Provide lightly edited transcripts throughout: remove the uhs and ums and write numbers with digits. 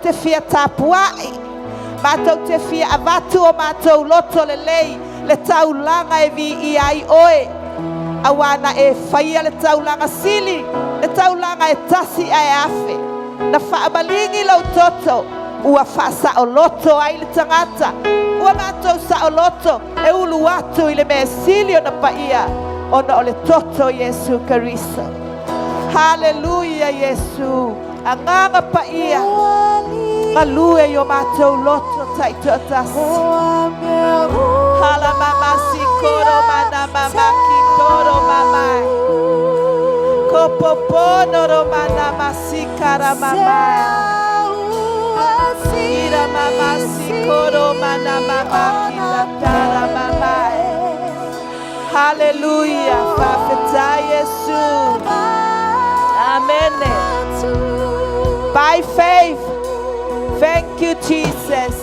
te fia tapua'i, matou te fia avatu o matou loto lelei le taulaga e viia ai Oe, auā na e faia le taulaga sili, le taulaga e tasi ae afe. Na faamaligi lou toto ua faasaoloto ai le tagata, ua matou saoloto e ulu atu i le mea sili ona paia ona o le toto o Iesu Keriso. Haleluia Iesu, Agaga Paia, galue i o matou loto taitoatasi. Hala mama sikoro mana mama kitoro mama. Kopopono ro mana masikara mama. Ira mama sikoro mana mama kitatara mama. Hallelujah. Faafetai Iesu. Amen. By faith. Thank you, Jesus.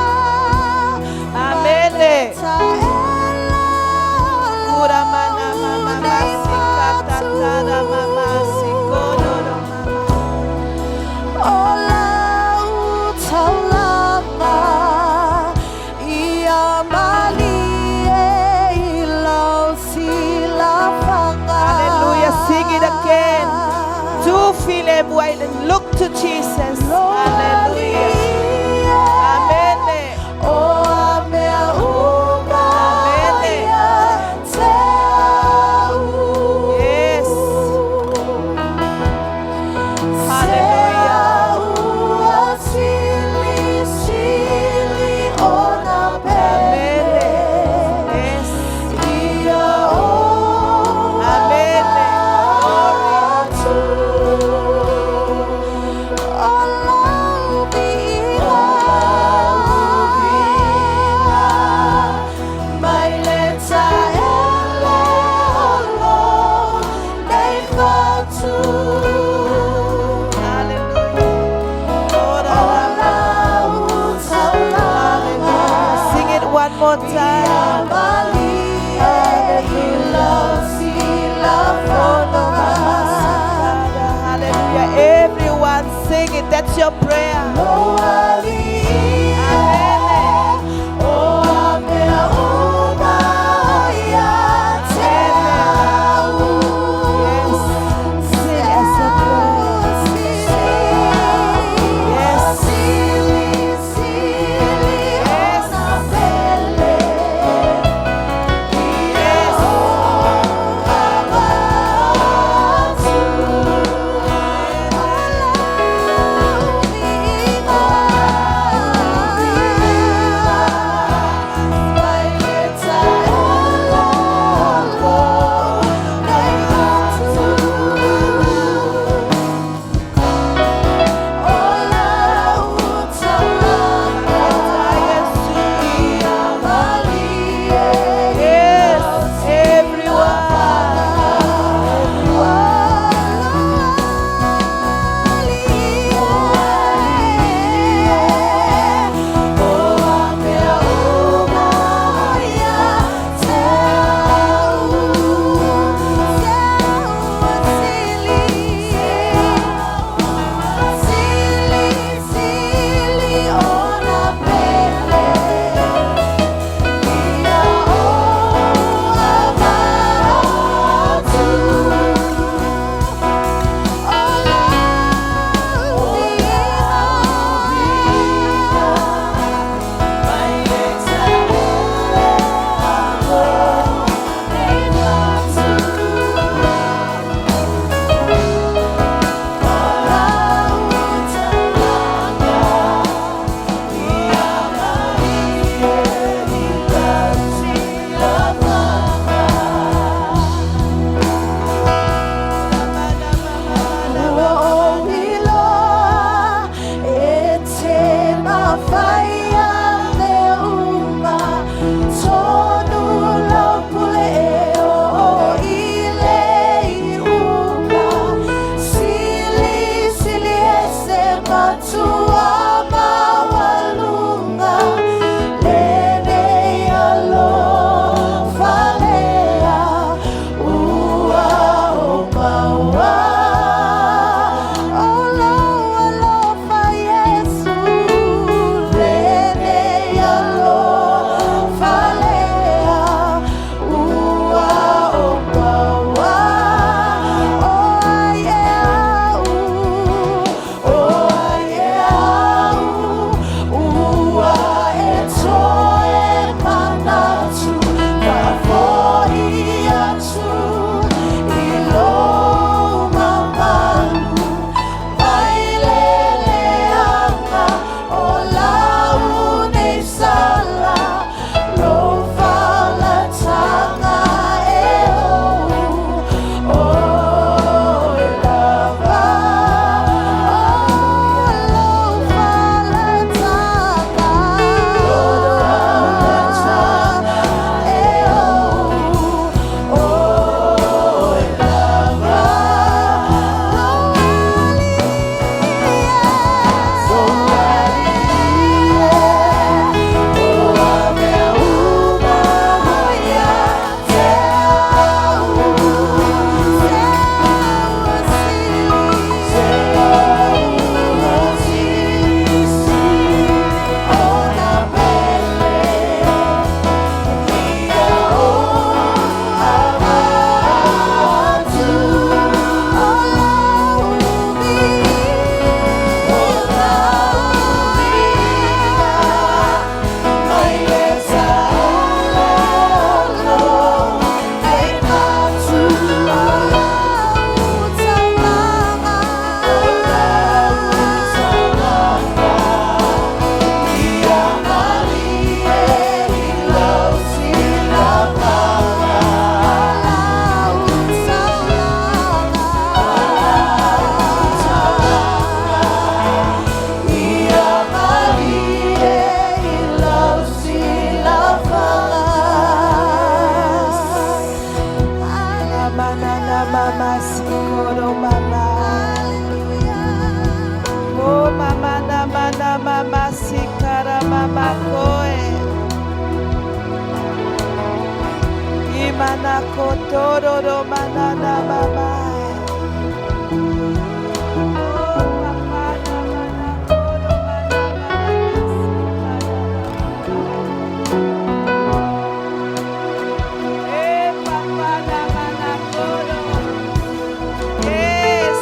Hallelujah. Amen. Ura mana mama masikatatara mama sikoro ro mama. O lau taulaga ia malie i lau silafaga. Hallelujah. Sing it again. Tufilemu ai look to Jesus. Hallelujah. Amen. O a mea uma Amen. ia te au. Yes. Hallelujah. Se au silisili ona Amen. pele. Yes. Ia o Amen. Glory. atu. O lau viiga. Mai le taele o lou nei fatu. Hallelujah. O lau taulaga. Sing it one more time. Ia malie i lau silafaga. Hallelujah. Everyone sing it. That's your prayer. Lou alii Amen. O a mea uma ia te au. Yes. Sing as a prayer. Yes. Silisili ona pele. Yes. Avatu. O lau viiga. Mana kotoro mana mama. Oh, papa na mana koro mana mama. Eh, papa na mana koro. Yes.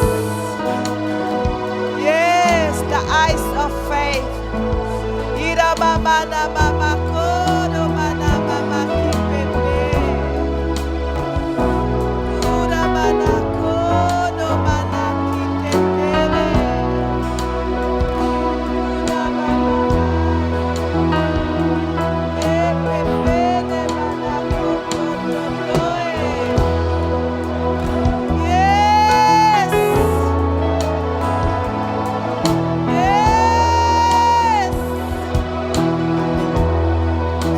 Yes, the eyes of faith. Ira mama na mama koro mana mama kipepe. Ura mana koro mana kitetere. Ura mama. Pepe de mana koko toe. Yes. Yes.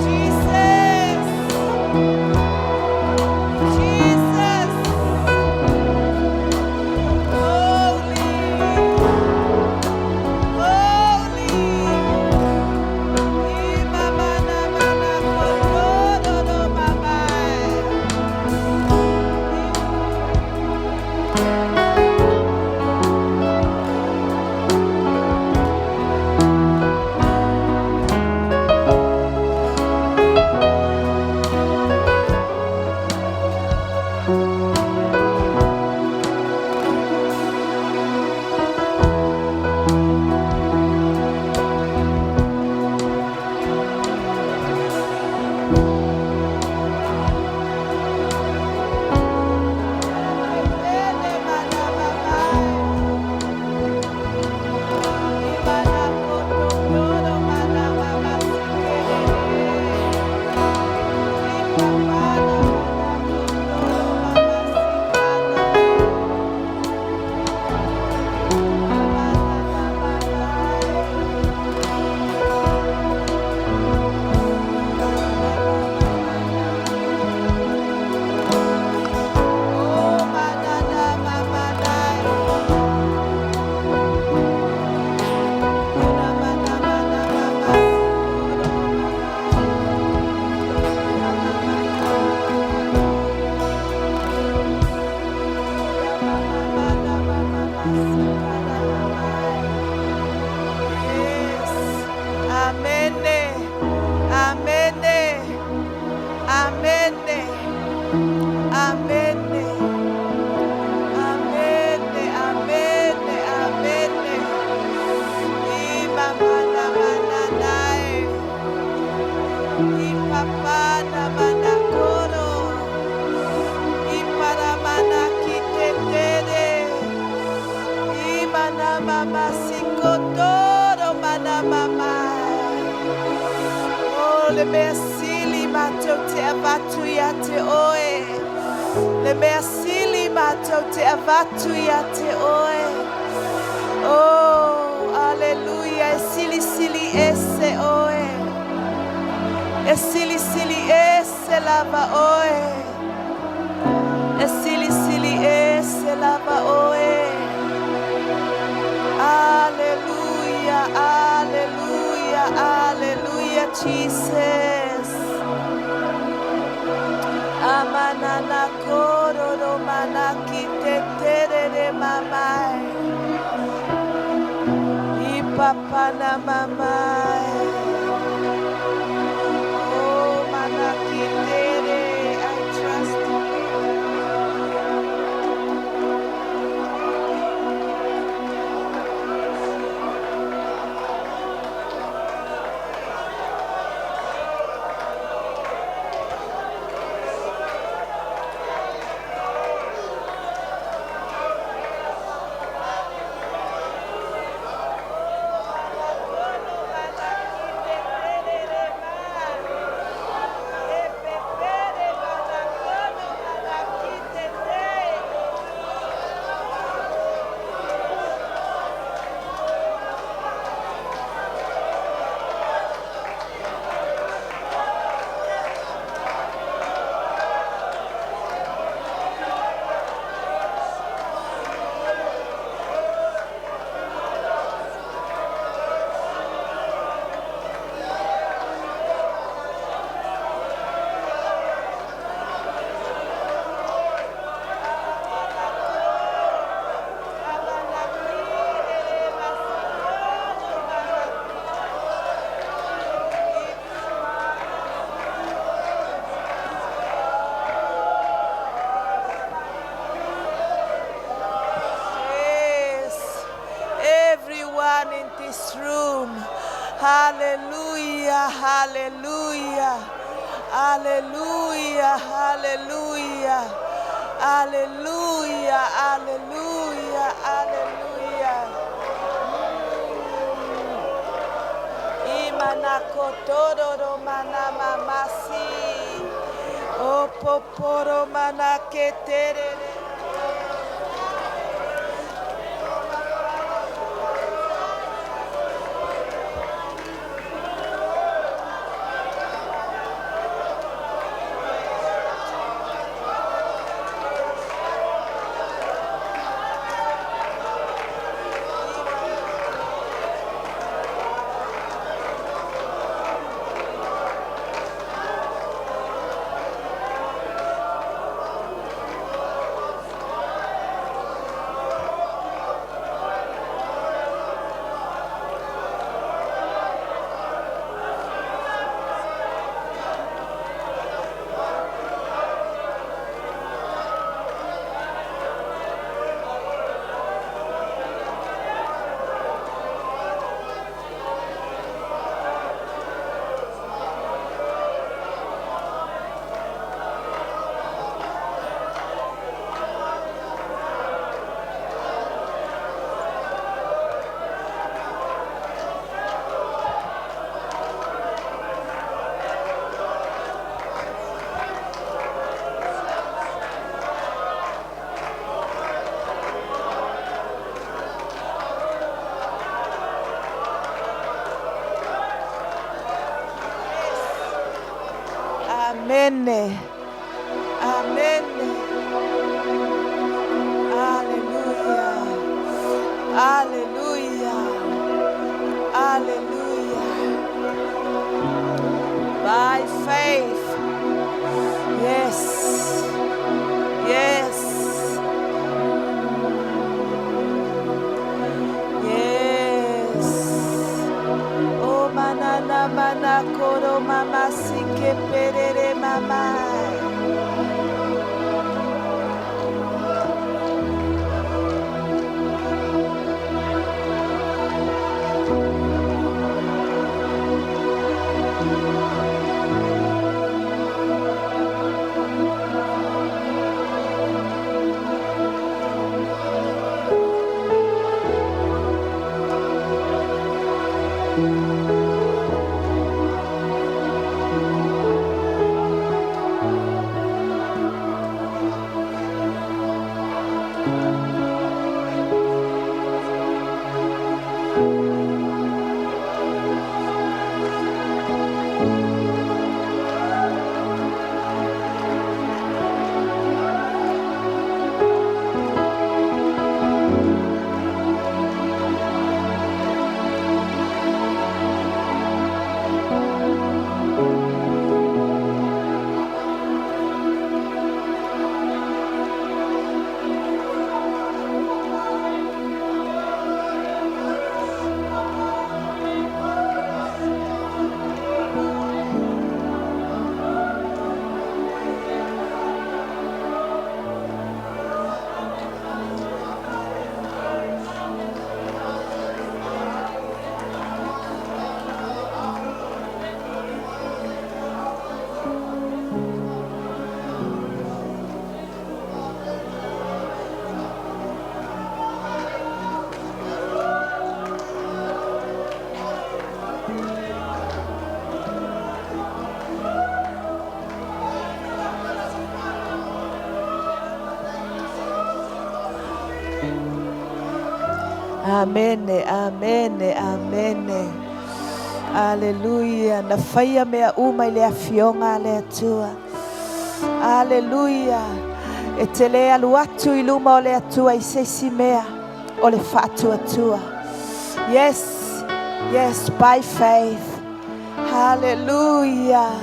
Jesus. Jesus. Holy. Holy. Mama na mana koto mama. Pele mana mama. Imana koto toro mana mama sikere. Ipapana mana kotoro mama sikana. Mana mama. Oh, manana mama nai. Una mana mana mama sikoro mama. Una mama mana mama sikana mama. Yes. Amen. Amen. Amen. Amen. Amen. Amen. Amen. I mama na mana nai. I papa na mana koro. I paramana kitetere. I mana mama sikotoro mana mama. Oh, le measili matou te avatu ia te oe. Le measili matou te avatu ia te oe. Oh, hallelujah. E silisili ese oe. E silisili ese lava oe. E silisili ese lava oe. Hallelujah, hallelujah, hallelujah, Jesus. Amanana kororo manaki te terere mamai. Ipapana mamai. Oh, manaki tere, I trust you. Everyone in this room. Hallelujah, hallelujah, hallelujah, hallelujah, hallelujah, hallelujah, hallelujah. Imanakotororo manamamasi. O poporo manaketerere. Amene. Amene. Hallelujah. Hallelujah. Hallelujah. By faith. Yes. Yes. Yes. O manana mana koro mama sike perere mama. Amene, amene, amene. Aleluia. Na faia mea uma i le afioga a le Atua. Aleluia. E te le alu atu i luma o le Atua i se isi mea o le faatuatua. Yes, yes, by faith. Hallelujah.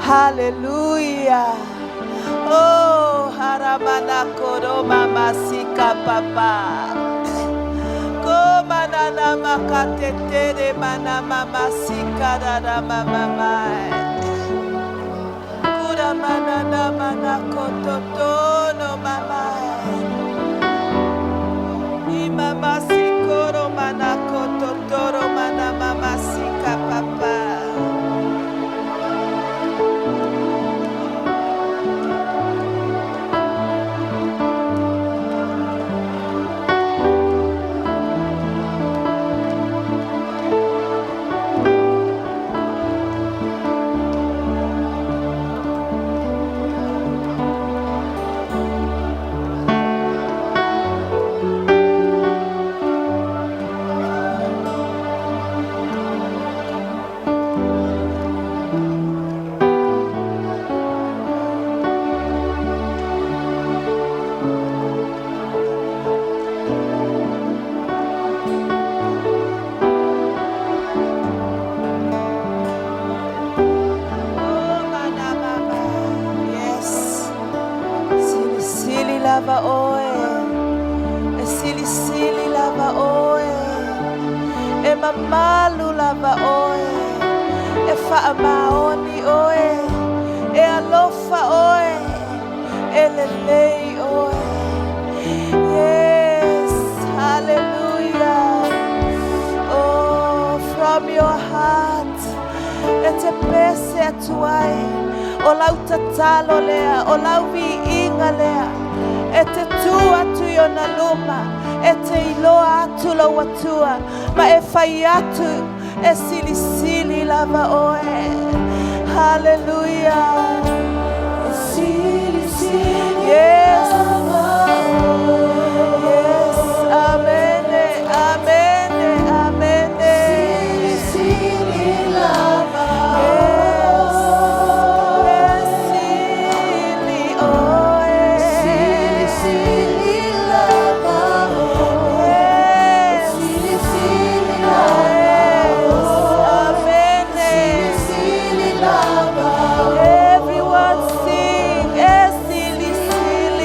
Hallelujah. Oh, haramana koro mama sika papa. Ko manana makatetere mana mama sika rara mama mai. Kura manana mana kototono mama. I mama sikoro mana. faamamalu lava oe, e faamaoni oe, e alofa oe, e lelei oe. Yes, hallelujah. Oh, from your heart, e te pese atu ai, o lau tatalo lea, o lau viiga lea, e te tu atu i ona luma, e te iloa atu lou Atua, ma e fai atu, e silisili lava oe. Hallelujah. Silisili Yes. Yes. Amen. Amen. Amen. Silisili lava. Yes. E sili oe. Silisili lava. Yes. Silisili lava. Yes. Amen. Silisili lava. Everyone sing. E sili sili.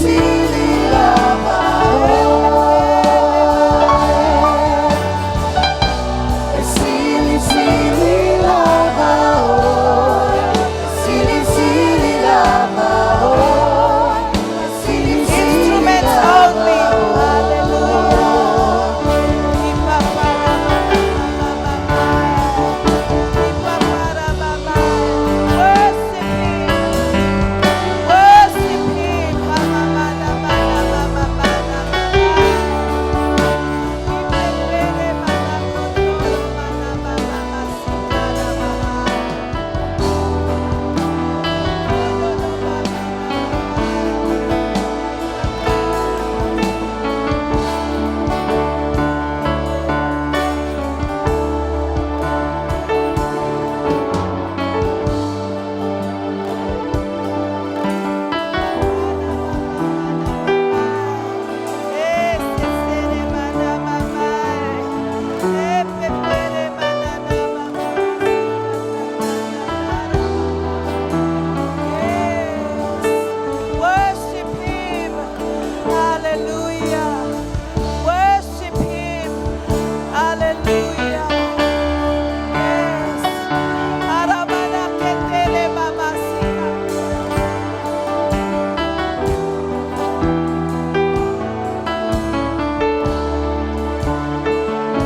sili lava oe. E sili sili lava oe. E sili sili lava oe. E sili sili Instruments lava only. Hallelujah. Worship Him. Worship Him. Worship Him. Hallelujah. Worship Him. Hallelujah. Yes. Aramana ketere mamasika.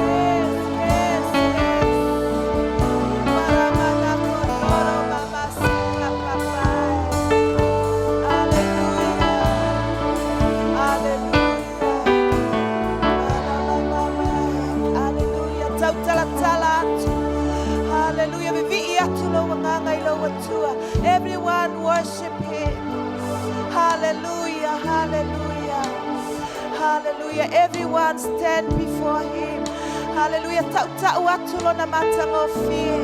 Yes, yes, yes. Paramana kotoro mamasika papai. Hallelujah. Hallelujah. Hallelujah. Tautalatala atu. Hallelujah. Vivi'i atu lou agaga i lou Atua. Everyone worship Him. Hallelujah. Hallelujah. Hallelujah. Everyone stand before Him. Hallelujah. Tautau atu lona matagofie.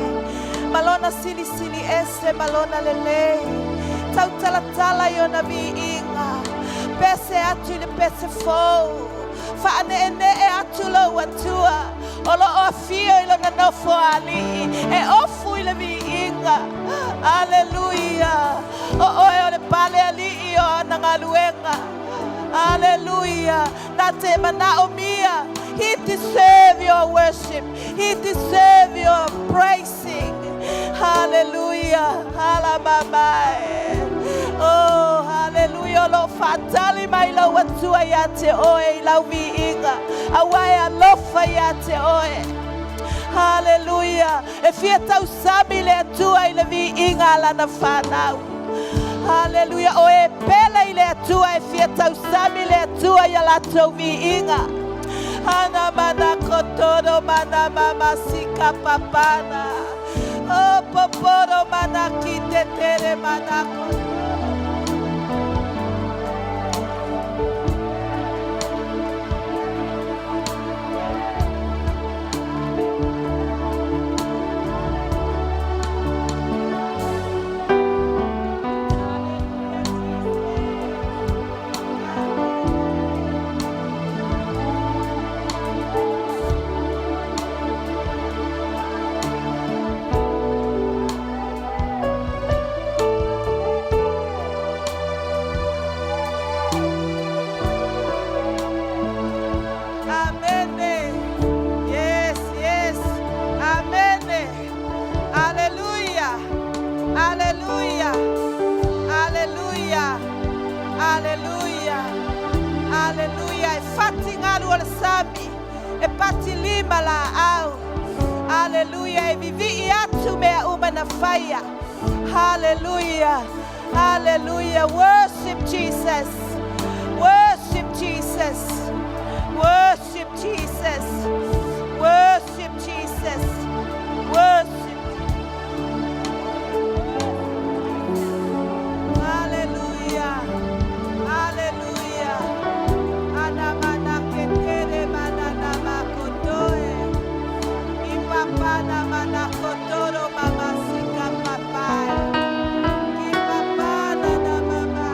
Malona silisili ese malona lelei. Tautalatala i ona viiga. Pese atu i le pese fou. Faaneenee atu lou Atua. O loo afio i lona nofoalii. E ofu i le viiga. Aleluia. O oe o le pale alii o ana galuega. Hallelujah. Na te manaomia. He deserve your worship. He deserve your praising. Hallelujah. Halamamai. Oh, hallelujah. O loo faatali mai lau Atua ia te oe i lau viiga. Auā e alofa ia te oe. Hallelujah. E fia tausami le Atua i le viiga a lana fanau. Hallelujah. O e pele i le Atua e fia tausami le Atua ia latou viiga. Ana mana kotoro mana mama sika papana. O poporo mana ki te tere mana kotoro. Amen. Yes, yes. Amen. Hallelujah. Hallelujah. Hallelujah. Hallelujah. Hallelujah. E fati galu o le sami. E pati lima laau. Hallelujah. E vivii atu mea uma na faia. Hallelujah. Hallelujah. Worship Jesus. Worship Jesus. Worship Jesus. Worship Jesus. Worship. Hallelujah. Hallelujah. Anamana ketere manana makotoe. Ipapana manakotoro mamasika papai. Ipapana na mama.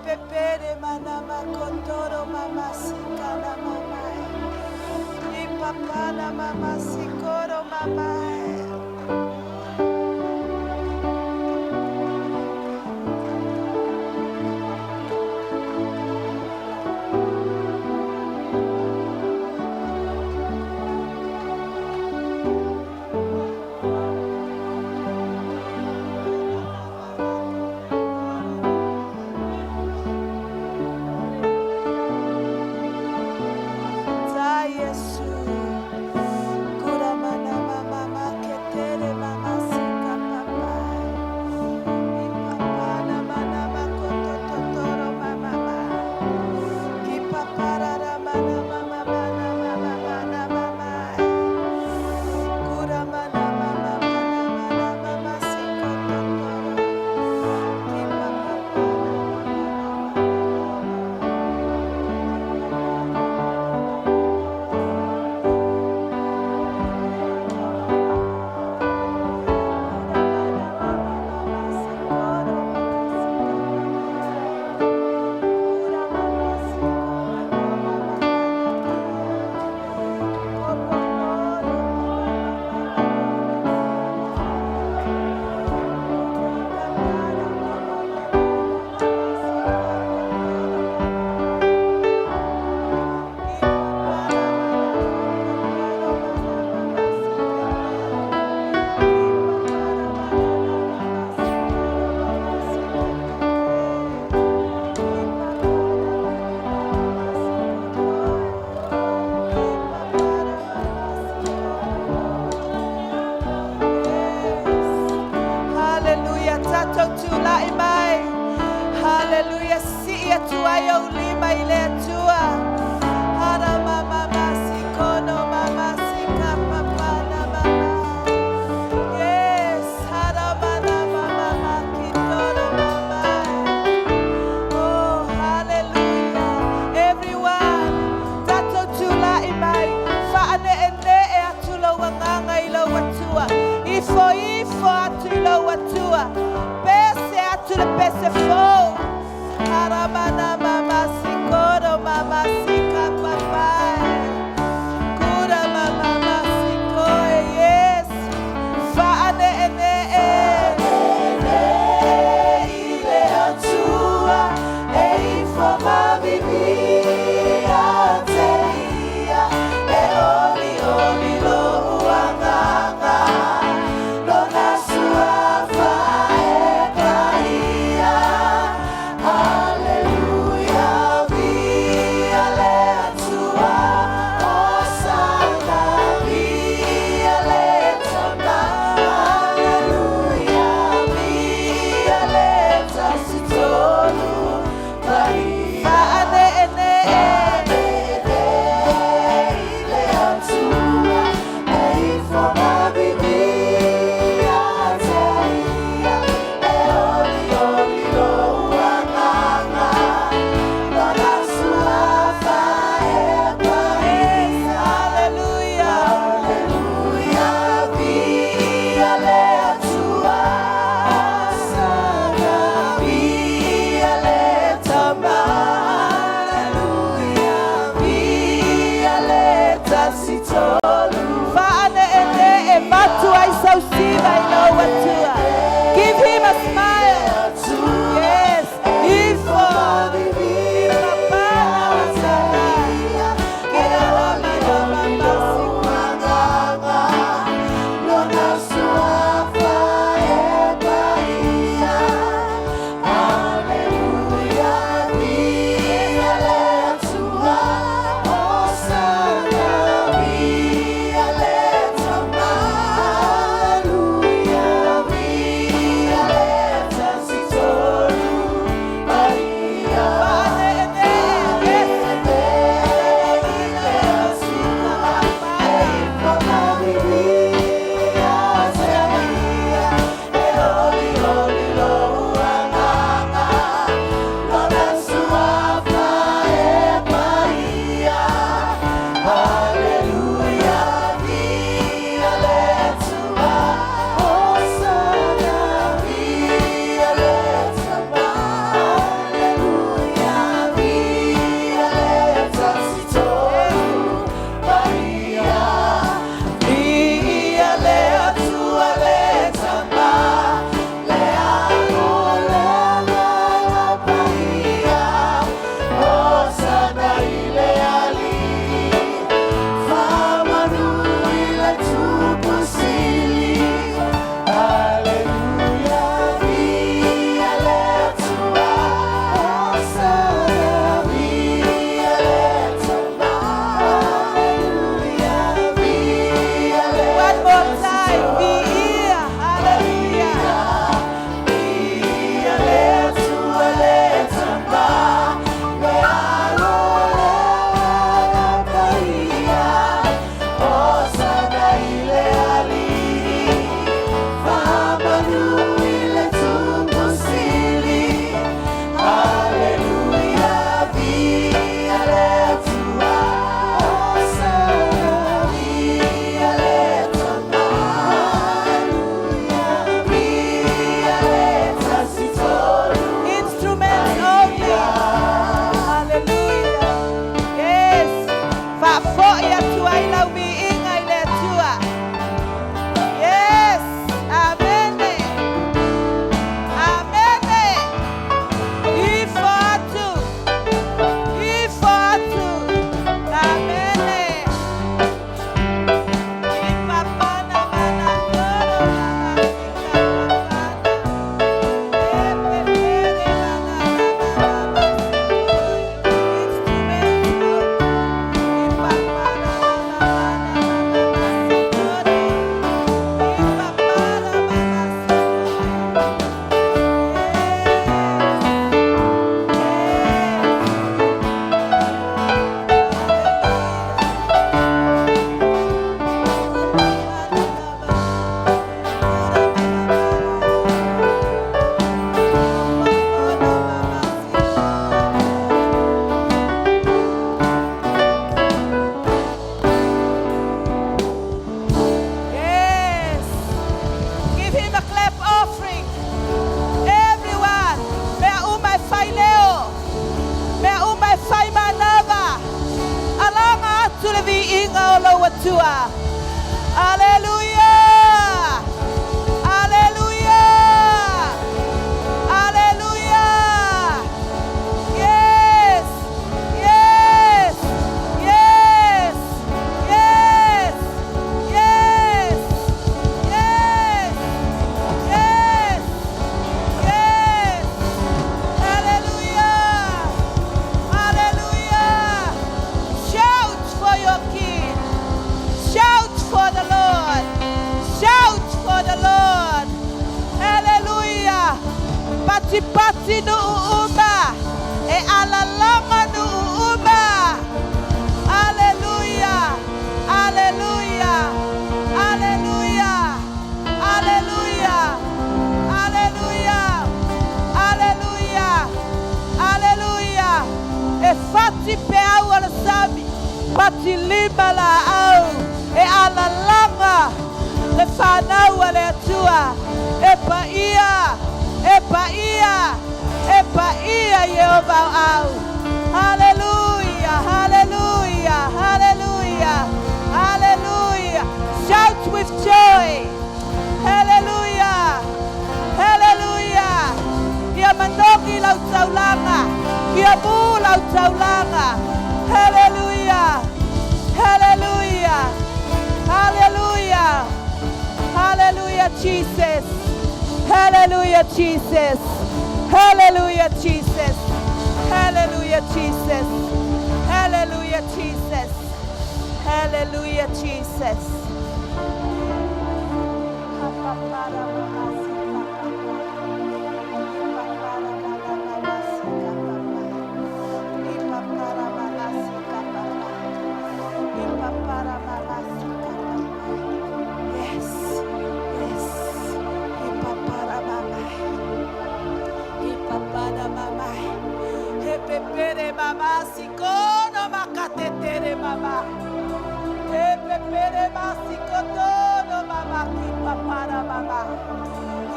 Pepere mana makotoro mama sikana mama e. Ipapana mama sikoro mama e. Ta Yesu. Kura mana mama maketere mama sika papa. Ipapana mana makoto totoro mama ma. Kipapara mana mama mana mama mana mama. Kura mana mama mana mana mama sika totoro. Kipapapana Hallelujah. Tatou tulai mai. Hallelujah. Si'i atu ai ou lima i le Atua. Hara mama masi kono mama sika papa na mama. Yes. Hara mana mama maki toro mama. Oh, hallelujah. Everyone, tatou tulai mai. Faane'ene'e atu lou agaga i lou Atua. Ifoifo atu i lou Atua. Pese atu le pese fou. Haramana mama sikoro mama. Atua. Aleluia! Aleluia! Aleluia! Yes! Yes! Yes! Yes! Yes! Yes! Yes! Yes! Hallelujah! Hallelujah! Shout for your King! Shout for the Lord! Shout for the Lord! Hallelujah! Pati pati nu'u uma. E alalama nu'u uma. Hallelujah! Hallelujah! Hallelujah! Hallelujah! Hallelujah! Hallelujah! Hallelujah! E fati peau o le sami, pati lima laau, e alalaga le fanau a le Atua, e paia, e paia, e paia Ieova o au. Hallelujah, hallelujah, hallelujah, hallelujah. Shout with joy. Hallelujah, hallelujah. Ia manogi lau taulaga, ia mū lau taulaga. Hallelujah, hallelujah, hallelujah. Hallelujah, Jesus. Hallelujah, Jesus. Hallelujah, Jesus. Hallelujah, Jesus. Hallelujah, Jesus. Hallelujah, Jesus. Yes, yes. Ipapara mama. Epepere mama sikono makatetere mama. Epepere masikotono mama kipapara mama.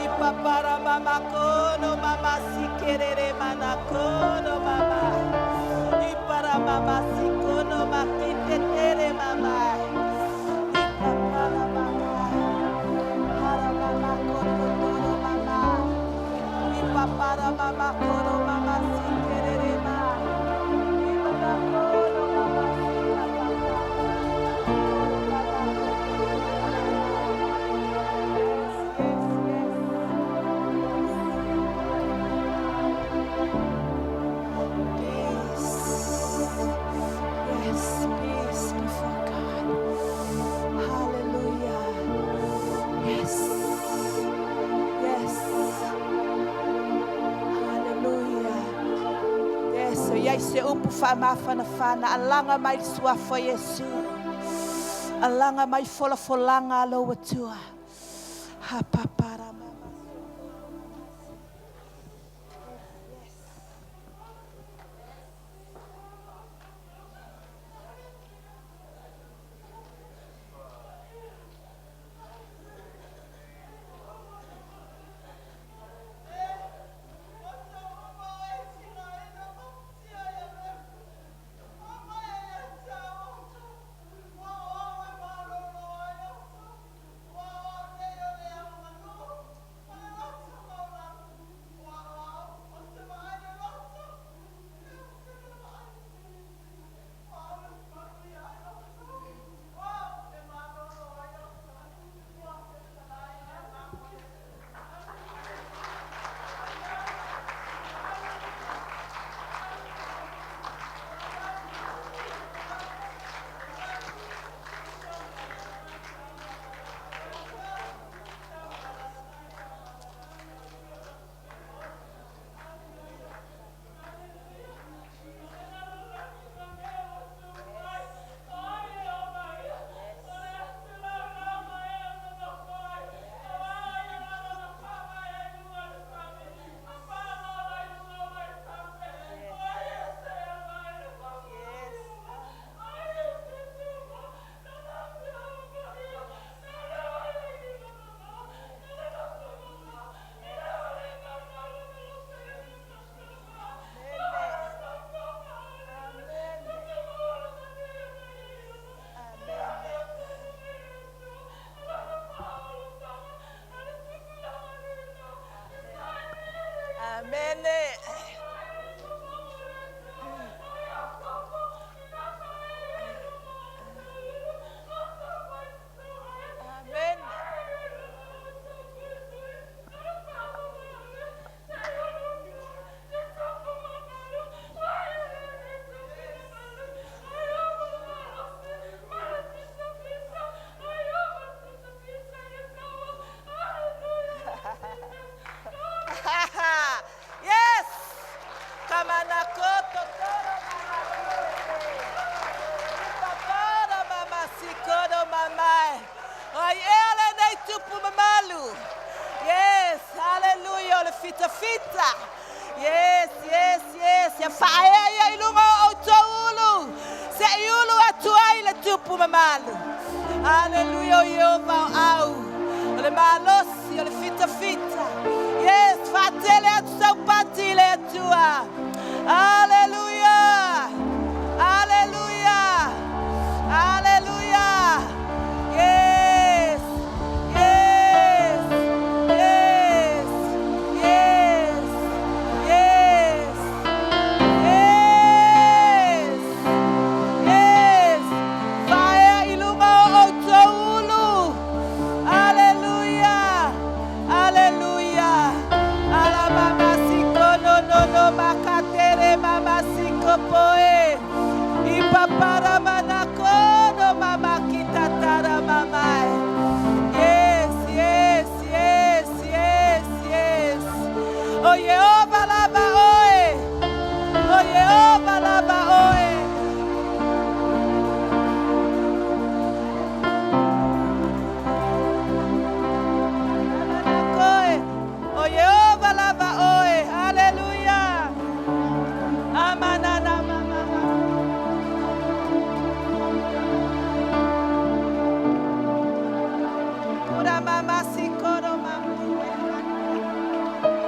Ipapara mama kono mama sikerere mana kono mama. Ipara mama sikono makitetere mama. Ipapara mama. Hara mama kototoro mama. Ipapara mama koro mama sikerere ma. Ipapara koro mama sikapapa. Yes, yes, yes. Peace. Yes, peace before God. Hallelujah. Yes. Yes. Hallelujah. Yes, e iai se upu faamafanafana, alaga mai le suafa o Iesu. Alaga mai folafolaga a lou Atua. Hapapara mama. tupu mamalu. Aleluia, o Ieova o au, o le malosi, o le fitafita. Yes, faatele atu saupati i le Atua. Aleluia, aleluia, aleluia. Yes, yes, yes, yes, yes, yes, yes. Faea i luga o outou ulu. Aleluia, aleluia. Ala mama siko no no no makatere mama siko poe. I papara manako no mama kitatara mamai. Yes, yes, yes, yes, yes. O Ieova lava oe. O Ieova lava oe. Koe. O Ieova lava oe. Hallelujah. Amanana mama. Kura mama sikoro mama.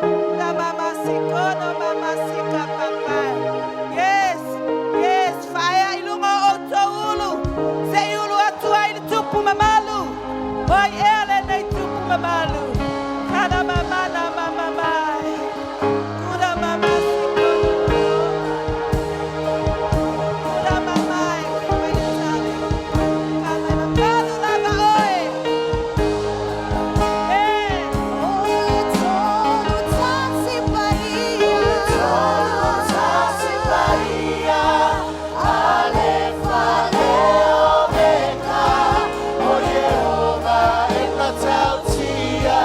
Kura mama sikoro mama sika papa. Yes, yes, faea i luga o outou ulu. Se i ulu atu ai le tupu mamalu. O ai ea lenei tupu mamalu. Kana mama na mama mai. Kura mama sikoro. Kura mama e mai le tale. Kana mamalu lava oe. Yes. O le tolu tasi paia, tolu tasi paia, Alefa le Omega, o Ieova e matautia.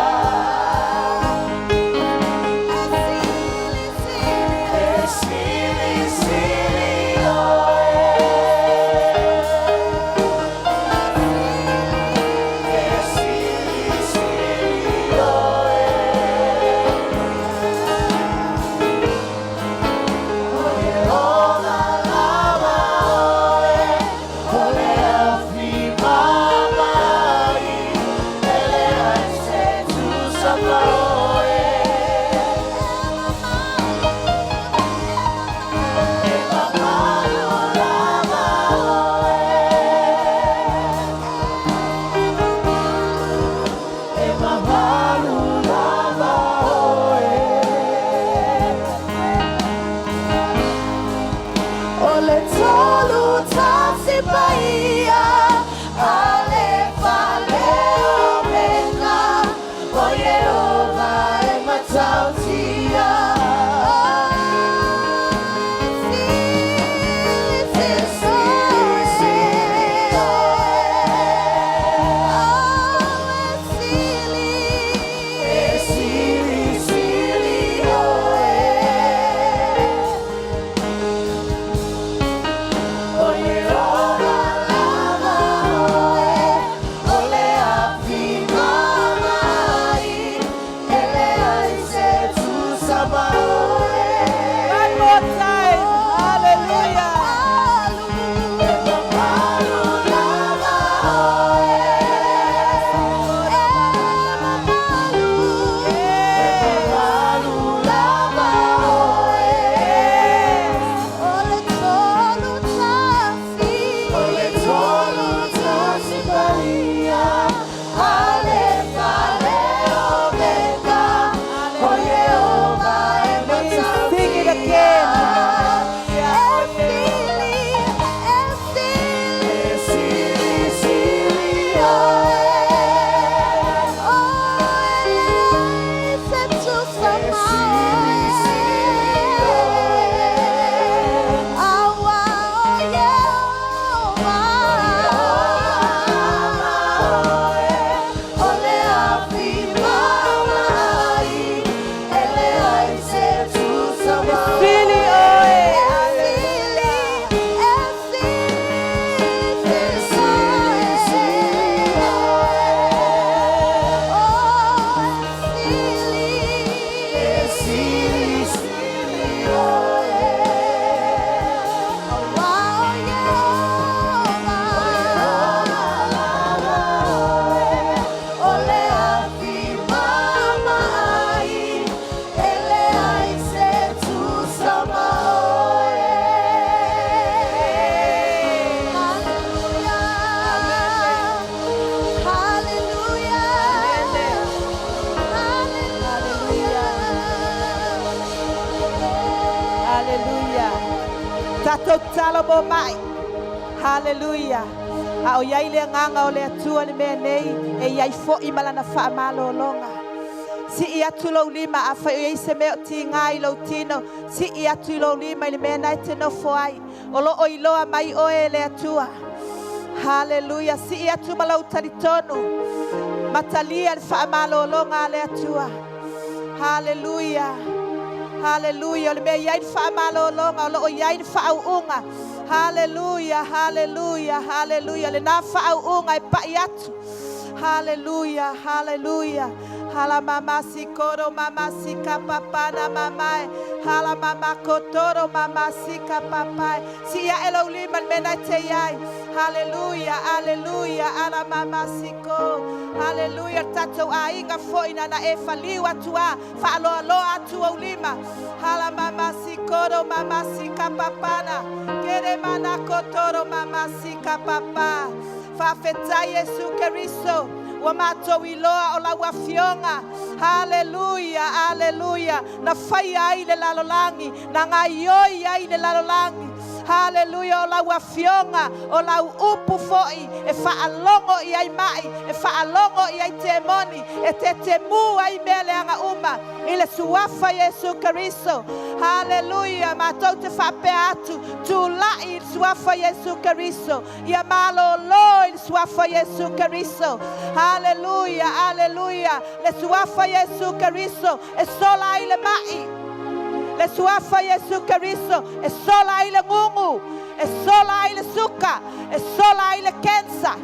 E sili sili oe. E sili sili oe. O Ieova lava oe, o le afi mamai, e leai se tusa ma oe. E mamalu lava oe. E mamalu lava oe. O le tolu tasi paia, Alefa le Omega, o Ieova e matautia. E sili sili oe. E sili sili oe. Tatou tatalo mo mai. Haleluia. A o i ai le agaga o le Atua i le mea nei, e i ai foi ma lana faamalologa. Sii atu lou lima, afai o i ai se mea o tiga i lou tino, sii atu i lou lima i le mea na e te nofo ai. O lo o iloa mai oe e le Atua. Haleluia. Sii atu ma lou talitonu. Matalia le faamalologa a le Atua. Haleluia. Haleluia. O le mea i ai le faamalologa, o lo o i ai le faauuga. Haleluia, haleluia, haleluia. Lena faauuga e pai atu. Haleluia, haleluia. Hala mama sikoro mama sika papana mamae. Hala mama kotoro mama sika papae. Sii ae lou lima i le mea na e te i ai. Haleluia, aleluia, ala mama siko. Haleluia, le tatou aiga foi na na e faliu atu a, faaloaloa atu ou lima. Hala mama sikoro mama sika papana. Kere mana kotoro mama sika papa. Faafetai Iesu Keriso, ua matou iloa o lau Afioga. Haleluia, aleluia, na faia ai le lalolagi, na gaioi ai le lalolagi. Haleluia, o lau Afioga, o lau upu foi e faalogo i ai mai, e faalogo i ai temoni, e tetemu ai mea leaga uma i le suafa Iesu Keriso. Haleluia, matou te faapea atu, tulai i le suafa Iesu Keriso. Ia malolo i le Suafa Iesu Keriso. Haleluia, aleluia. Le Suafa Iesu Keriso e sola ai le mai. Le Suafa Iesu Keriso e sola ai le gugu, e sola ai le suka, e sola ai le kensa.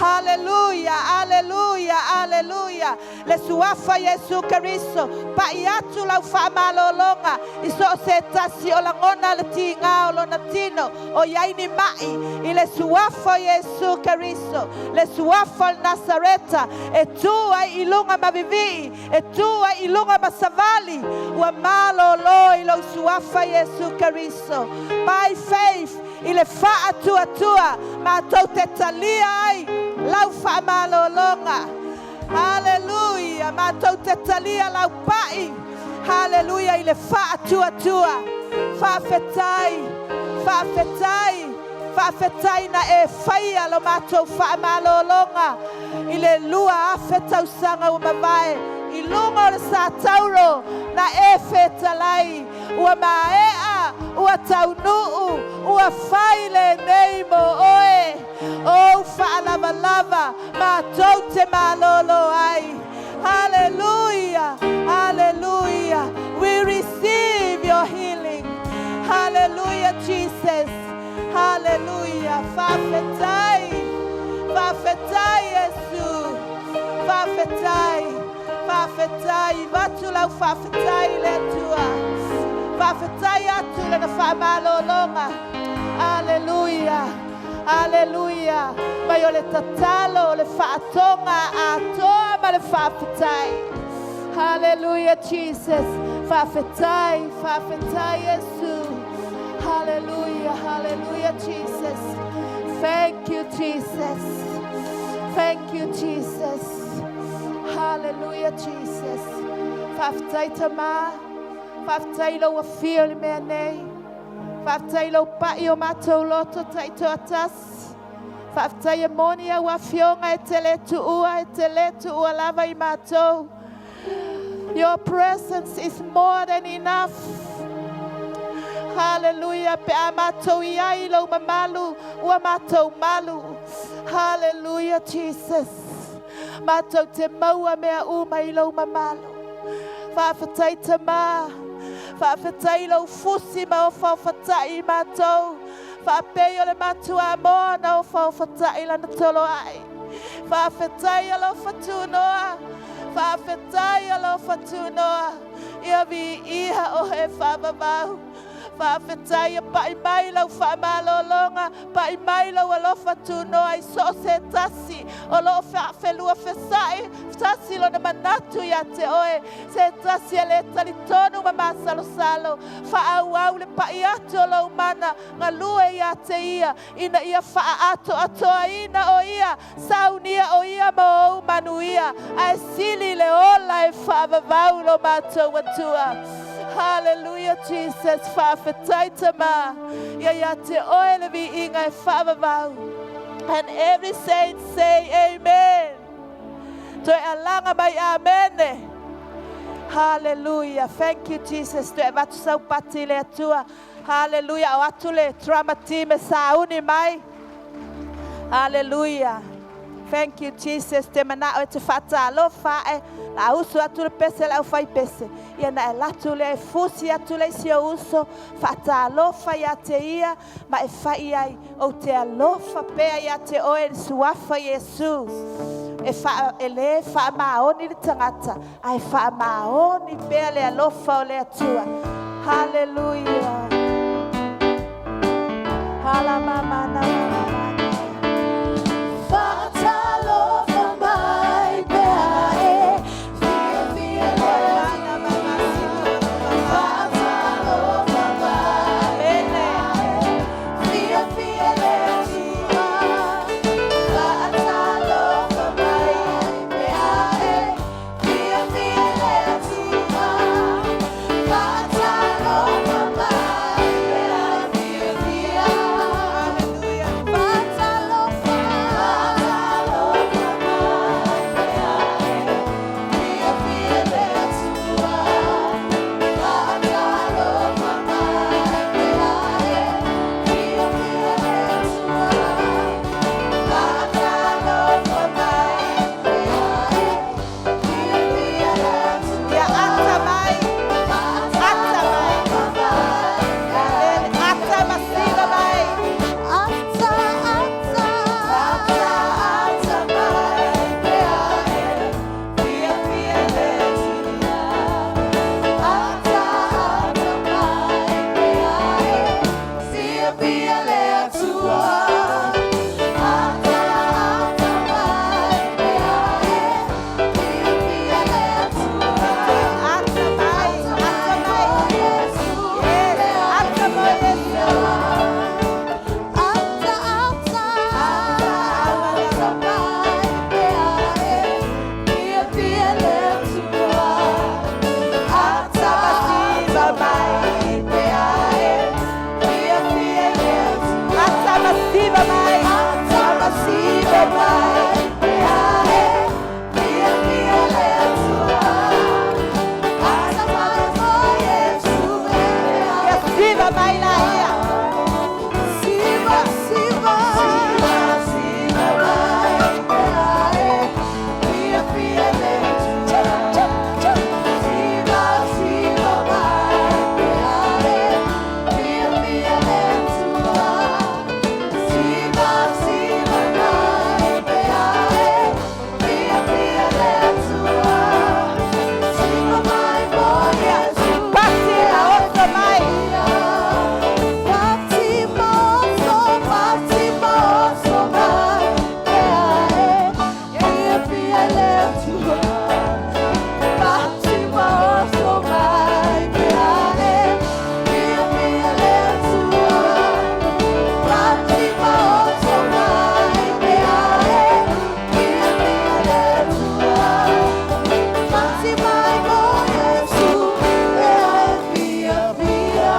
Haleluia, aleluia, aleluia. Le Suafa Iesu Keriso, pai atu lau faamalologa i so o se tasi o lagona le tiga o lona tino, o i ai ni mai, i le Suafa o Iesu Keriso, le Suafa o le Nasareta, e tu ai i luga ma vivii, e tu ai i luga ma savali, ua malolo i lou Suafa Iesu Keriso. By faith, i le faatuatua, matou te talia ai lau faamalologa. Haleluia! Matou te talia lau pai. Haleluia! I le faatuatua. Faafetai, faafetai, faafetai na e faia lo matou faamalologa i le 2000 tausaga ua mavae i luga o le sa tauro na e fetalai. Ua maea, ua taunuu, ua fai lenei mo oe. Ou faalavalava matou te malolo ai. Hallelujah, hallelujah. We receive your healing. Hallelujah, Jesus. Hallelujah. Faafetai, faafetai Iesu. Faafetai, faafetai. Avatu lau faafetai i le Atua. Faafetai atu i Lana faamalologa. Aleluia! Aleluia! Mai o le tatalo, o le faatoga atoa ma le faafetai. Hallelujah Jesus. Faafetai, faafetai Iesu. Hallelujah, hallelujah Jesus. Thank you Jesus. Thank you Jesus. Hallelujah Jesus. Faafetai Tama. Faafetai i lou afio i le mea nei. Faafetai i lou pai o matou loto taitoatasi. Faafetai e moni au afioga e te le tuua, e te le tuua lava i matou. Your presence is more than enough. Hallelujah. Pe a matou i ai i lou mamalu, ua matou malu. Hallelujah, Jesus. Matou te maua mea uma i lou mamalu. Faafetai Tama. Faafetai i lou fusi ma ofaofatai i matou. Faapei o le matuamoa na ofaofatai lana toloai. Faafetai alofa tunoa. Faafetai alofa tunoa. Ia viia oe e faavavau. Faafetai ia pai mai lau faamalologa, pai mai lou alofa tunoa i so o se tasi o lo o faafeluafesai tasi lona manatu ia te oe, se tasi e le talitonu ma masalosalo. Faaauau le pai atu o lou mana galue ia te ia, ina ia faaatoatoaina o ia, saunia o ia mo ou manuia, ae sili le ola e faavavau lo matou Atua. Hallelujah, Jesus. Faafetai Tama. Ia ia te oe le viiga e faavavau. And every saint say amen. Toe alaga mai amene. Hallelujah. Thank you, Jesus. Toe avatu sau pati i le Atua. Hallelujah. O atu le drama team e sauni mai. Hallelujah. Thank you, Jesus. Te manao e te faatalofa ae. La usu atu le pese le aufai pese. Ia na e latu le e fusi atu le isi o uso. Faatalofa ia te ia. Ma e fai ai. Ou te alofa pea ia te oe i le suafa Iesu. E, fa, e le faamaoni le tagata, ae faamaoni pea le alofa o le Atua. Hallelujah. Halamamana mamana. Faatalofa mai pea e fiafia le Faatalofa mai Amene. fiafia le Atua. Faatalofa mai pea e fiafia le Atua. Faatalofa mai pea e fiafia. Hallelujah. Faatalofa, faatalofa mai pea e fiafia le Atua. Faatalofa mai pea e fiafia le Atua. Faatalofa mai pea e fiafia le Atua. Ia ata mai. Ata mai. Amene. Ata masiva mai. Ata, ata, ata, ata mai pea e fiafia le Atua. Ata, ata mai pea e fiafia le Atua. Ata, ata mai pea e fiafia le Atua. Ata mai. Ata mai. Yes. Ata mai Yesu. Ata, ata, ata mai pea e fiafia le Atua. Ata masiva mai pea e fiafia le Atua. Ata masiva mai. Ata masiva mai pea e fiafia le Atua. Ata mai mo Yesu pea Ia siva mai la ia. Siva, siva, siva, siva mai pea e fiafia le Atua. Siva, siva mai pea e fiafia le Atua. Siva, siva mai pea e fiafia le Atua. Siva mai mo Yesu. Pati la oso mai. Patimoso, patimoso mai pea e fiafia le Atua. Patimoso mai pea e fiafia le Atua. Patimoso mai pea e fiafia le Atua. Pati mai mo Yesu pea e fiafia.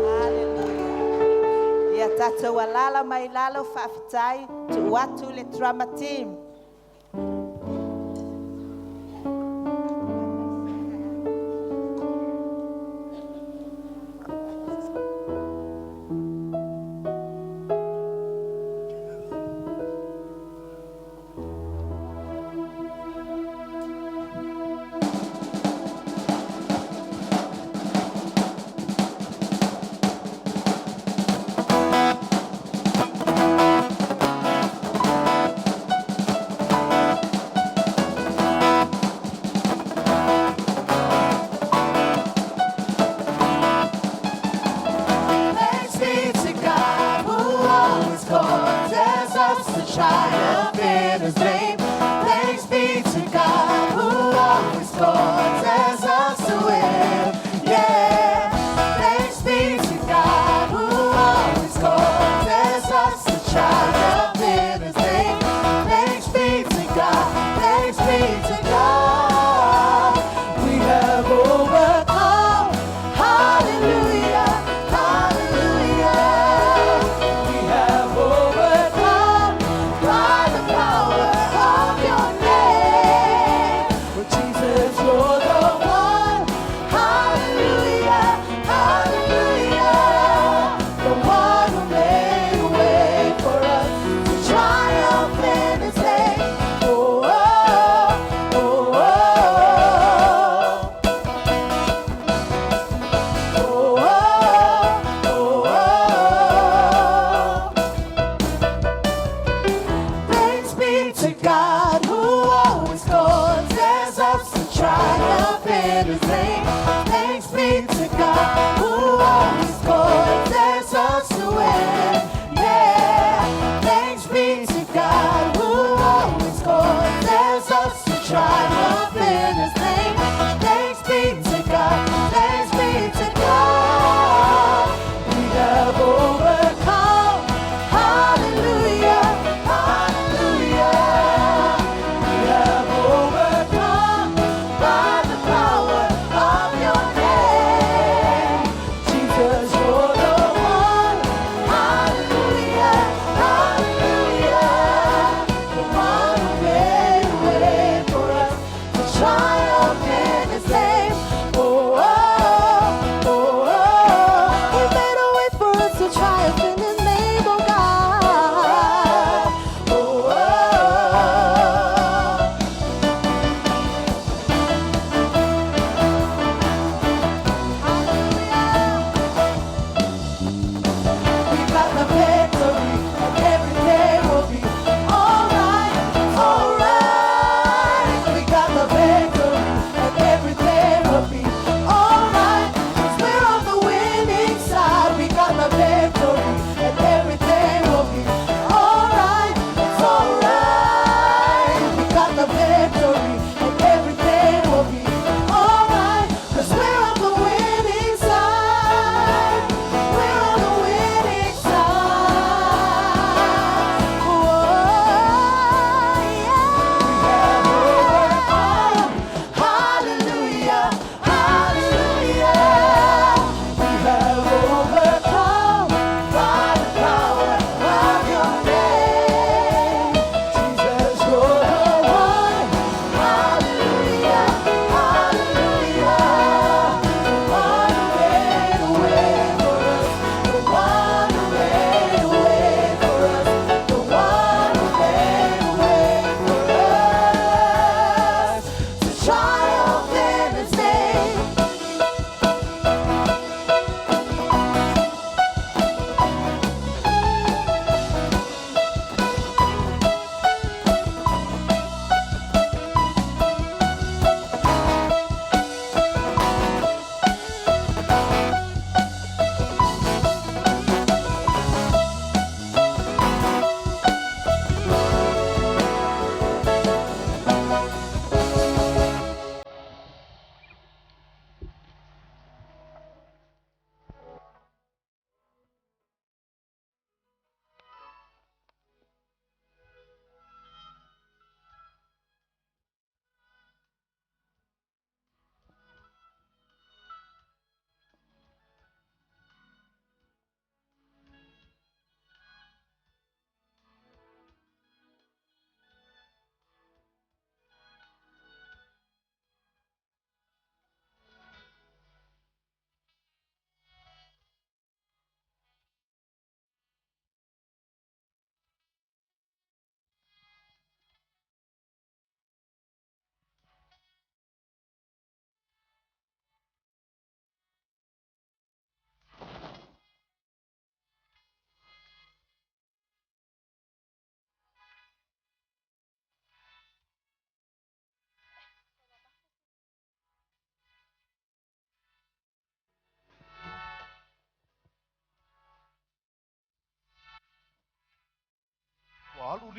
Hallelujah. Ia tatou alala mai lalo faafetai tuu atu le drama team.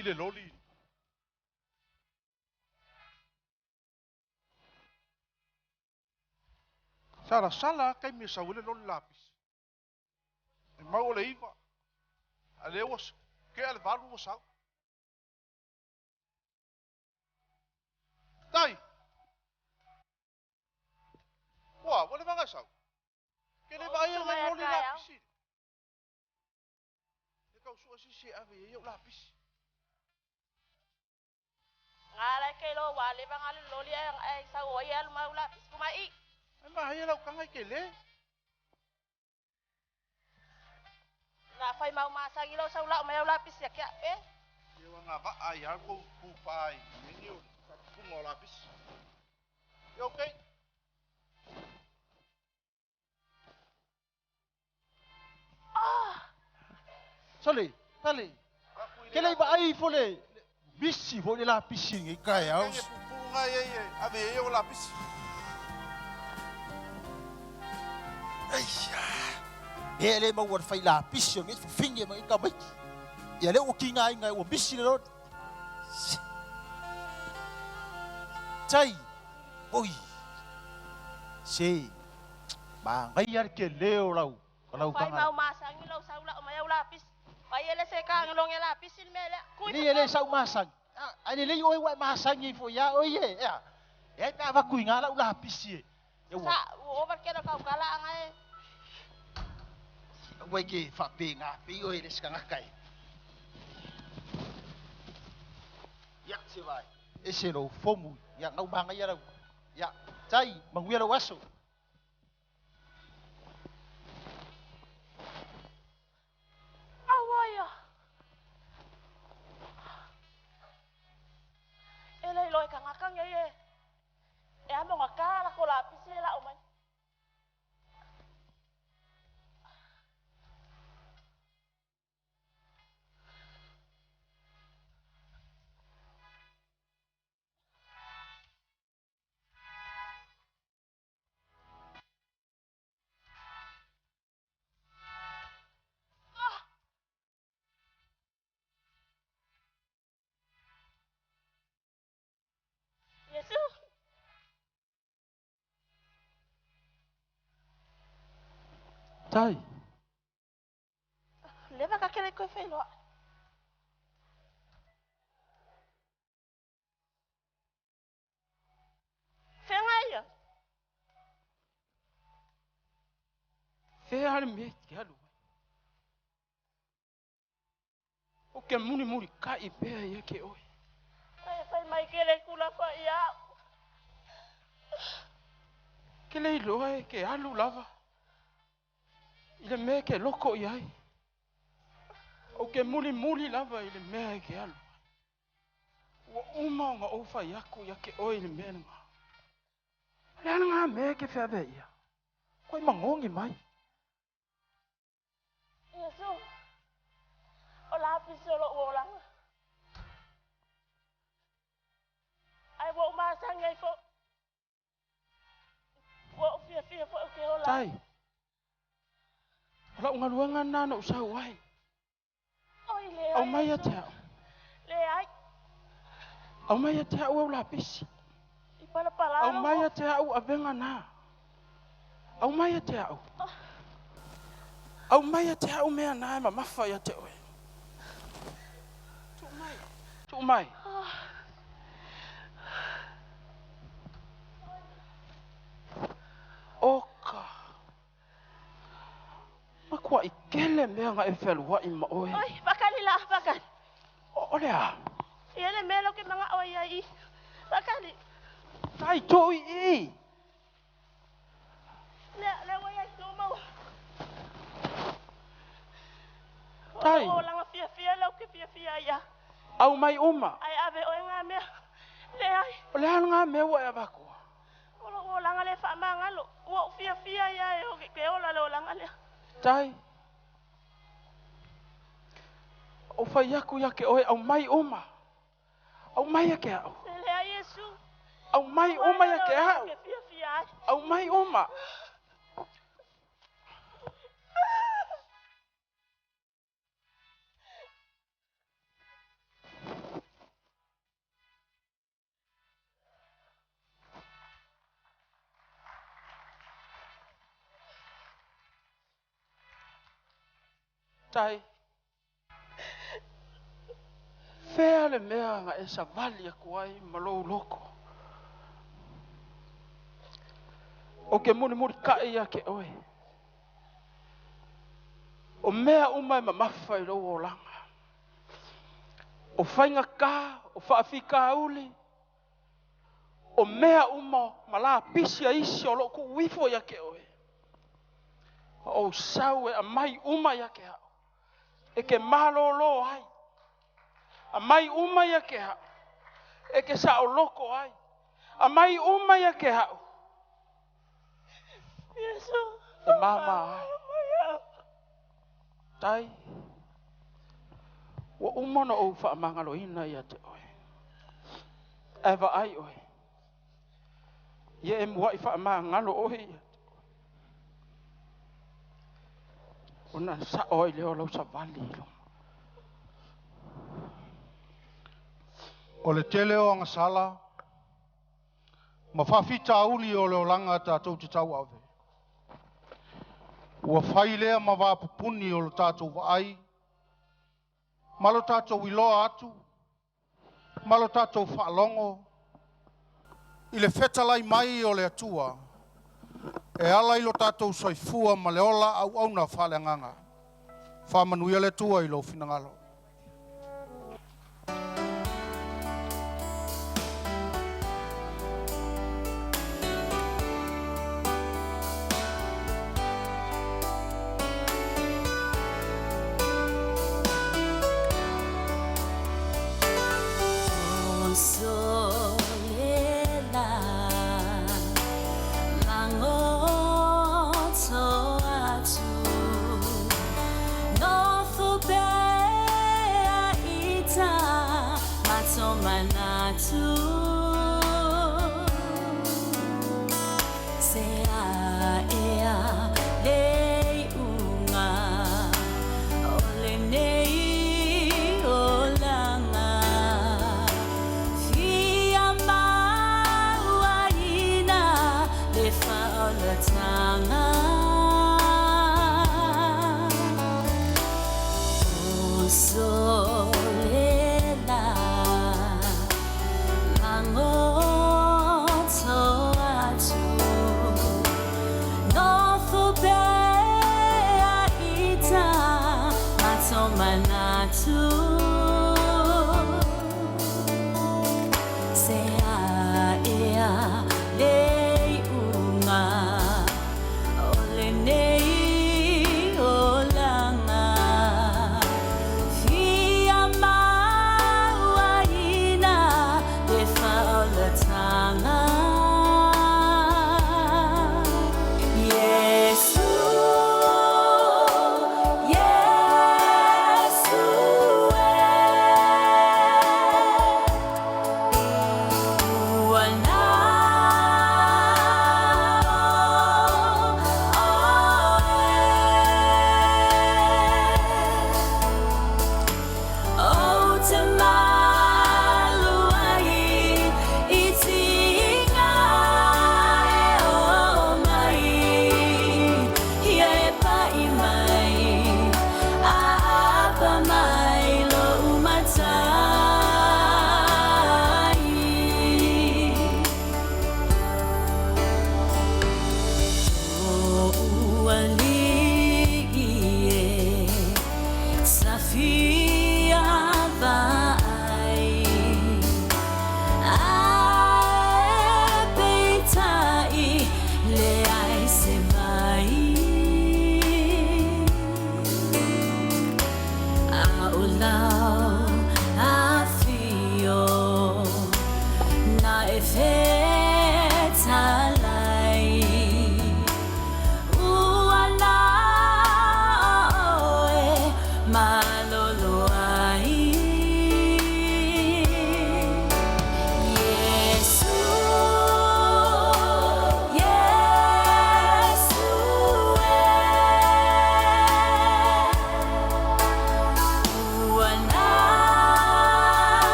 i le loli. Sala sala kai me sau le loli lapis. E mau o le iva. A le ua ke ale valu ua sau. Tai. Ua, ua le vanga sau. Ke le vai le loli lapis. E kau sua sisi ave e iau lapis. Ngala ke lo wa le vanga le loli e sau o ia lu mau lapis kumai. E mahi lau kanga ke le. Na fai mau masangi lo sau lau mai lapis ya kia pe. Ke wanga va ai al ko ku pai ni o punga lapis. E okay. Ah. Sale, sale. Ke le va ai fole. Misi fo le lapis ngi kai au. Ke punga ye ye ave ye o lapis. Ai. Ele mau war fai lapis yo ngi finge mai ka mai. Ia le o kinga inga o misi le ro. Tai. Oi. Se. Ma ngai ar ke leo lau. Kalau Fai kanga. mau masangi lo sau lau mai lapis. Pai ele se ka ngolong lapis il mele. Kui Ni ele sau masang. Ai le oi wa masangi fo ya oi ye. Ya. E ta va kui ngala u lapis ye. E Sa o over ke kau kala ngai. Wai ke fa pe nga pe oi le skanga kai. Ya se vai. E se lo fomu ya ngau manga ya ya. Tai manguia lo aso. Awaya. Ele lo ka ngakang ye ye. E amo ngakala ko lapis la o mai. Tai. Leva ka kele koe whenua. Whenga ia. Whea hare me te alu. O ke muni muri ka i pea ia ke oe. Ai whai mai kele kula wha ia. Ke lei loa e ke alu lava. I le mea ke loko i ai. O ke muli muli lava i le mea e ke alu. Ua uma o ngā ofa i aku ia ke oe i le mea ngā. Le ana ngā mea ke wheawe ia. Koe mangongi mai. Yesu. O lapis o lo uolanga. Ai wa umasangi ai fo. Wa ufia fia fo ke ola. Tai. O lau ngaluanga nana o sau ai. Oi le ai. Au mai a te au. Le ai. Au mai a te au au lapisi. I pala pala. Au mai a te au a venga nā. Au mai a te au. Au mai a te au mea nā e mamafa ia te oe. Tu mai. Tu mai. Oka. Makua i kele mea ngā e whelua i maoe. Oi, pakali la, pakali. O lea. Ia le mea lo ke manga oi ai. Pakali. Tai toi i. Le le wai ai no mau. Tai. O langa fia fia lau ke fia fia ia. Au mai uma. Ai ave oe ngā mea. Le ai. O lea ngā mea ua e avakua. O lo o langa le whaamanga lo. Ua fia fia ia e o ke ola le o langa lea. Tai. O whai aku ia ke oe au mai uma. Au mai a ke au. Le ai Yesu. Au mai uma ia ke au. Ke fia fia ai. Au mai uma. Tai. Fea le mea na e savali aku ai ma lou loko. Ou ke mulimulikai ia te oe. O mea uma e mamafa i lou olaga. O faigata, o faafitauli, o mea uma ma lapisi a isi o lo o tuu ifo ia te oe. O ou sau e aumai uma ia te au. E te malolo ai. Aumai uma ia te au. E te saoloko ai. Aumai uma ia te au. E mama ai. Tai. Ua uma ona ou faamagaloina ia te oe. Ae vaai oe. Ia e muai faamagalo oe ia te oe. Ona sao ai lea o lau savali i luma. O le tele o agasala ma faafitauli o le olaga tatou te tauave. Ua fai lea ma vapupuni o lo tatou vaai, ma lo tatou iloa atu, ma lo tatou faalogo, i le fetalai mai o le Atua, e ala i lo tatou soifua ma le ola auauna faaleagaga. Faamanuia le Atua i lou finagalo. Yesu,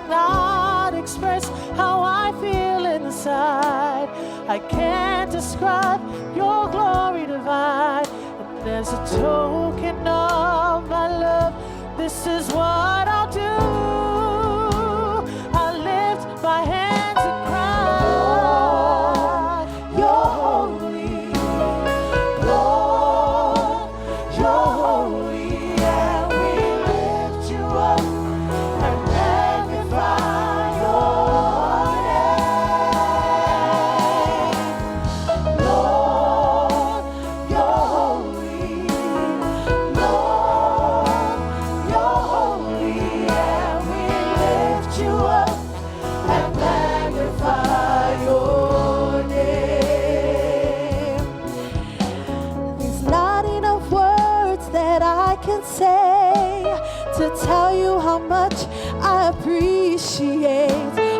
cannot express how I feel inside. I can't describe your glory divine. And as a token of my love, this is what I'll do. I lift my hands and cry, You're holy, Lord, you're holy, and we lift you up and magnify your name. Lord, you're holy. Lord, you're holy, and we lift you up and magnify your name. There's not enough words that I can say to tell you how much I appreciate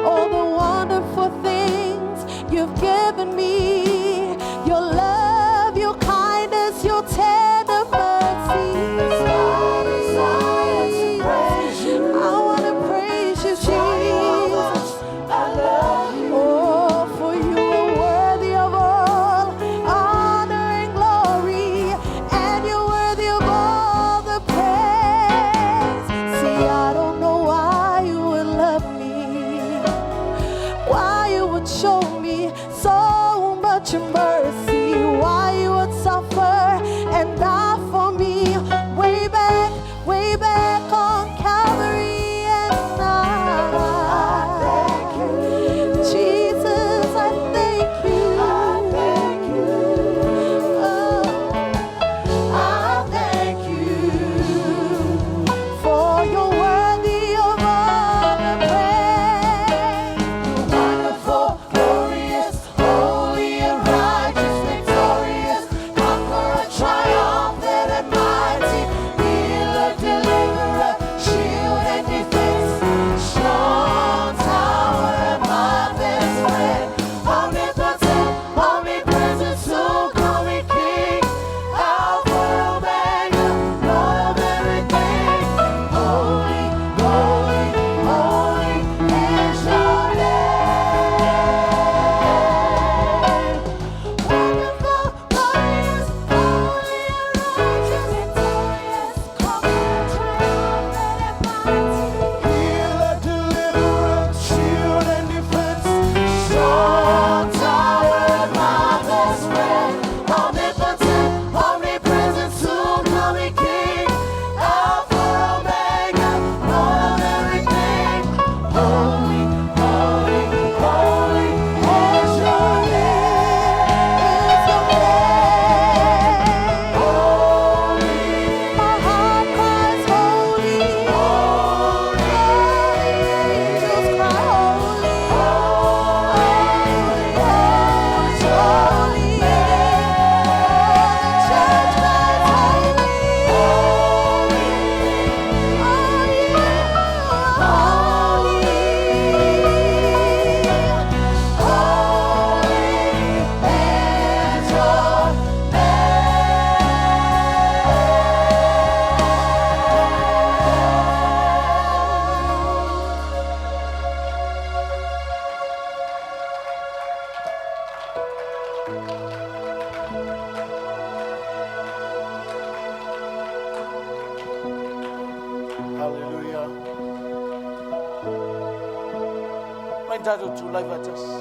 all the wonderful things you've given me. Your love, your kindness, your tender mercy. I want to praise you, Jesus. I love you. Oh, for you are worthy of all honor and glory, and you're worthy of all the praise. See, I don't know why you would love me, why you would show me so much mercy, why you would suffer and die for me way back on Calvary. And I thank you, Jesus, I thank you. I thank you. Oh, I thank you. For you're worthy of all the praise. You're wonderful, glorious, holy and righteous, victorious, conqueror, triumphant and mighty, healer, deliverer, shield and defense, strong tower and my best friend, omnipotent, omnipresent, soon coming King, Alpha Omega, Lord of everything, holy, holy, holy is your name. Wonderful, glorious, holy and righteous, victorious, conqueror, triumphant and mighty. Healer, deliverer, shield and defense, Strong tower, my best friend, omnipotent, omnipresent, soon coming King, Alpha Omega, Lord of everything, holy, holy, holy is your name. Is your name. Holy, my heart cries holy, holy, angels cry holy, holy, holy, the church cries holy, holy, holy is your Hallelujah. Mai tātou tūlai wātasi.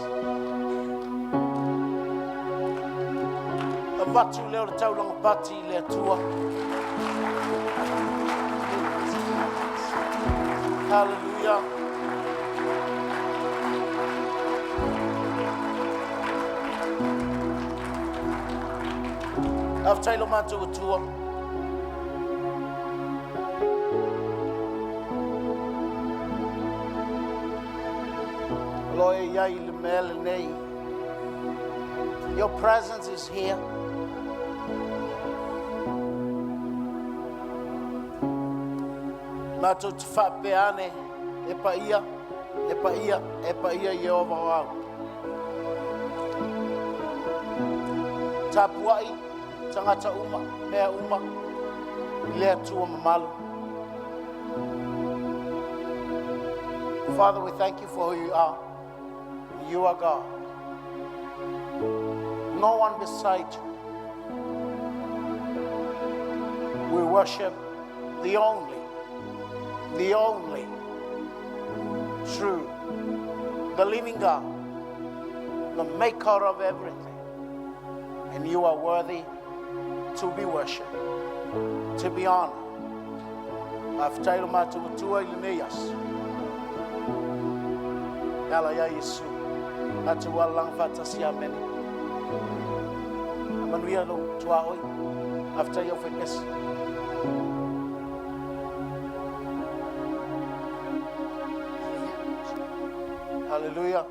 A vatu leo le taulanga pati i le atua. Hallelujah. Aftai lo mātou atua. Lo e iai le mele nei. Your presence is here. Mātou te whaapeane, e pa ia, e pa ia, e pa ia i o au. Tapuai, tangata uma, mea uma, i le atua mamalu. Father, we thank you for who you are. You are God. No one beside you. We worship the only, the only true, the living God, the maker of everything. And you are worthy to be worshipped, to be honored. Faafetai lo matou Atua i lenei aso. E ala ia Iesu. Matou alalaga faatasi. Amene. Manuia lou tuaoi. Faafetai au faipesi. Hallelujah.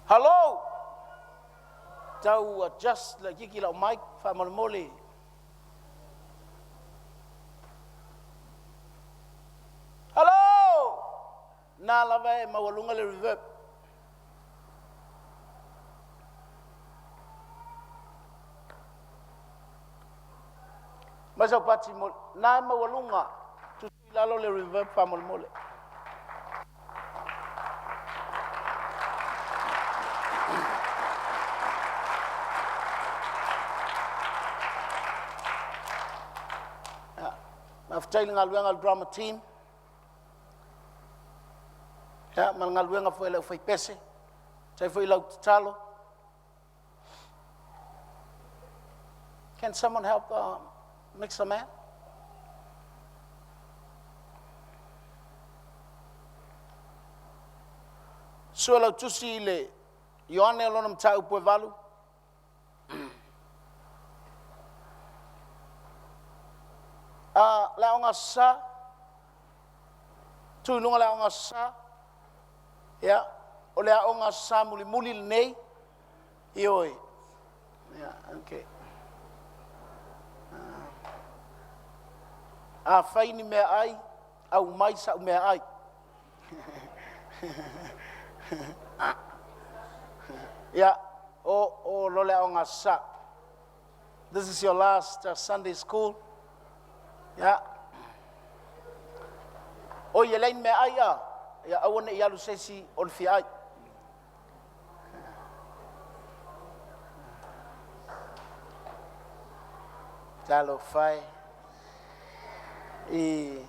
Hello. Tau adjust laitiiti lau mic faamolemole. Hello. Na lava e maualuga le reverb. Mai sau pati mo na e maualuga. Tusi lalo le reverb faamolemole. Faafetai i le galuega a le drama team. Ia, ma le galuega foi a le aufaipese. Faafetai foi i lau tatalo. Can someone help mix the man? Sue lau tusi i le Ioane o lona mataupu e valu. A le Aoga Aso Sa, tu i luga le Aoga Aso Sa. Ia, o le Aoga Aso Sa mulimuli lenei. Ioe. Ia, okay. Afai ni meaai, aumai sa'u meaai. Ia, o lo le Aoga Aso Sa. This is your last Sunday school. Ia. Oi e leai ni meaai a. Ia aua ne i alu se isi o le fia ai. Talofa e. I,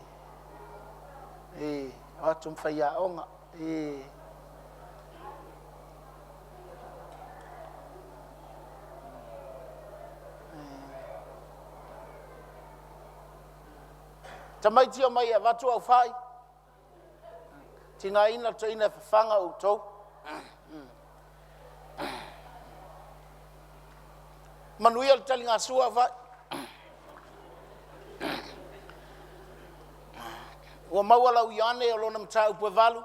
i, o atu ma faiaoga. I, Tamaiti omai e avatu au fai. Tigaina le toeaina e fafaga outou. Manuia le taligasua au fai. Ua maua lau Ioane o lona mataupu e valu.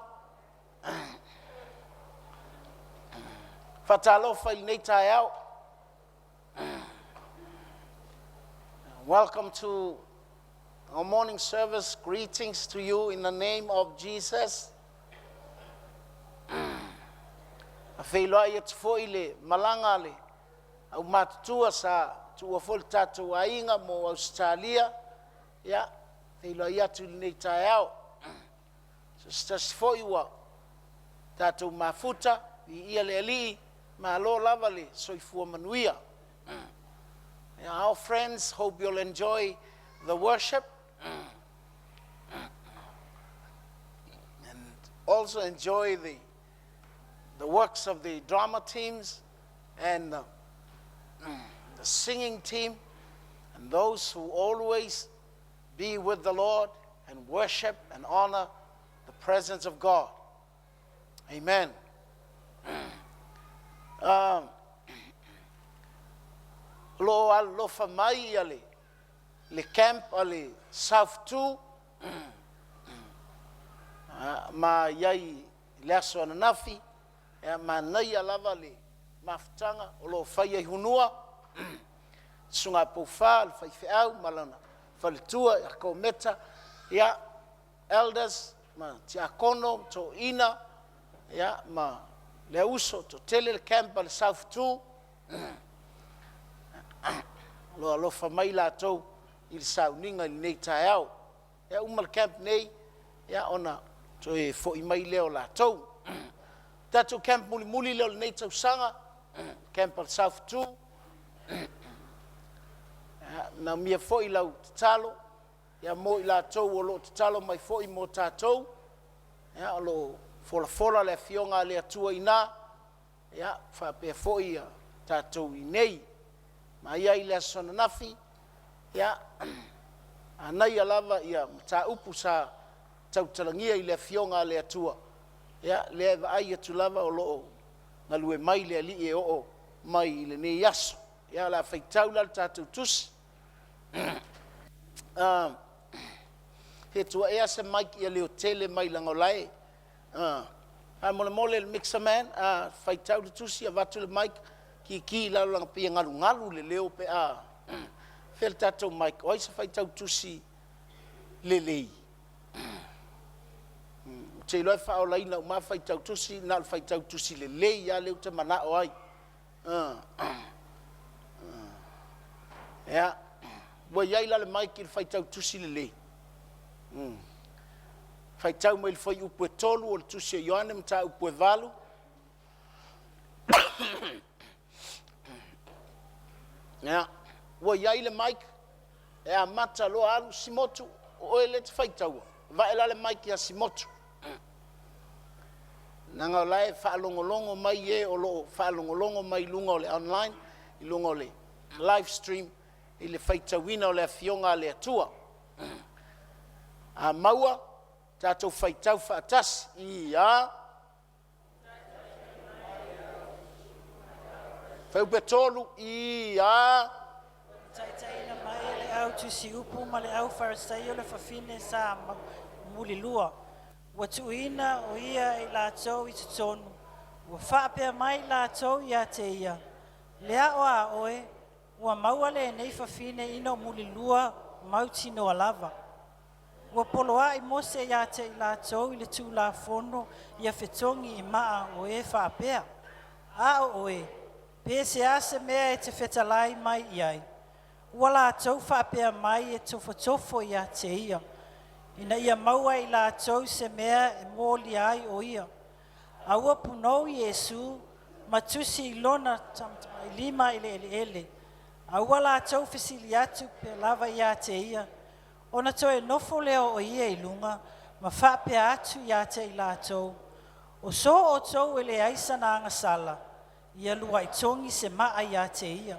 Faatalofa i lenei taeao. Welcome to our morning service. Greetings to you in the name of Jesus. A feiloai atu foi le malaga a le aumatutua sa tuua foi le tatou aiga mo Ausetalia. Ia, feiloai atu i lenei taeao. So se tasi foi ua tatou mafuta, viia le Alii, malo lava le soifua manuia. Our friends, hope you'll enjoy the worship and also enjoy the works of the drama teams and the singing team and those who always be with the Lord and worship and honor the presence of God. Amen. O lo o alolofa mai ia le camp a le South 2 ma i ai i le aso ananafi, ia manaia lava le mafutaga o lo o fai ai hunua, Susuga Poufa, le faifeau ma lana faletua ia Kometa, ia elders ma tiakono, toeaiina, ia ma le auso, toatele le camp a le South 2. O lo o alofa mai latou. i le sauniga i lenei taeao. Ia uma le camp nei, ia ona toe foi mai lea o latou. Tatou camp mulimuli lea o lenei tausaga, camp a le Saofatu. Ia, manaomia foi lau tatalo, ia mo i latou o lo o tatalo mai foi mo tatou, ia o lo o folafola le Afioga a le Atua i ina, ia faapea foi ia tatou i inei. Ma ia i le aso ananafi, ia, manaia lava ia mataupu sa tautalagia i le Afioga a le Atua, ia, lea e vaai atu lava o lo o galue mai le Alii e oo mai i lenei aso. Ia, o le a faitau la le tatou tusi. Fia tuu ea se mic ia leotele mai leaga o la e Faamolemole le mixer man, a faitau le tusi avatu le mic, kiki i lalo leaga pei e galugalu le leo pe a fea le tatou mic, o ai se faitau tusi lelei? Ou te iloa e faaolaina uma lava faitau tusi, na o le faitau tusi lelei lava lea ou te manao ai. Ia, ua i ai la le mic i le faitau tusi lelei? Faitau mai le fuaiupu e 3 o le tusi a Ioane mataupu e 8. Ia, ua i ai le mic, e amata loa alu Simotu, o oe lea e te faitaua, vae la le mic ia Simotu. Leaga o la e faalogologo mai e o lo o faalogologo mai i luga o le online, i luga o le live stream i le faitauina o le Afioga a le Atua. A maua, tatou faitau faatasi i a Fuaiupu e 3 i a Taitaiina mai e le au tusi upu ma le au Farisaio le fafine sa mulilua. Ua tuuina o ia e i latou i totonu, ua faapea mai latou ia te ia, Le ao a oe, ua maua lenei fafine ina o mulilua mautinoa lava. Ua poloai Mose ia te i latou i le Tulafono ia fetogi i maa o e faapea. A o oe, pe se a se mea e te fetalai mai i ai, ua latou faapea mai e tofotofo ia te ia, ina ia maua i latou se mea e molia ai o ia. A ua punou Iesu ma tusi i lona lima i le eleele, a ua latou fesili atu pea lava ia te ia, ona toe nofo lea o ia i luga ma faapea atu ia te i latou, o so outou e leai sana agasala, ia luai togi se maa ia te ia.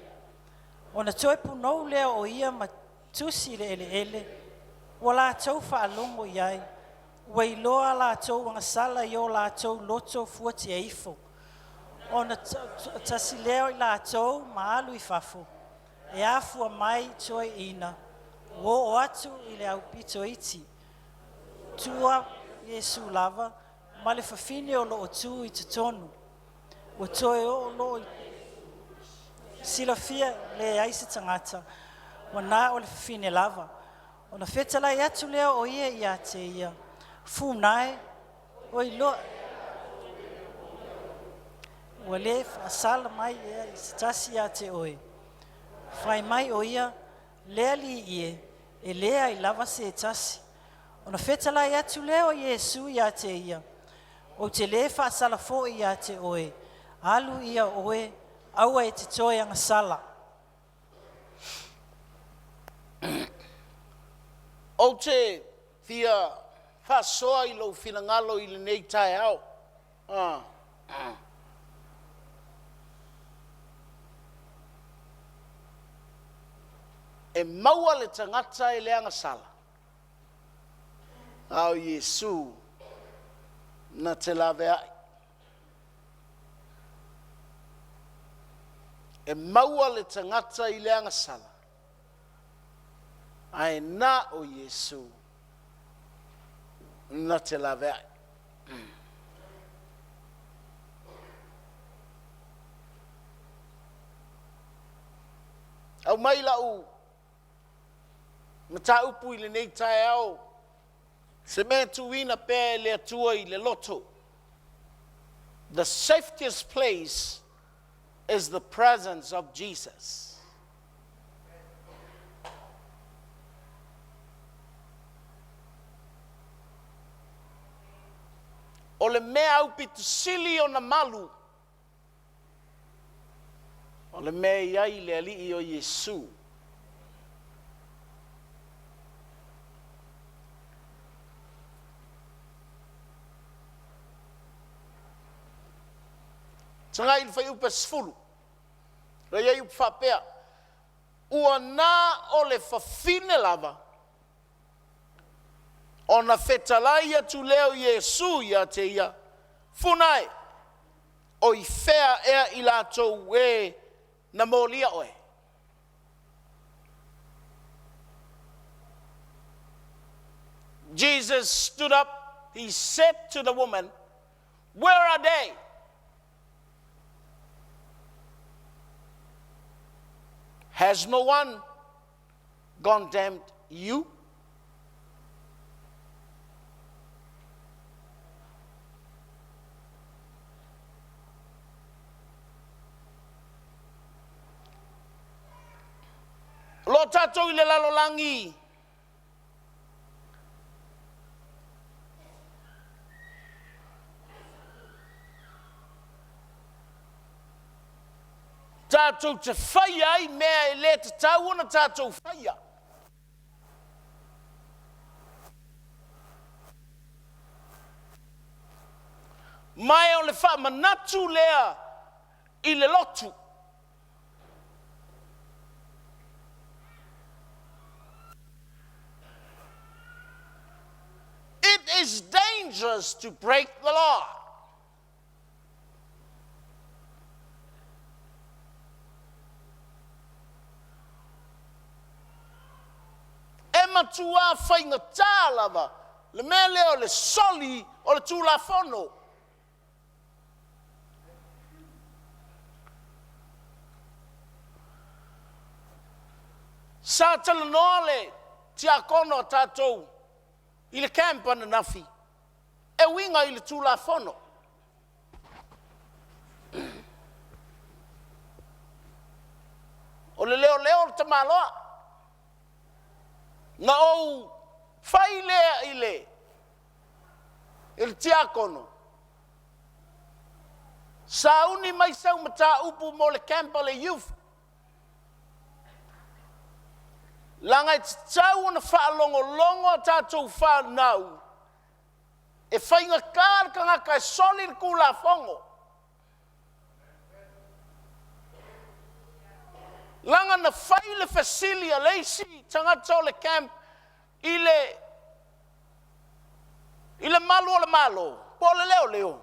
Ona toe punou lea o ia ma tusi i le eleele, ua latou faalogo i ai, ua iloa latou agasala i o latou loto fuatia ifo. Ona tasi lea o i latou ma alu i fafo, e afua mai toeaiina, ua oo atu i le aupito iti. Tua Iesu lava ma le fafine o loo tu i totonu. Ua toe oo loa i silafia leai se tagata, ua na o le fafine lava. Ona fetalai atu lea o ia ia te ia, Funae, ua iloa ua le faasala mai ea i se tasi ia te oe. Fai mai o ia, Le Alii e, e leai lava se tasi. Ona fetalai atu lea o Iesu ia te ia, Ou te lē faasala foi ia te oe, alu ia oe, aua e te toe agasala. Ou te fia faasoa i lou finagalo i lenei taeao. E maua le tagata e le agasala, a o Iesu na te laveai. E maua le tagata i le agasala, ae na o Iesu na te laveai. Aumai lau mataupu i lenei taeao, se mea e tuuina pea e le Atua i le loto. The safetiest place is the presence of Jesus. O le mea aupito sili ona malu, o le mea e i ai le Alii o Iesu. Tagai i le fuaiupu 10. O i ai upu faapea, ua na o le fafine lava ona fetalai atu lea o Iesu ia te ia, Funa e, o i fea ea i latou e na molia oe? Jesus stood up, he said to the woman, Where are they? Has no one condemned you? O lo o tatou i le lalolagi tatou te faia ai mea e le tatau ona tatou faia. Ma o le faamanatu lea i le lotu. It is dangerous to break the law. E matuā faigata lava le mea lea o le soli o le Tulafono. Sa talanoa le tiakono a tatou i le camp ananafi e uiga i le Tulafono. O le leoleo o le tamaloa. Na ou fai lea i le i le tiakono, sauni mai sau mataupu mo le camp a le youth, leaga e tatau ona faalogologo a tatou fanau e faigata le tagata e soli le Tulafono. Leaga na fai le fesili a le isi tagata o le camp i le i le malu o le Malo po o le leoleo,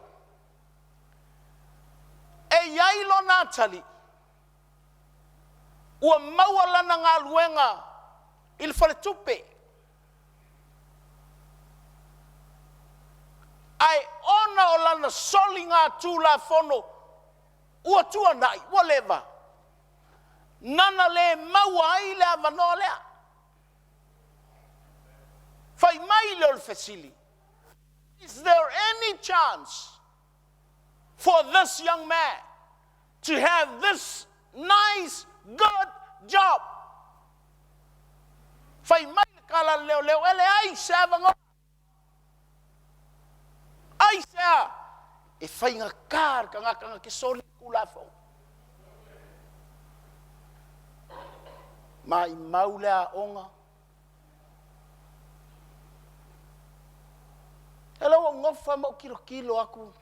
e i ai lona atalii ua maua lana galuega i le faletupe, ae ona o lana soligatulafono ua tuanai, ua leva, nana le maua ai le avanoa lea. Fai mai lea o le fesili, Is there any chance for this young man to have this nice, good job? Fai mai le tala a le leoleo, e leai se avanoa. Aisea? E faigata le tagata na te soli le Tulafono. Maimau le aoga. E le ua ou nofo lava ma ou tilotilo atu.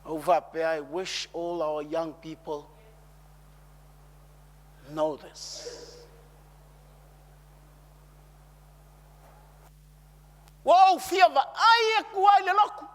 Ou faapea, I wish all our young people know this. Ua ou fia vaai atu lava i le lotu.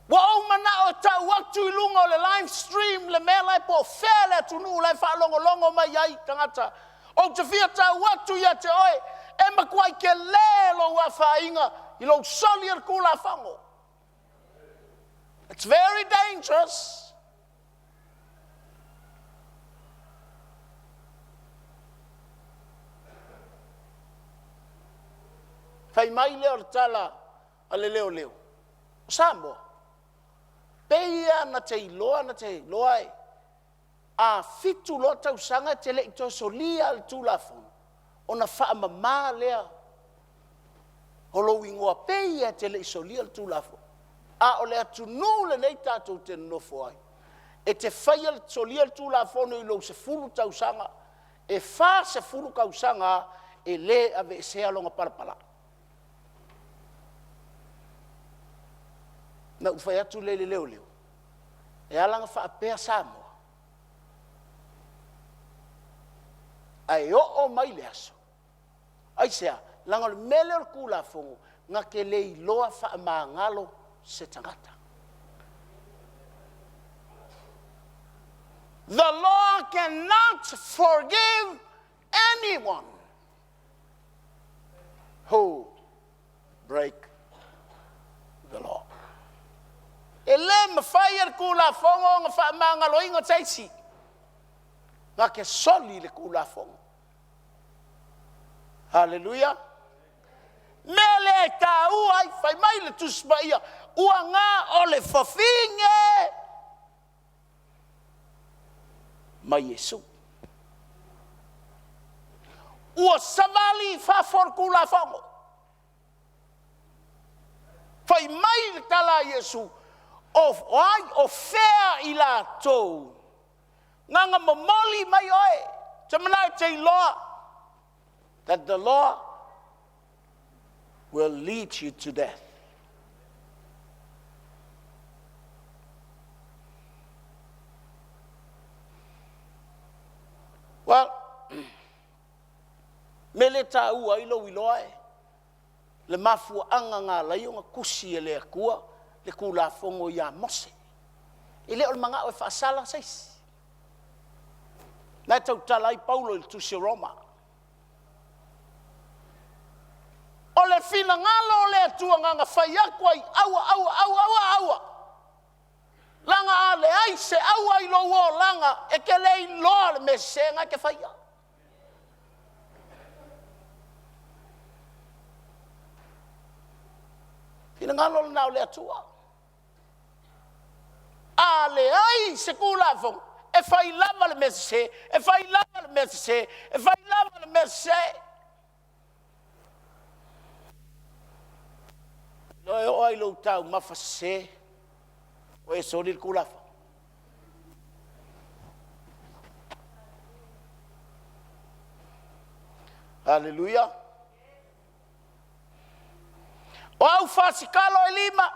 Ua ou manao e tau atu i luga o le live stream le mea la e po o fea le atunuu la e faalogologo mai ai tagata. Ou te fia tau atu ia te oe, e matuai tele lou afaina i lou soli o le Tulafono. It's very dangerous. Fai mai lea o le tala a le leoleo, o Samoa, pei lava na te iloa na te iloa e. A fitu loa tausaga e te le i toe solia le Tulafono, ona faamama lea o lou igoa pei lava e te le i solia le Tulafono. A o le atunuu lenei tatou te nonofo ai, e te faia solia le Tulafono i lou 10 tausaga, e 40 tausaga e le aveesea lona palapala. Ona ou fai atu lea i le leoleo, e ala ona faapea Samoa, ae oo mai le aso. Aisea? Leaga o le mea lea o le Tulafono, na te le iloa faamagalo se tagata. The law cannot forgive anyone who break the law. E le mafai e le Tulafono ona faamagaloina se isi na te soli le Tulafono. Haleluia! Mea lea e taua ai, fai mai le Tusi Paia, ua na o le fafine ma Iesu. Ua savali i fafo o le Tulafono. Fai mai le tala a Iesu, o ai, o fea i latou na na momoli mai oe, ou te manao e te iloa that the law will lead you to death. Well, mea lea e taua ai lou iloa e le mafuaaga na ala ai ona tusi e le Atua le Tulafono ia Mose. E le o le manao e faasala se isi. Na e tautala ai Paulo i le tusi o Roma. O le finagalo o le Atua na ona fai atu ai, aua, aua, aua, aua, aua. Leaga a leai se aua i lou olaga, e te le iloa le mea sese na e te faia. Finagalo lena o le Atua. A leai se Tulafono, e fai lava le mea sese, e fai lava le mea sese, e fai lava le mea sese. E oo lava i lou taumafa sese, ua e soli le Tulafono. Haleluia! O au fasikalo e lima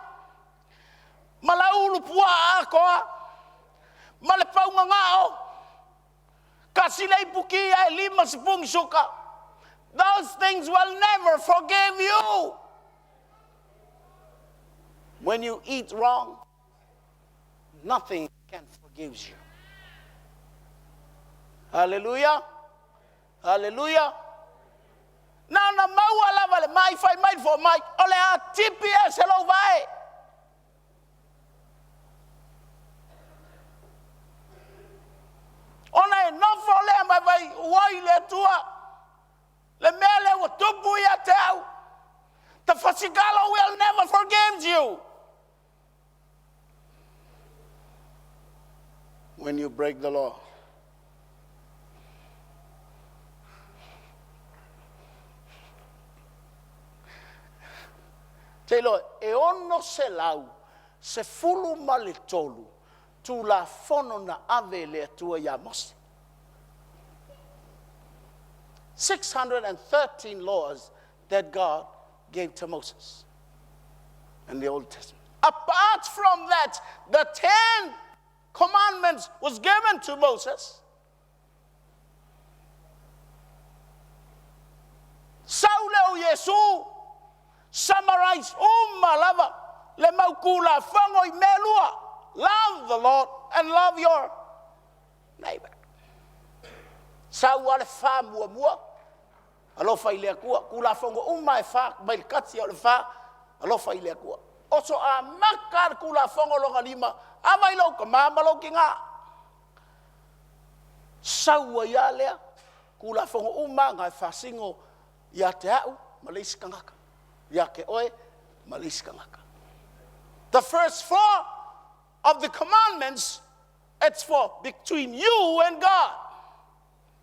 ma lau ulupuaa atoa ma le paugagao, tasi le iputi ae lima sipuni suka. Those things will never forgive you. When you eat wrong, nothing can forgive you. Hallelujah. Hallelujah. Na ona maua lava le mai, fai mai le fomai, o le a tipi ese lou vae. Ona e nofo lea ma fai, oi le Atua, le mea lea ua tupu ia te au. The fasigalo will never forgive you. When you break the law. Te iloa, e 613 Tulafono na ave e le Atua ia Mose. 613 laws that God gave to Moses in the Old Testament. Apart from that, the Ten Commandments was given to Moses. Sau lea o Iesu, summarize uma lava le mau Tulafono i mea e lua, love the Lord and love your neighbor. Sau lava le fa muamua, alofa i le Atua, Tulafono uma e fa, mai le tasi o le fa, alofa i le Atua. Oso amata le Tulafono lona lima, ava i lou tama ma lou tina. Sau ai lava lea, Tulafono uma na e faasino ia te au ma le isi tagata, ia te oe ma le isi tagata. The first four of the commandments. It's for between you and God.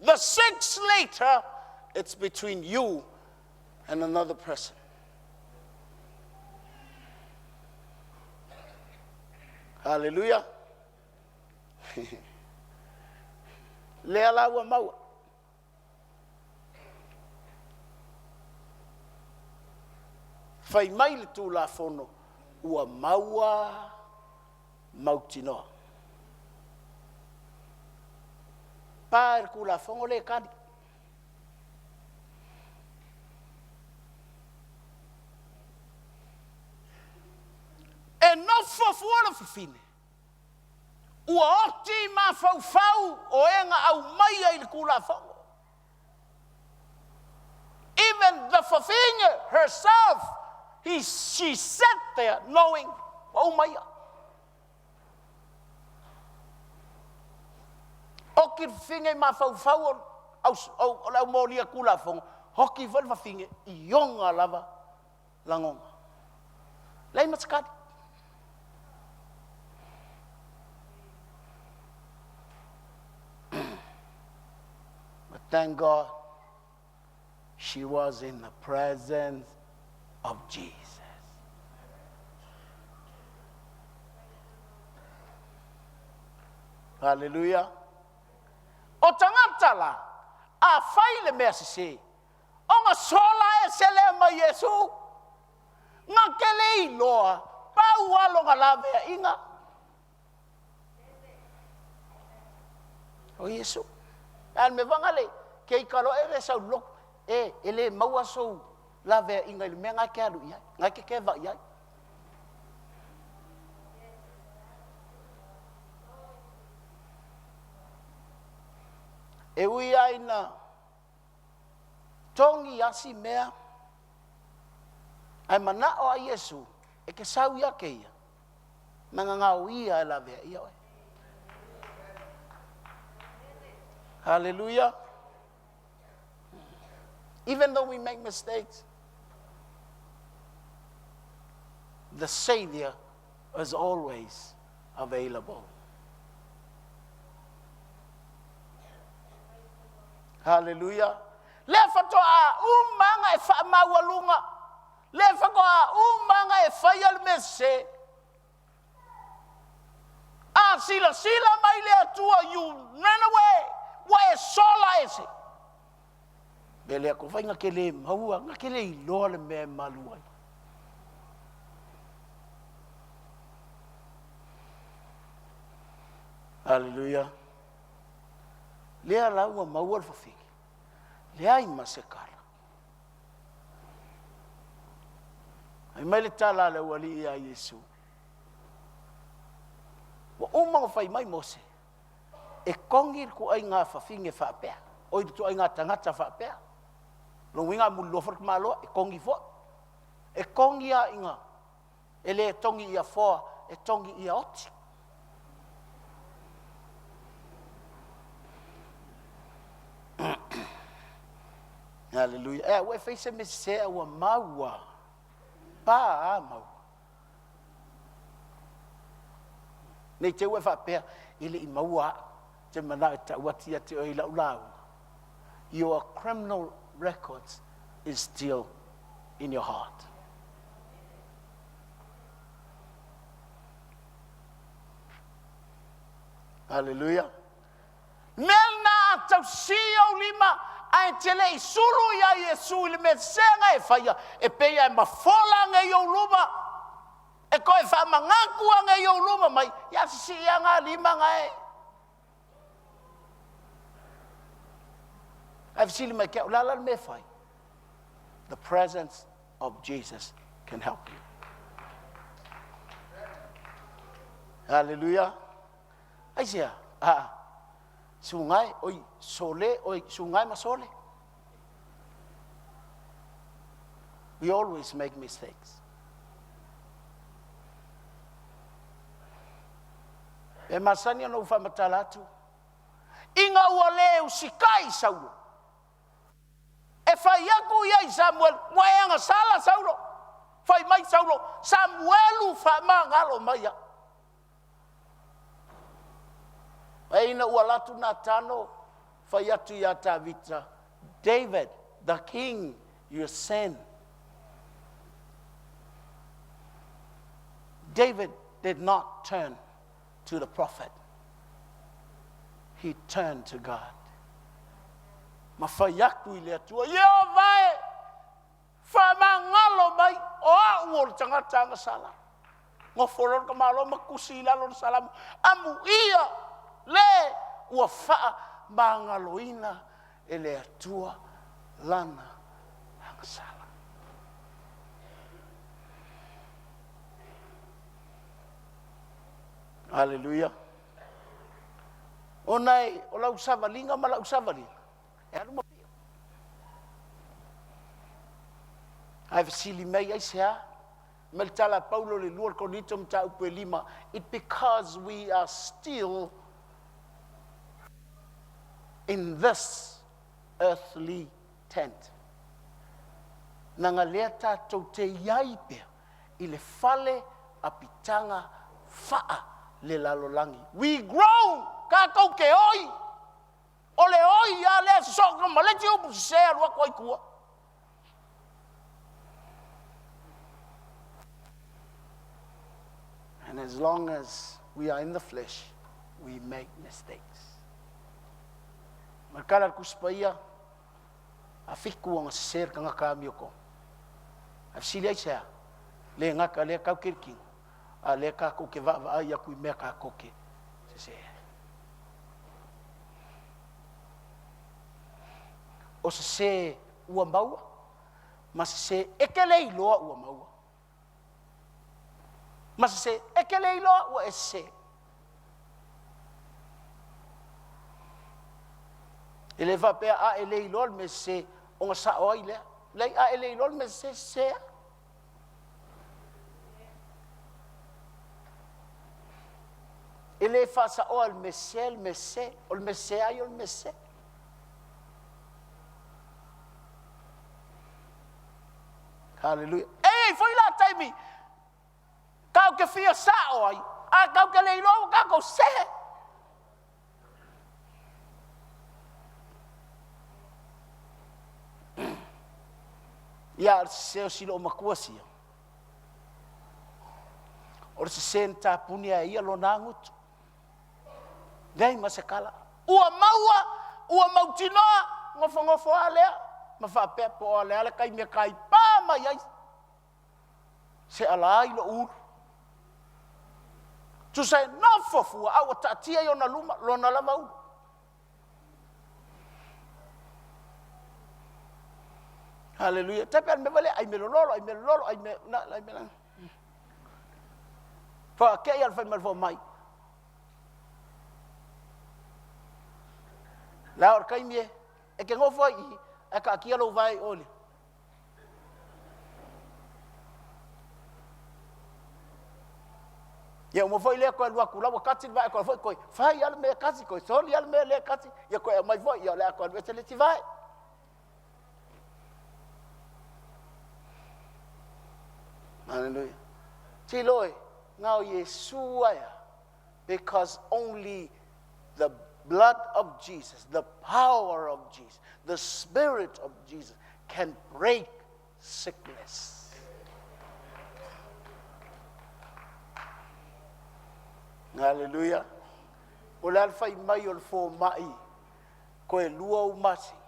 The six later, it's between you and another person. Hallelujah. Lea la ua maua. Fai mai le Tulafono ua maua mautinoa. Pa i le Tulafono le kali. E nofo fua le fafine, ua oti mafaufau o e na aumaia i le Tulafono. Even the fafine herself, he, she sat there knowing ua uma ia. Oki le fafine i mafaufau o, au, au, o le aumolia Tulafono, oki foi le fafine i ona lava lagona. Leai ma se kali. But thank God she was in the presence of Jesus. Hallelujah. O tagata la, a fai le mea sese, Ona sola ese lea mai Iesu, na ke le iloa, pau a lona laveaiga. O Iesu. A le mea vanga le, ke i kalo e ve sau loku, e, e le maua sou laveaiga i le mea nga ke alu i ai, nga ke ke vai ai. E ui ai na Togi asi mea, ae manao a Iesu e ke sau ia keia, ma gagao ia e lavea ia oe. Hallelujah. Even though we make mistakes, the Savior is always available. Hallelujah. Lea faatoa uma aga e faamaualuga. Lea faatoa uma aga e faia le mea sese. A silasila mai le Atua, you ran away, ua e sola ese. Mea lea ko whai nga ke le maua, nga ke le iloa le mea e malu ai. Hallelujah. Lea la ua maua le fafine. Leai ma se kala. Ai mai le tala a le aualii ia Iesu. Ua uma ona fai mai Mose, e kogi le tuaiga fafine faapea, oi le tuaiga tagata faapea. Lona uiga a muliloa foi le tamaloa, e kogi foi. E kogi lava ina e le togi ia foa, e togi ia oti. Haleluia. E ua e fai se mea sese a ua maua. Pa a maua. Nei te ua e faapea, e le i maua au. Te manao e tau atu ia te oe i lau lauga. Your criminal records is still in your heart. Hallelujah. Mea lena a tausī ou lima ae te le i sulu iā Iesu i le mea sesega e faia, e pei a e mafola age i ou luma, e toe faamanatu age i ou luma mai, ia sisii aga lima ga e. Ae fesili mai ke au, le a la le mea e fai? The presence of Jesus can help you. Hallelujah. Aisea? Aa, sugai, oi, sole, oi, sugai ma sole. We always make mistakes. E masani ona ou faamatala atu, ina ua le usikai Saulo, E fai atu ia i Samuelu, ua e agasala Saulo. Fai mai Saulo, Samuelu faamagalo mai au. Ina ua alu atu Natano fai atu iā Tavita, David, the king, your sin. David did not turn to the prophet. He turned to God. Ma fai atu i le Atua, Ieova e, faamagalo mai, o au o le tagata agasala. Nofo loa le tamaloa ma tusi i lalo le Salamo, amuia le ua faamagaloina e le Atua lana agasala. Aleluia. Ona e, o lau savaliga ma lau savaliga, e alu ma pio. Ae fesili mai aisea? Ma le tala a Paulo i le 2 Korinito mataupu e 5, it because we are still in this earthly tent. Naga lea tatou te iai pea i le fale apitaga faa le lalolagi. We grow! Tatou te oi! O le oi a lea sosoo ma le isi upu sese alu atu ai tua. And as long as we are in the flesh, we make mistakes. Ma le tala a le Tusi Paia, a fitu ona sese le tagata amiotonu. Ae fesili aisea? Le gata lea tau te le tino, a lea tatou te vaavaai atu i mea tatou te sese ai. O sese ua maua, ma sese e te le iloa ua maua. Ma sese e te le iloa ua e sese. E le faapea a e le iloa le mea sese ona sao ai lea. Leai, a e le iloa le mea sese, sese lava. E le faasaoa e le mea sese le mea sese, o le mea sese lava ia o le mea sese. Haleluia. E i ai foi la taimi tatou te fia sao ai, a tatou te le iloa ua tatou sese. Ia, o le sese o si loomatua sia, o le sese na tapuni a e ia lona agutu. Leai ma se kala. Ua maua, ua mautinoa, nofonofo lava lea ma faapea po o le a le taimi e taipā mai ai se ala ai lou ulu. Tusa e nofo fua a ua taatia i ona luma lona lava ulu. Haleluia. Tai pea le mea lea, ai me lololo, ai me lololo, ai me, na, ai me la. Whaakea ia le whai mai le mai. La o le taimi e, e ke ngofo ai i, e ka akia lou vae i ole. Ia uma foi lea koe alu atu la ua kati le vae koe foi koe fai a le mea kati koe soli a le mea lea kati ia koe aumai foi ia o le a koe alu ese le isi vae. Hallelujah. Tilo e, ngao Iesu aia because only the blood of Jesus, the power of Jesus, the spirit of Jesus can break sickness. Hallelujah. O le a le fai mai o le fomai, koe lua ou masina,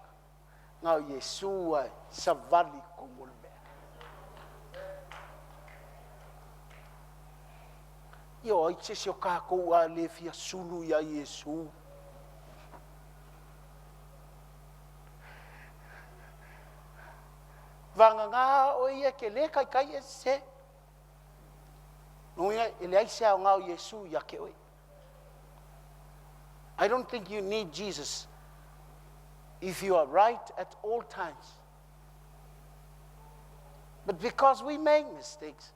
na o Iesu a e savali i totonu o le mea. Ia o ai se isi o tatou a le fia sulu iā Iesu? Vagana oe ia e te le taitai e sese. Lona uiga e leai se aoga o Iesu ia te oe. I don't think you need Jesus if you are right at all times. But because we make mistakes,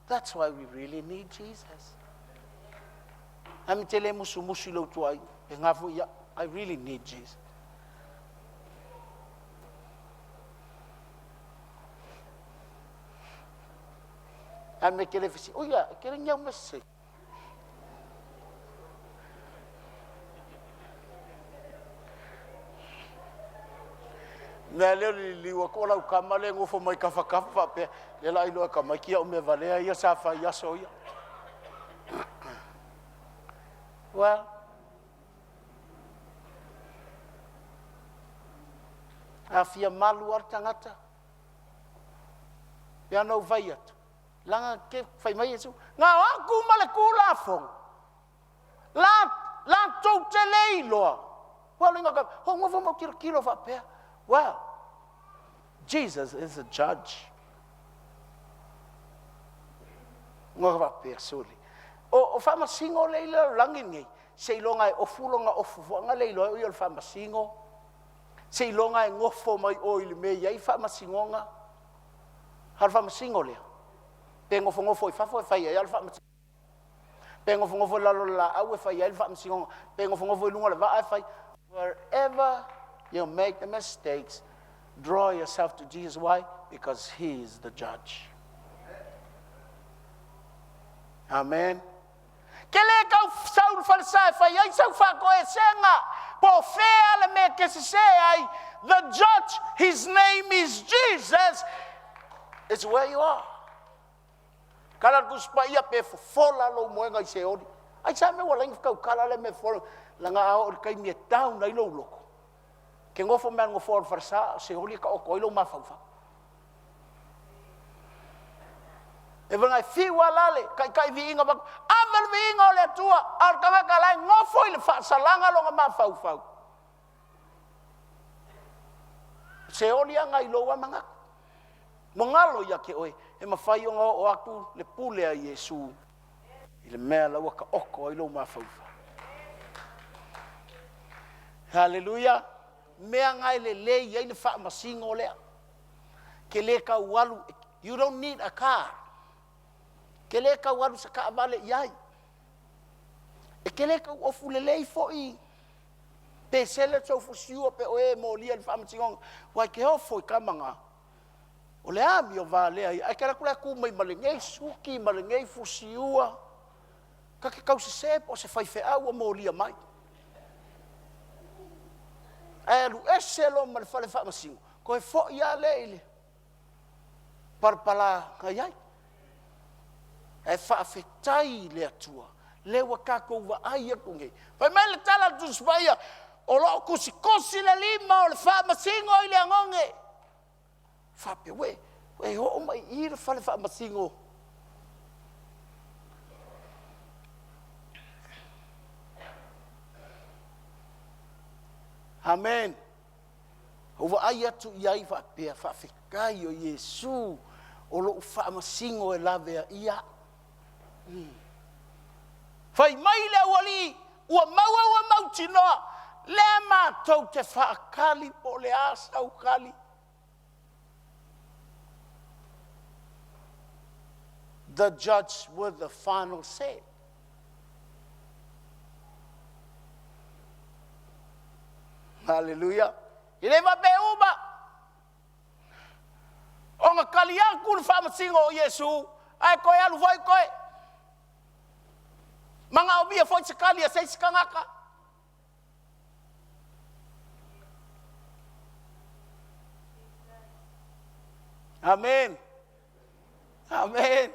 that's why we really need Jesus. Ami te le musumusu i lou tuai, e ngā foi ia, I really need Jesus. Ami ke le fisi, o ia, ke le nyau mese. Mea lea o le liliu atu o lau tama lea e nofo mai tafatafa faapea, lea o le a iloa e tamaiti au mea valea ia sa fai i aso ia. Well, a fia malu lava le tagata, pei ona ou fai atu, leaga te fai mai Iesu, na o atu ma le Tulafono, la, latou te le iloa. Ua alu ina ou nofo ma ou tilotilo faapea, well, Jesus is a judge. Ua faapea, sole. O, o faamasino lea i le lalolagi lenei, seiloga e ofu lona ofu foi na le iloa ai o ia o le faamasino, seiloga e nofo mai o i le mea e i ai faamasinoga. A o le faamasino lea, pe nofonofo i fafo e fai ai lava le faamasinoga. Pe nofonofo i lalo o le laau e fai ai le faamasinoga. Pe nofonofo i luga o le vaa e fai. Wherever you make the mistakes, draw yourself to Jesus. Why? Because he is the judge. Amen. Ke le kau sau le falesa e fai ai sau faatoesega po o fea le mea ke sesē ai. The judge, his name is Jesus, is where you are. Kala le Tusi Paia pe fofola lou moega i Seoli. Ai sa mea ua laina whakaukala le mea fofola. Langa a oo i le taimi e down ai lou loto. Ke nofo mea nofoa o le falesa o Seoli e taoto ai lou mafaufau. E vanga e fiu a lale, taitai viiga ma ave le viiga o le Atua, a o le tagata la e nofo i le faasalaga lona mafaufau. Seoli aga i lou a manatu. Ua galo ia te oe, e mafai ona oo atu le pule a Iesu i le mea la ua taoto ai lou mafaufau. Haleluia! Mea na e lelei ai le faamasino lea. Ke le tau alu, you don't need a car. Ke le tau alu se taavale i ai. E ke le tau ofu lelei foi pe sele sou fusiua pe o e e molia i le faamasinoga. Ua e ke ofo i tama na. O le amio valea ia. Ae ke alu atu la e tu mai ma lenei suki ma lenei fusiua. Ta te tau sese po o se faifeau ua molia mai. Ae alu ese loa ma le fale faamasino, toe foi lava lea i le palapala na i ai. Ae faafetai i le Atua, lea ua tatou vaai atu nei. Fai mai le tala a le Tusi Paia, o lo o tusitusi le lima o le faamasino i le agoge. Faapea, uē, e oo mai i i le fale faamasino. Amen. Ou vaai atu i ai faapea, faafetai o Iesu o lou faamasino e laveaia au. Fai mai le aualii, ua maua ua mautinoa, lea matou te faatali po o le a sau tali. The judge with the final say. Haleluia. E le faapea uma ona tali atu le faamasino o Iesu, ae toe alu foi toe. Manaomia foi se tali a se isi tagata. Amen. Amen.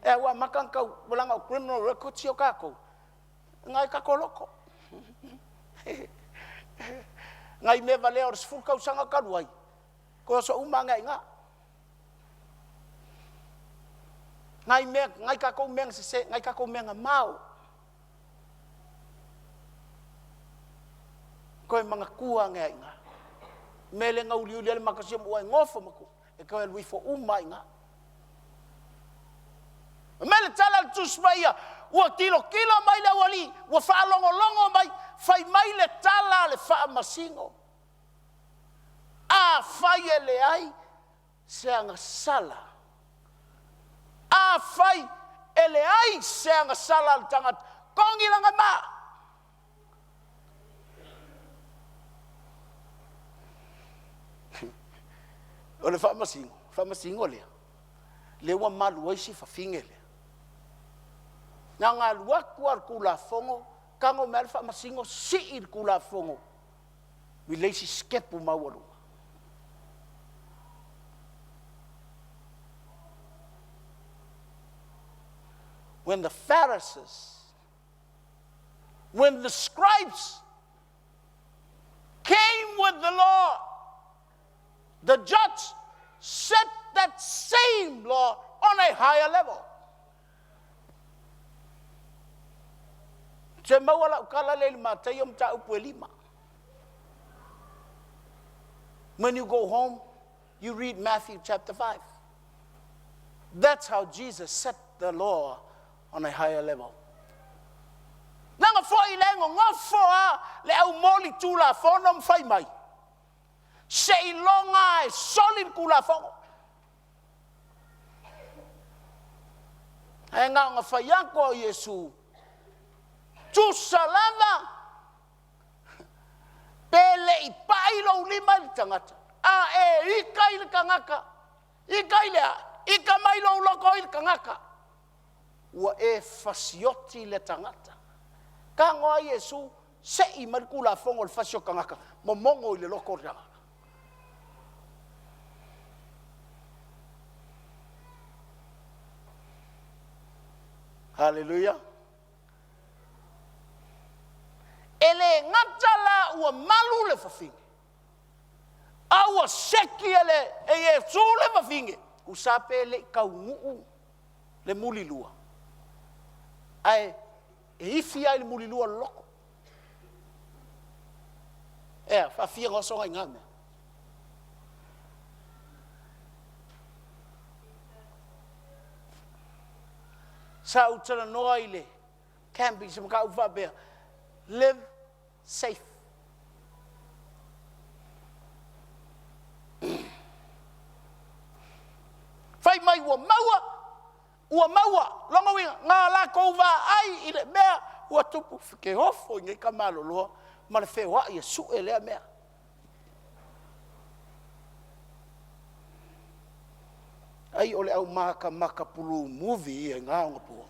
E ua amata ona tau leaga o criminal records ia o tatou. Ngai tatou loko. Ngai mea valea o le 10 tausaga talu ai. Toe oso uma ane ai i ina. Ngai mea, ngai tatou mea na sese, ngai tatou mea na mao. Toe manatua ane ai i ina. Mea lea na uliuli ai le matasia ma ua e nofo ma tuu, e toe alu ifo uma ai i ina. Fai mai le tala a le Tusi Paia, ua tilotilo mai le aualii, ua faalogologo mai, fai mai le tala a le faamasino. Afai e leai se agasala, afai e leai se agasala a le tagata, togi lana maa. O le faamasino, faamasino lea, lea ua malu ai si fafine lea. Na ona alu atu lava o le Tulafono, tago mai lava le faamasino sii le Tulafono i le isi sitepu maualuga. When the Pharisees, when the scribes came with the law, the judge set that same law on a higher level. Te maua lau kala le i le Mataio mataupu e lima. When you go home, you read Matthew chapter 5. That's how Jesus set the law on a higher level. Leaga foi le gogofo a le aumoli Tulafono ma fai mai, seiloga e soli le Tulafono. Ae na ona fai atu o Iesu, tusa lava pe le i pai lou lima i le tagata, a e ita i le tagata, ita i le a, ita mai lou loto i le tagata, ua e fasioti le tagata. Tago a Iesu, sei mai le Tulafono o le fasi o tagata, momono i le loto o le tagata. Haleluia. E le gata la ua malu le fafine, a ua seki e le e Iesu le fafine, tusa pe le i taunuu le mulilua, ae e ifi lava i le mulilua o le loto. Ea, faafia ona oso nai na mea. Sa ou talanoa i le camp i se mataupu faapea, live safe. Fai mai ua maua, ua maua, lona uiga, na latou vaai i le mea ua tupu, ke ofo i nei tamaloloa ma le feoai e sue lea mea. Ai o le au makamaka pulu movie ia i na ona po.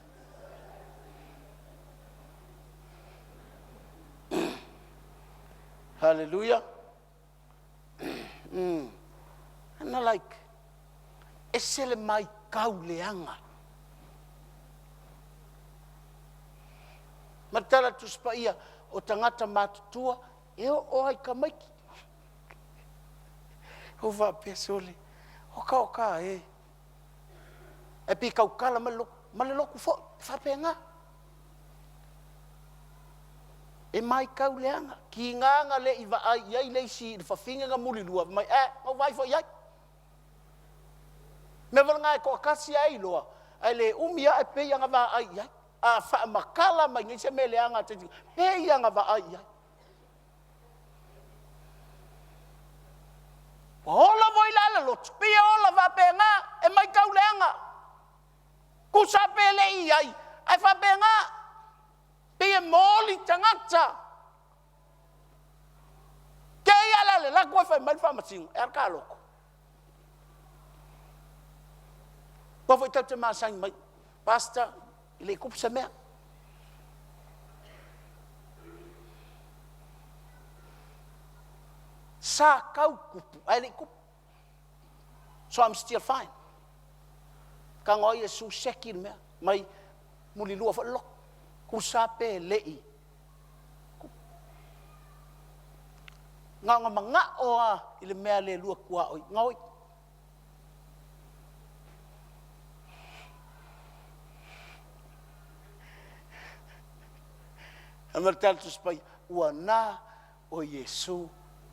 Hallelujah. And I like, ese le maitau leaga. Ma le tala Tusi Paia, o tagata matutua e oo lava i tamaiti. Ou faapea, sole, oka oka e. Ae pei e tautala mai le lotu, ma le lotu foi, e faapena. E matau leaga, tiga na le i vaai i ai le isi i le fafine na mulilua, fai mai, eh, na ou vaai foi i ai. Mea foi lena e toatasi lava e iloa, ae le umi lava ae pei lava na vaai i ai. A faamatala mai nei se mea leaga a te isi, pei lava na vaai i ai. Ua ola foi la le lotu, pei e ola faapena, e matau leaga. Tusa pe le i ai, ae faapena, pei e moli tagata. Kei ala le latou e fai mai le faamasino, e a le ta loto. Aua foi tatou te masani mai, Pastor, e le i tupu se mea. Sa tau tupu, ae le i tupu. So I'm still fine. Tago ai Iesu seki le mea, mai mulilua foi le loto. Tusa pe le i tupu. Na ona manao lava i le mea le lua tuaoi, gaoi. A ma le tala Tusi Paia, ua na o Iesu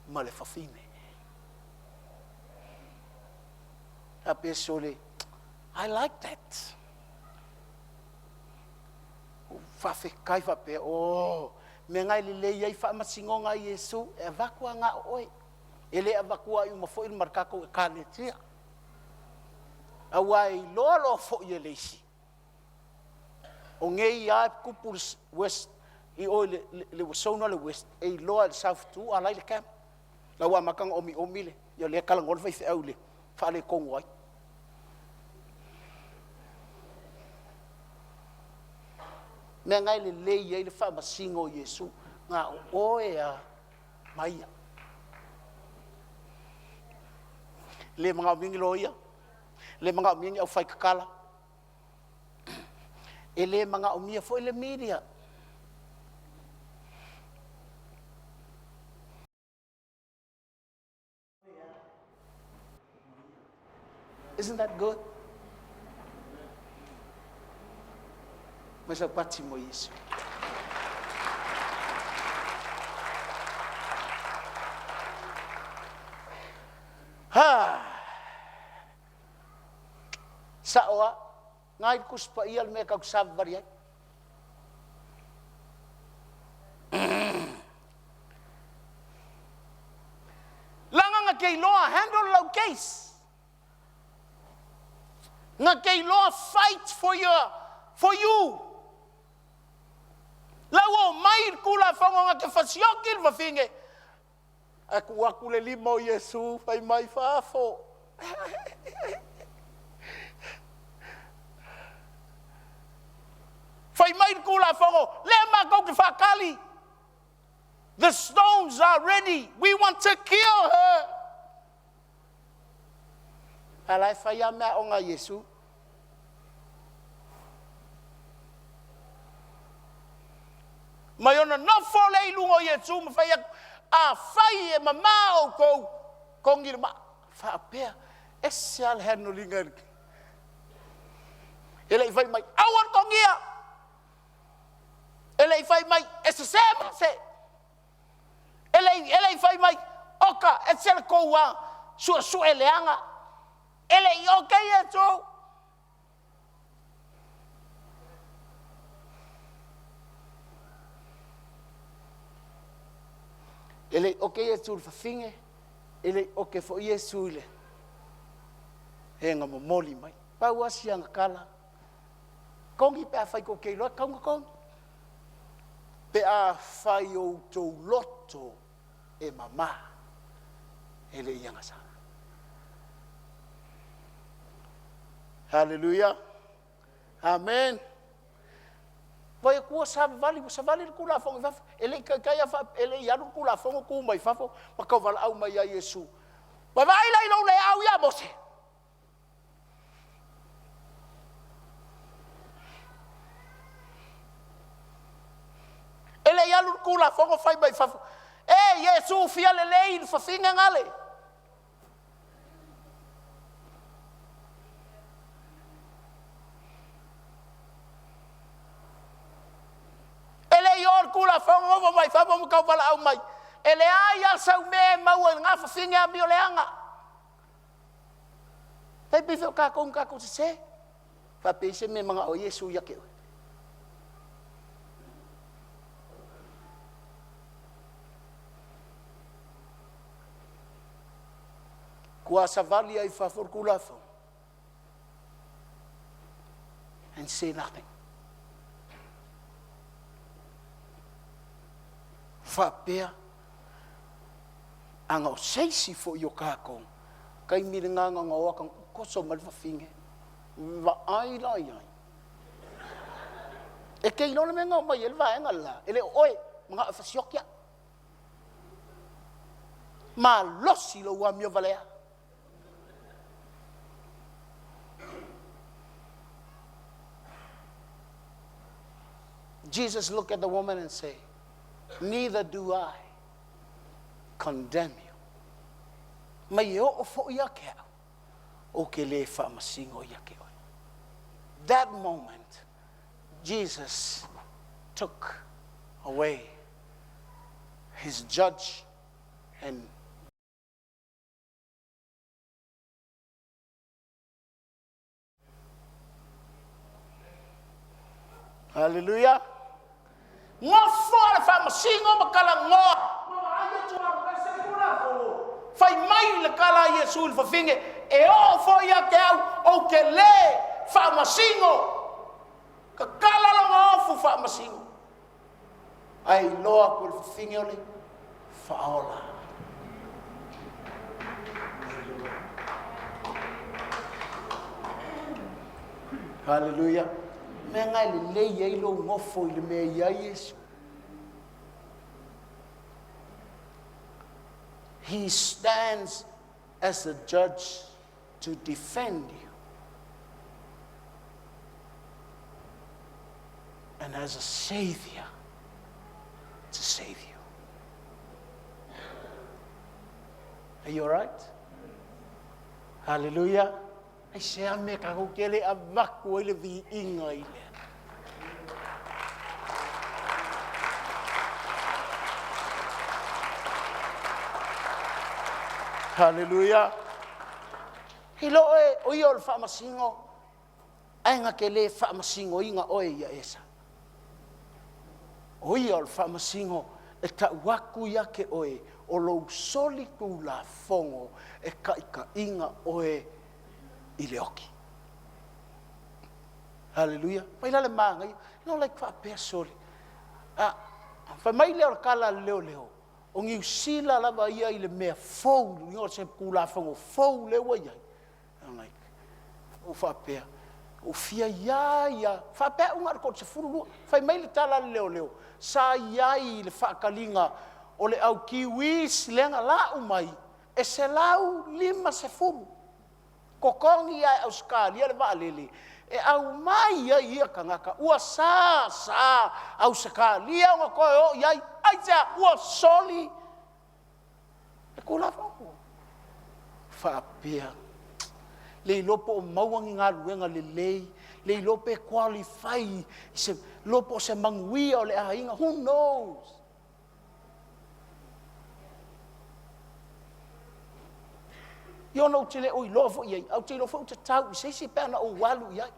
ma le fafine. Faapea sole, I like that. Faafetai faapea, oh, mea na e lelei ai faamasinoga a Iesu, e avatu lava na o oe. E le avatua ai uma foi ma le tatou Ekalesia. Aua e iloa loa foi e le isi, o nei lava e tupu le west i o i le Wasona le west, e iloa e le south tu alai le camp. La ua amata ona omiomi le, ia lea e talanoa le faifeau i le faaletonu ai. Mea na e lelei ai le faamasino o Iesu, na o oe lava ma ia. Le manaomia ni loia, le manaomia ni aufaitatala. E le manaomia foi le media. Isn't that good? Mai saupati mo Iesu. Ha! Sa'o a, ngai le Tusi Paia le mea kau savavali ai. Laga na ke iloa handle lau case. Na ke iloa fight for your for you. Lau o mai le Tulafono na te fasioki le fafine. Ae tuu atu le lima o Iesu fai mai fafo. Fai mai le Tulafono, lea matou te faatali. The stones are ready. We want to kill her. A la e fai a mea aoga a Iesu. Mai ona nofo lea i luga o Iesu ma fai atu, Afai e mamā outou, togi le maa. Faapea, ese lava le handle-ina e le E le i fai mai, aua le togia! E le i fai mai, e sesē Mose! E le i, e le i fai mai, oka, ese le tou a, suesue leaga. E le i oke Iesu. E le i oke Iesu i le fafine, e le i oke foi Iesu i le e na momoli mai. Pau lava si ana tala, togi pe afai tou te iloa e tatau ona togi. Pe afai o outou loto e mama, e le i agasala. Haleluia. Amen. Vai atua savavali, ua savali le Tulafono i fafo. E le i taitai a fa, e le i alu le Tulafono tu mai fafo ma tauvalaau mai ia Iesu. Vaavaai la i lou le au ia Mose. E le i alu le Tulafono fai mai fafo. E Iesu fia lelei le fafine gale. E le i o le Tulafono nofo mai fafo ma tauvalaau mai. E leai lava sau mea e maua i lena fafine amioleaga. Tai pei foi o tatou na tatou sese. Faapea i se mea e manao ai Iesu ia te oe. Kua savali ai i fafo le Tulafono and say nothing. Faapea, ana o seisi foi o kākou, taimi lena na ona o atu koso mai le fafine, vaai la i ai. E te iloa le mea na omai ai le vaega le la, e le o oe, manao e fasioki au. Malosi lou amio valea. Jesus looked at the woman and say, Neither do I condemn you. Mai e oo foi ia te au, ou ke le faamasino ia te oe. That moment, Jesus took away his judge and Haleluia! Nofo le faamasino ma talanoa. Ma vaai atu a ese le Tulafono. Fai mai le tala a Iesu i le fafine, E oo foi ia te au, ou te lē faamasino. Tatala lona ofu faamasino. Ae iloa atu e le fafine o le faaola. Haleluia. Mea nga e lelei ai lou nofo i le mea i ai Iesu. He stands as a judge to defend you. And as a Savior to save you. Are you alright? Hallelujah. Ai se a mea kākou ke le avaku ai le viiga i le Hallelujah. He lo oe, o ia o le faamasino, ae na te le faamasinoina oe ia esa. O ia o le faamasino e tau atu ia te oe o lou soli tulafono e taitaiina oe i le oti. Haleluia. Fai la le manaia. No like faapea soli. A, fai mai lea o le tala a le leoleo, o Niu Sila lava ia i le mea fou, o se tulafono fou lea ua i ai. I'm like, ou faapea, ou fia iā ia, faapea au na o le toa-12. Fai mai le tala a le leoleo, sa i ai i le faataliga o le au Kiwis lea na lau mai, e 150. Totogi lava e Ausetalia le vaalele e aumai ai ia tagata, ua sa sa Ausetalia ona toe o i ai, aisea? Ua soli le Tulafono. Faapea, le iloa po o maua ni galuega lelei, le iloa pe qualify i se, iloa po o se manuia o le aiga, who knows? Ia ona ou te le o iloa foi i ai, ae ou te iloa foi ou te tau i se isi pe ana ou alu i ai,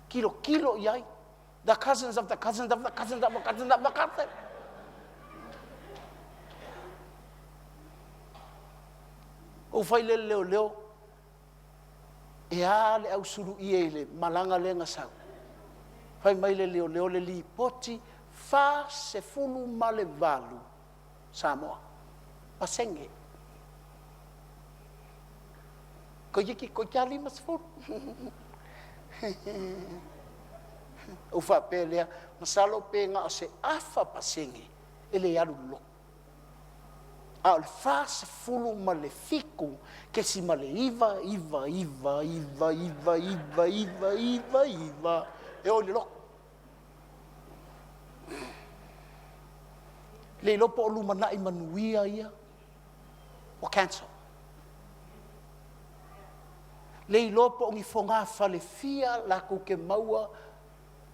tilotilo i ai, the cousins of the cousins of the cousins of the cousins of the cousins. Ou fai lea i le leoleo, e a le ausuluie i le malaga lea na sau? Fai mai le leoleo le lipoti 48 Samoa. Pasene. Toeitiiti toeitiiti lava 50. Ou faapea lea, masalo pe na o se afa pasene e le alu i le lotu. A o le 47 kesima le 9, 9, 9, 9, 9, 9, 9, 9, 9 e o i le lotu. Le iloa po o lumanai manuia ia ua cancel. Le iloa po o ni fogafale fia latou te maua,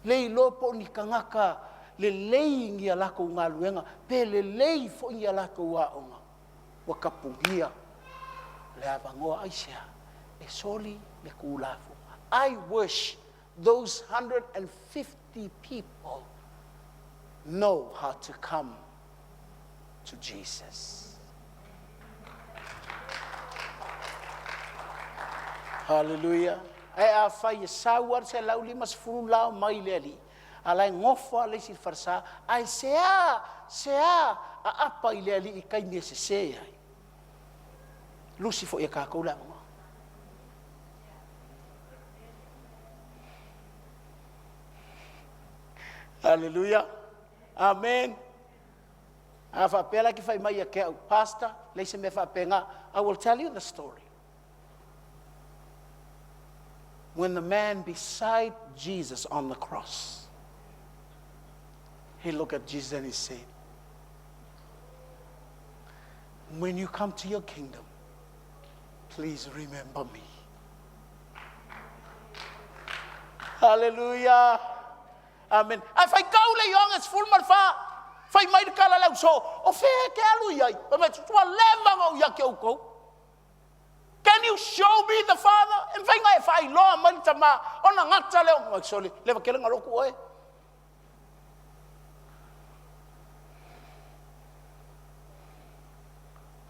le iloa po o ni tagata lelei ni a latou galuega, pe lelei foi ni a latou aoga, ua tapunia le avanoa. Aisea? E soli le Tulafono. I wish those 150 people know how to come to Jesus. Hallelujah. Ae afai e sau lava le 150 lao mai le Alii, a la e nofo lava le isi i le falesa, ae sea, sea aapa i le Alii i taimi e sese ai. Lusi foi e tatou le avanoa. Hallelujah. Amen. A faapea la e te fai mai ia te au, Pastor, leai se mea faapena. I will tell you the story. When the man beside Jesus on the cross, he looked at Jesus and he said, When you come to your kingdom, please remember me. Hallelujah. Amen. Ae faitau le Ioane 14, fai mai le tala a le ausoo, o fea e te alu i ai? Fai mai, ua leva ona ou ia te outou. Can you show me the Father? E mafai ona e faailoa mai le Tama, ona gata lea o, sole, leva tele ona lotu oe.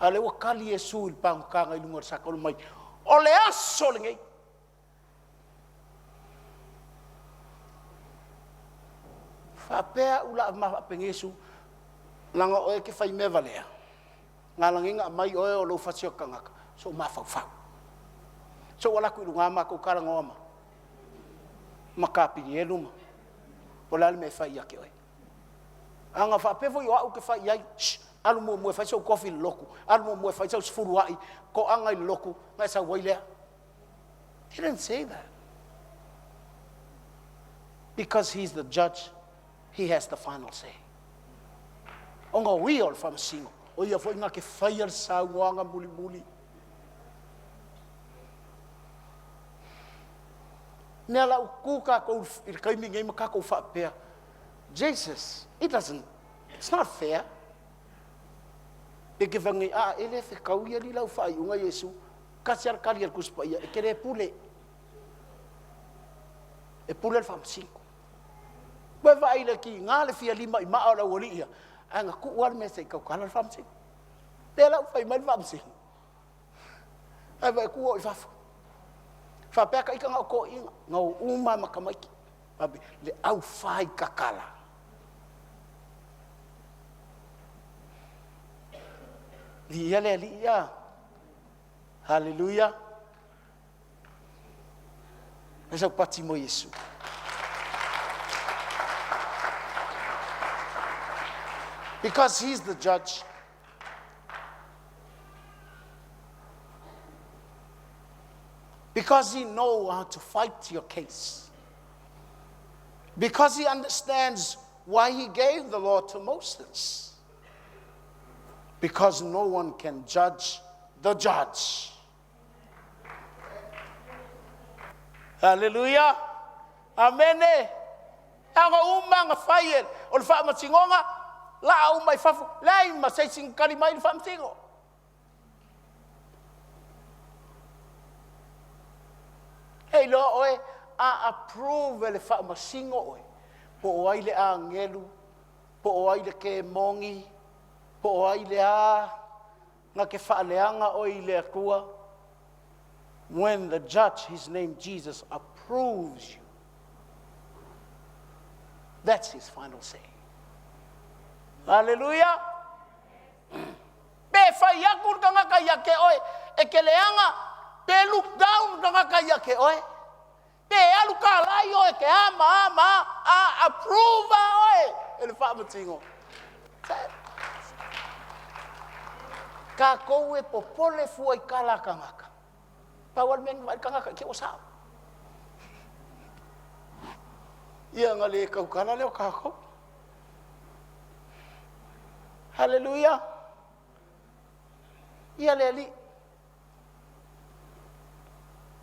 A o lea ua tali Iesu i le pagutaga i luga o le saka, mai, o le aso lenei. Faapea au la ma faapenei Iesu, leaga o oe e te fai mea valea, galagiga aumai oe o lou fasi o tagata, sou mafaufau. Sou alu atu i luga matou talanoa ma ma Kapilielu ma po o le a le mea e fai ia te oe. A na faapea foi o au ou te fai i ai, shh, alu muamua e fai sou kofi i le lotu, alu muamua e fai sau sefuluai, toaga i le lotu, ona e sau ai lea. He didn't say that. Because he's the judge. He has the final say. Ona o ia o le Faamasino, o ia foi na te faia le saunoaga mulimuli. Mea la ua tu tatou i le taimi nei ma tatou faapea, Jesus, it doesn't, it's not fair. Pe te fai nei, a, e le fetau ia li lau faaiuga Iesu. Tasi lava le tali a le Tusi Paia, e te le pule. E pule le Faamasino. Ua e vaai i le tiga le fia lima i maa o le aualii ia, ae na tuu lava le mea se i tautala le Faamasino. Lea la ua fai mai le Faamasino. Ae vaai atu ua o i fafo. Faapea ta ita na o toeaiina, na o uma lava ma tamaiti. Le aufai tatala. Viia le Alii a. Haleluia. Fai sau pati mo Iesu. Because he's the judge. Because he knows how to fight your case. Because he understands why he gave the law to Moses. Because no one can judge the judge. Haleluia! Amene! Aga uma na fai e o le faamasinoga, laa uma i fafo, leai ma se isi na tali mai i le faamasino. E iloa oe a approve e le faamasino oe, po o ai le agelu, po o ai le kemoni, po o ai le a, na te faaleaga oe i le Atua, when the judge, his name Jesus, approves you, that's his final say. Hallelujah! Pe fai atu le tagata ia te oe, e te leaga, pe look down le tagata ia te oe, pe alu talai oe te a ma a ma a, a approve a oe e le faamasino. Tatou e popole fua i tala a tagata. Pau lava le mea na vaai le tagata i te ua sao. Ia na le tautala lea o tatou. Haleluia. Ia le Alii.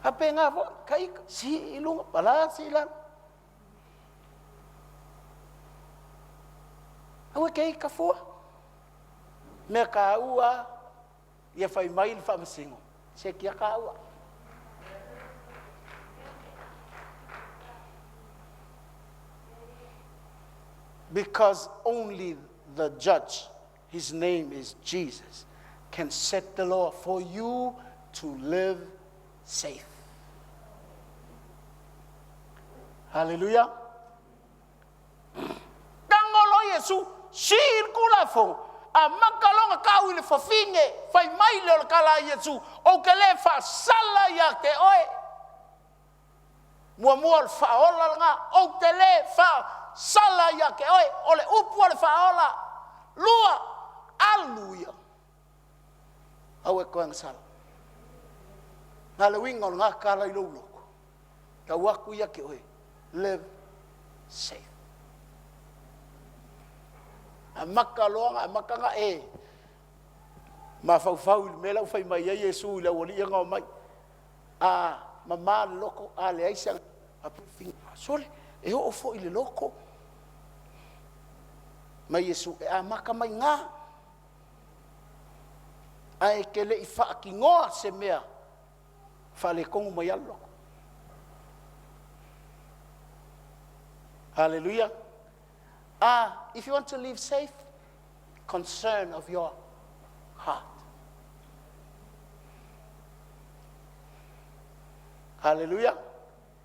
Faapena foi, ka ika, sii i luga, pala sii i lalo. Aua e te ika fua. Mea taua ia fai mai le faamasino, se kia taua. Because only the judge, his name is Jesus, can set the law for you to live safe. Hallelujah. Tago loa Iesu, sii le Tulafono, amata loa ona tau i le fafine, fai mai lea o le tala a Iesu, Ou te le faasala ia te oe. Muamua o le faaola lena, ou te le faasala ia te oe, o le upu a le faaola. Lua, alu ia. Aua e toe agasala. Na le uiga o lena tala i lou loto, tau atu ia te oe, live safe. Amata loa ona amata ona e mafaufau i le mea la ua fai mai ai Iesu i le aualii ia na omai. A mama le loto, a leai se agaga, sole, e oo foi i le loto. Mai Iesu, e amata mai na. Ae e te le i faatinoa se mea faaletonu mai lava le loto. Hallelujah. Ah, if you want to live safe, concern of your heart. Hallelujah.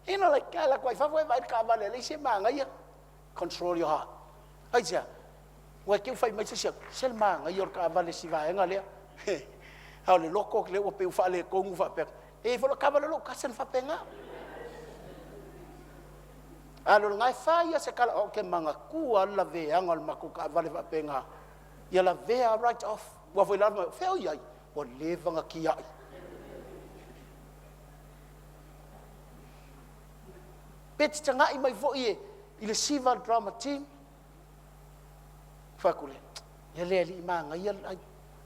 Ina like ka la kwai fafo e vai ka vale le se manga ia. Control your heart. Ai sia. Ua ke fai mai se sia se manga ia ka vale si vaenga lea. Ha le loko le ua pe fa le kongu fa pe. E fo ka vale lo ka sen fa penga. A lo ngai fa ia se kala o ke manga kua la veanga o le makou kaavale faapenga ia lavea right off. Ua foi lalo mai, fea o iai? Ua leva na kiai. Pe te tagai mai foi e i le Siva Drama Team. Fai atu lea, ia le alii manaia le ai.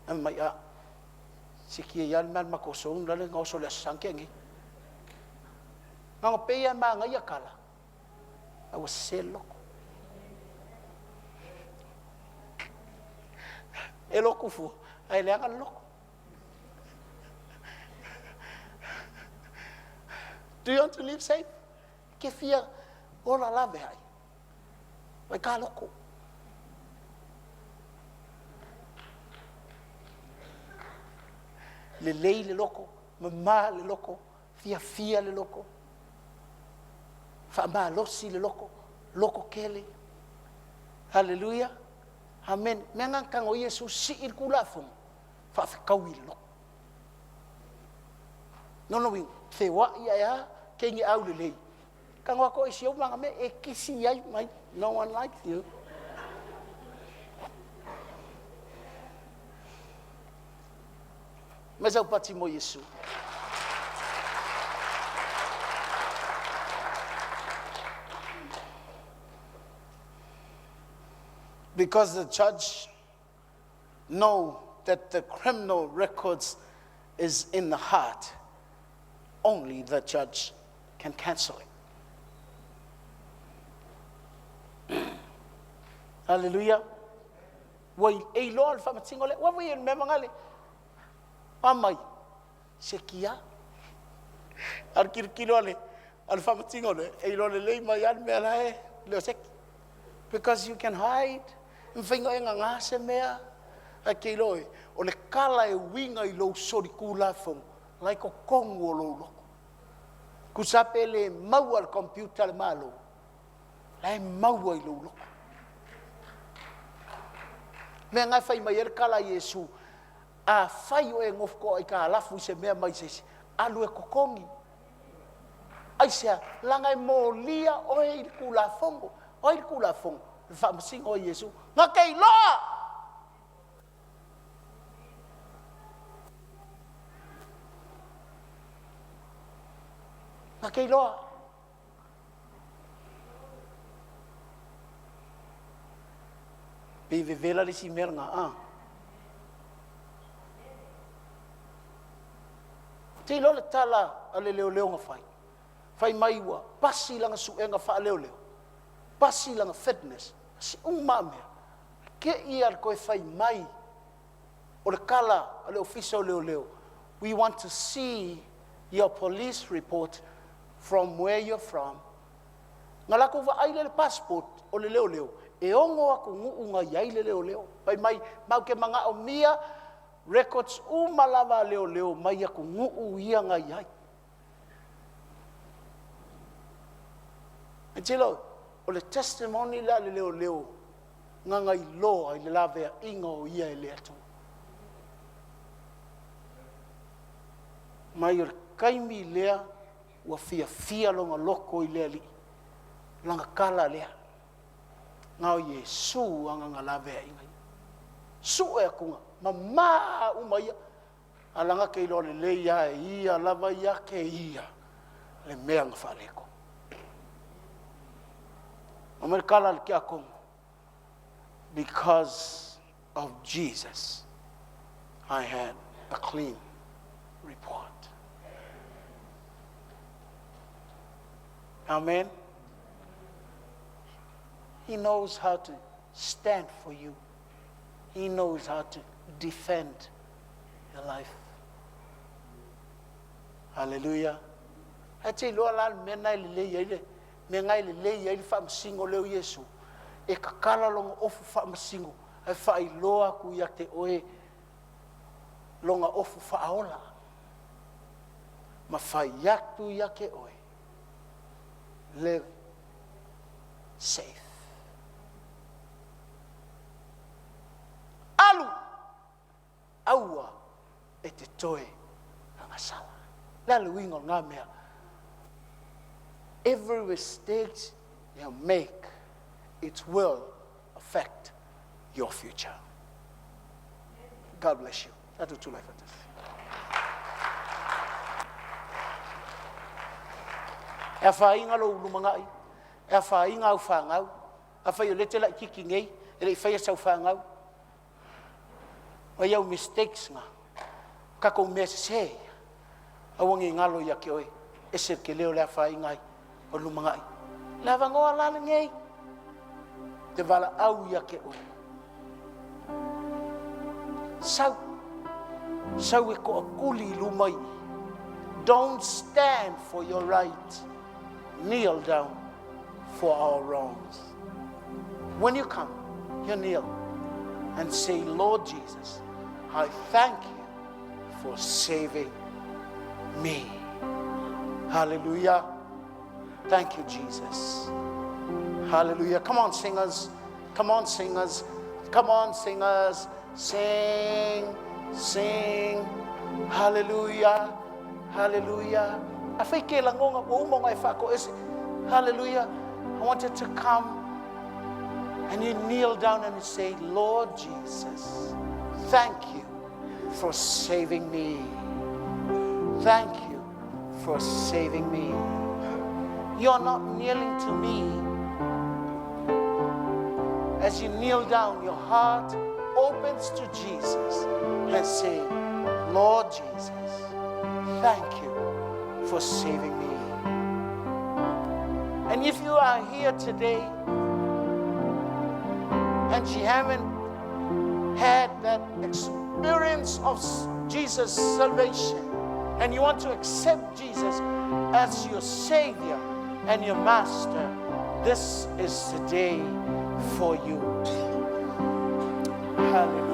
Fai mai, a, sikia ia le mea le matou zone lale na oso i le Aso Sa na tea nei. Na ona pei lava e manaia tala, a ua sese le loto. E lotu fua, ae leaga le loto. Do you want to live safe? Ke fia ola laveai. Vai ka loko. Lelei le loko, mamā le loko, fiafia le loko, faamalosi le loko, loko tele. Haleluia. Amen. Mea na tago Iesu sii le Tulafono, faafetaui le loto. Lona uiga, feoai ae a, teine aulelei, tago atu ai si ou maga mea e kisi ai mai, no one likes you. Mai sau pati mo Iesu. Because the judge know that the criminal records is in the heart, only the judge can cancel it. Hallelujah. Ua e iloa le faamatino lea. Ua vui e le mea mangale. A mai, se kia. A le kilokilo a le, a le faamatino lea, e iloa lelei mai lava le mea la e le o seki. Because you can hide. E mafai ona e gagā se mea. Ae te iloa e, o le kala e uiga i lou solitulafono, la i totonu o lou loto. Tusa pe le maua e le computer a le Malo, la e maua i lou loto. Mea na e fai mai ai le tala a Iesu, afai o e nofo toaitalafu i se mea mai se isi, alu e totogi. Aisea? Leaga e molia oe i le Tulafono. O ai le Tulafono? Le faamasino o Iesu. Na te iloa! Na te iloa. Pe vevela le isi mea lena, a. Te iloa le tala a le leoleo na fai. Fai mai ua pasi lana suega faaleoleo, pasi lana fitness, pasi uma lava mea. Te i a le toe fai mai o le tala a le ofisa o leoleo, we want to see your police report from where you're from. Na latou vaai lea i le passport o le leoleo, e ono atunuu na i ai le leoleo. Fai mai, matou te manaomia records uma lava a leoleo mai atunuu ia na i ai. E tilo, o le testimony lea a le leoleo na na iloa i le laveaiga o ia e le Atua. Mai o le taimi lea ua fiafia lona loto i le Alii, lana tala lea, na o Iesu ana laveaiga ia. Sue atuga, mama uma ia, a laga te iloa lelei lava e ia lava ia te ia le mea na faaletonu. Aumai le tala a le tiakono, because of Jesus I had a clean report. Amen. He knows how to stand for you. He knows how to defend your life. Hallelujah. Ae te iloa la le mea na e lelei ai le mea na e lelei ai le faamasino lea o Iesu, e tatala lona ofu faamasino ae faailoa atu ia te oe lona ofu faaola ma fai atu ia te oe, live safe. Alu! Aua e te toe agasala. Le a le uiga o lena mea? Every mistake you make, it will affect your future. God bless you. Tatou tulai faatasi. E afaina lou lumanai, e afaina au fanau, afai o lea e te laititi nei, e le i faia sau fanau. O ai au mistakes na. Tatou mea sesē ia. Aua ne i galo ia te oe, ese le tele o le afaina ai o le lumanai. O le avanoa la lenei, te valaau ia te oe. Sau, sau e toatuli i luma i. Don't stand for your right. Kneel down for our wrongs. When you come, you kneel and say, Lord Jesus, I thank you for saving me. Hallelujah. Thank you, Jesus. Hallelujah. Come on, singers. Come on, singers. Come on, singers. Sing, sing. Hallelujah. Hallelujah. Afai ke lagona ua uma ona e faatoese. Hallelujah. I want you to come and you kneel down and you say, Lord Jesus, thank you for saving me. Thank you for saving me. You're not kneeling to me. As you kneel down, your heart opens to Jesus and say, Lord Jesus, thank you for saving me. And if you are here today and you haven't had that experience of Jesus' salvation, and you want to accept Jesus as your Savior and your Master, this is the day for you. Hallelujah.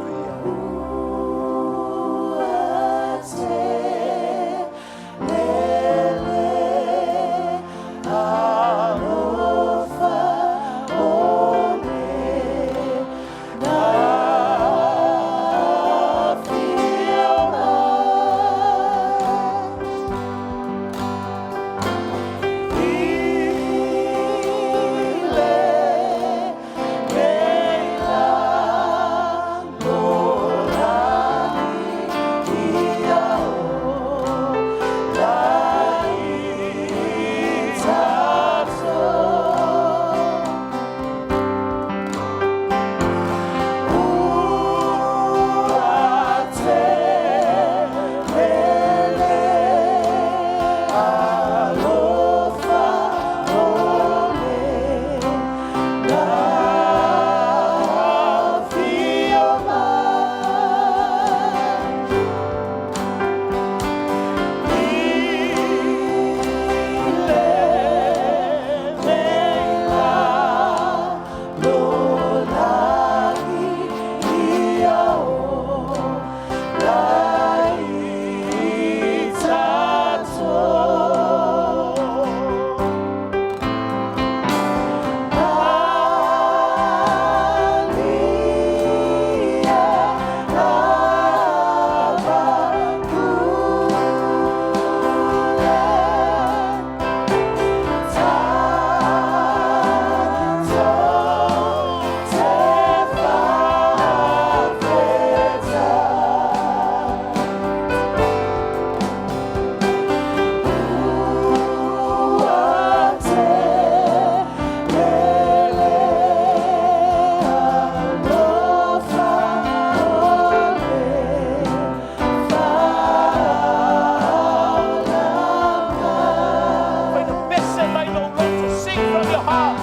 Sing from your heart.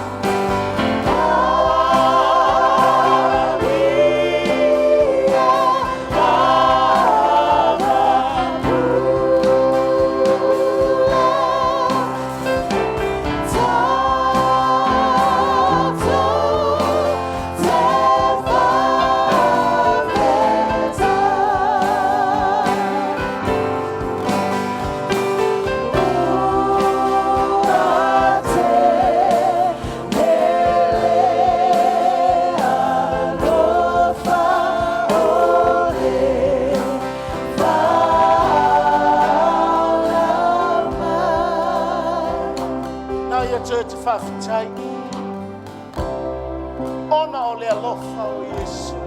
Now your church faafetai ona o le alofa o Iesu.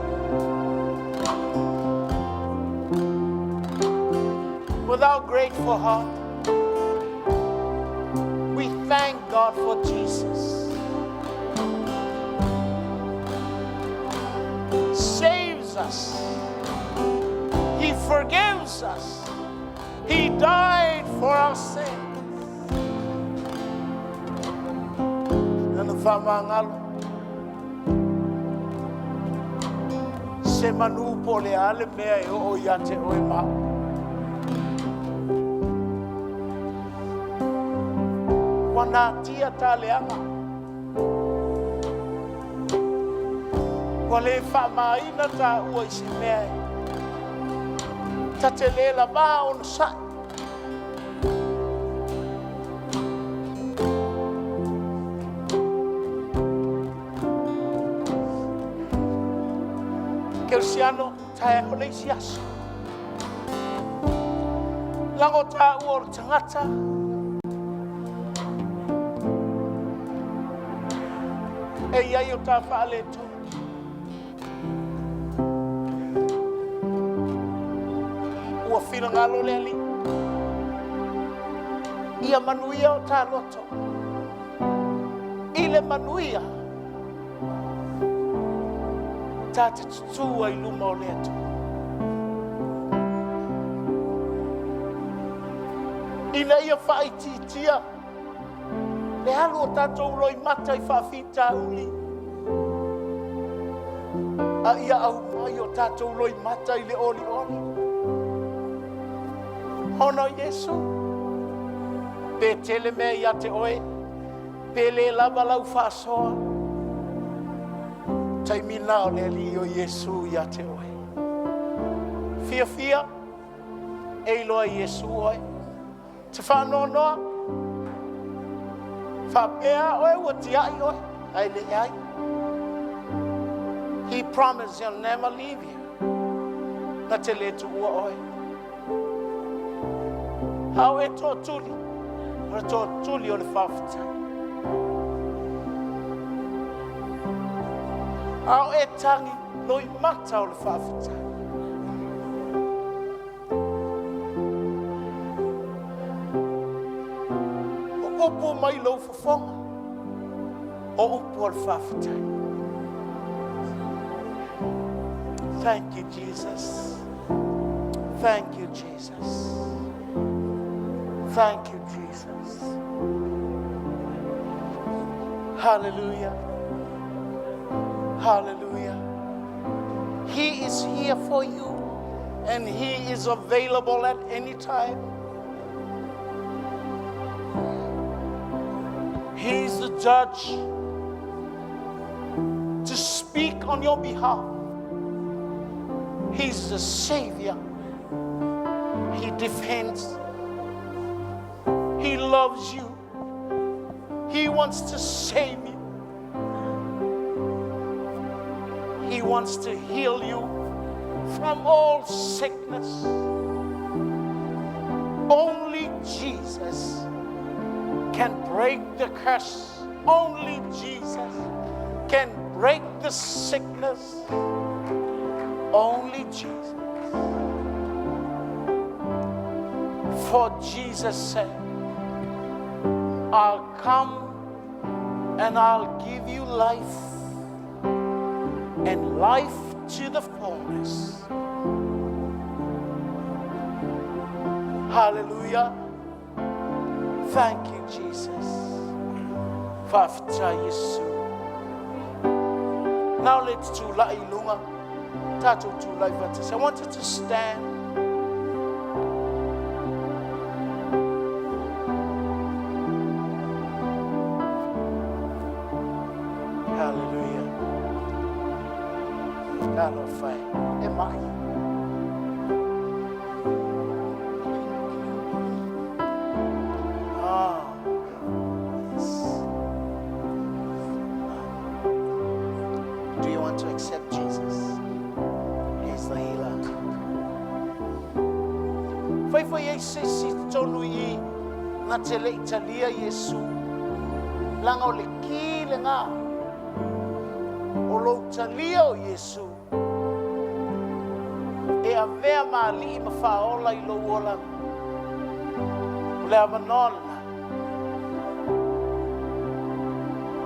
With our grateful heart, we thank God for Jesus. loves us. He forgives us. He died for our sins. Lana whamangalo. Se manu po le ale mea e o ia te oe ma. Ua natia ta leaga. Ua le faamaina taua i se mea e ta te le lavā onosai. Kerisiano, taeao le isi aso. Lago taua o le tagata. E iai o ta faaletonu. Ua finagalo le Alii ia manuia o ta loto i le manuia ta te tutū ai luma o le Atua. Ina ia faaitiitia le alu o tatou loimata i faafitauli, a ia aumai o tatou loimata i le olioli. Ona o Iesu, pe tele mea ia te oe, pe le lava lau faasoa, taimi na o le Alii o Iesu ia te oe. Fiafia, e iloa Iesu oe. Te faanoanoa, faapea oe ua tiai oe, ae leai. He promised he'll never leave you. Na te le tuua oe. A o e tootuli, o le tootuli o le faafetai. A o e tagi, loimata o le faafetai. O upu mai lou fofoga, o upu o le faafetai. Thank you, Jesus. Thank you, Jesus. Thank you, Jesus. Hallelujah. Hallelujah. He is here for you and He is available at any time. He's the judge to speak on your behalf. He's the Savior. He defends. He loves you. He wants to save you. He wants to heal you from all sickness. Only Jesus can break the curse. Only Jesus can break the sickness. Only Jesus. For Jesus said, I'll come and I'll give you life, and life to the fullness. Hallelujah. Thank you, Jesus. Faafetai Iesu. Now let's tula'i i luga. Tatou tula'i faatasi. I want you to stand. Hallelujah. Talofa e mai. Ah, yes. Do you want to accept Jesus? He's the healer. Faifai ai se isi i totonu i i, na te le i talia Iesu, leaga o le ki lena o lou talia o Iesu e avea ma alii ma faaola i lou olaga. O le avanoa lena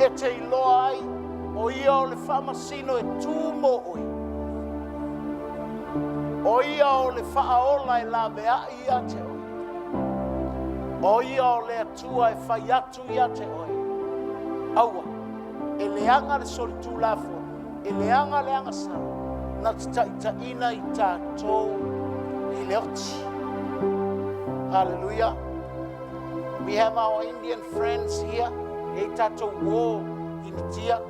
e te iloa ai o ia o le faamasino e tu mo oe. o le Faaola e laveai ia te oe. O ia o le Atua e fai atu ia te oe. Aua, e leaga le solitulafono, e leaga le agasala, na te taitaiina i tatou i le oti. Hallelujah. We have our Indian friends here. E i tatou uō Initia.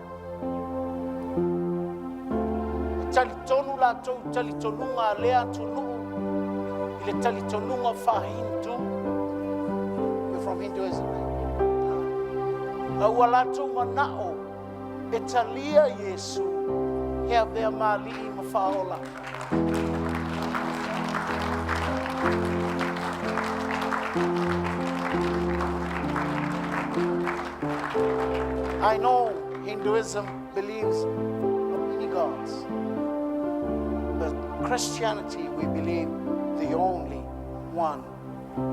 E talitonu latou i talitonuga a lea atunuu i le talitonuga faa-Hindu. You're from Hinduism, eh? A ua latou mana'o e talia Iesu he avea ma Alii ma Faaola. I know Hinduism believes of many gods, but Christianity, we believe the only one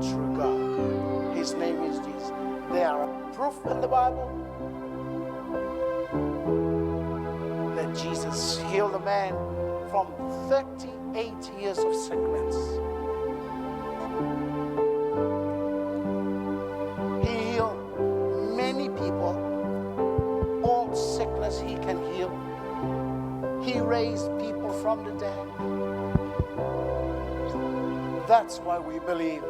true God. His name is Jesus. There are proof in the Bible that Jesus healed a man from 38 years of sickness. He healed many people. All sickness he can heal. He raised people from the dead. That's why we believe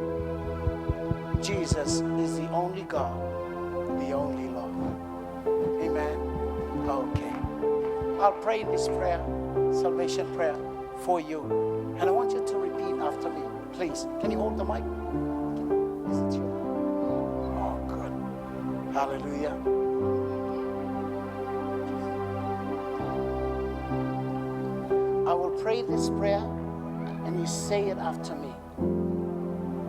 Jesus is the only God, the only Lord. Amen. Okay. I'll pray this prayer, salvation prayer, for you. And I want you to repeat after me, please. Can you hold the mic? Is it you? Oh, good. Hallelujah. I will pray this prayer and you say it after me.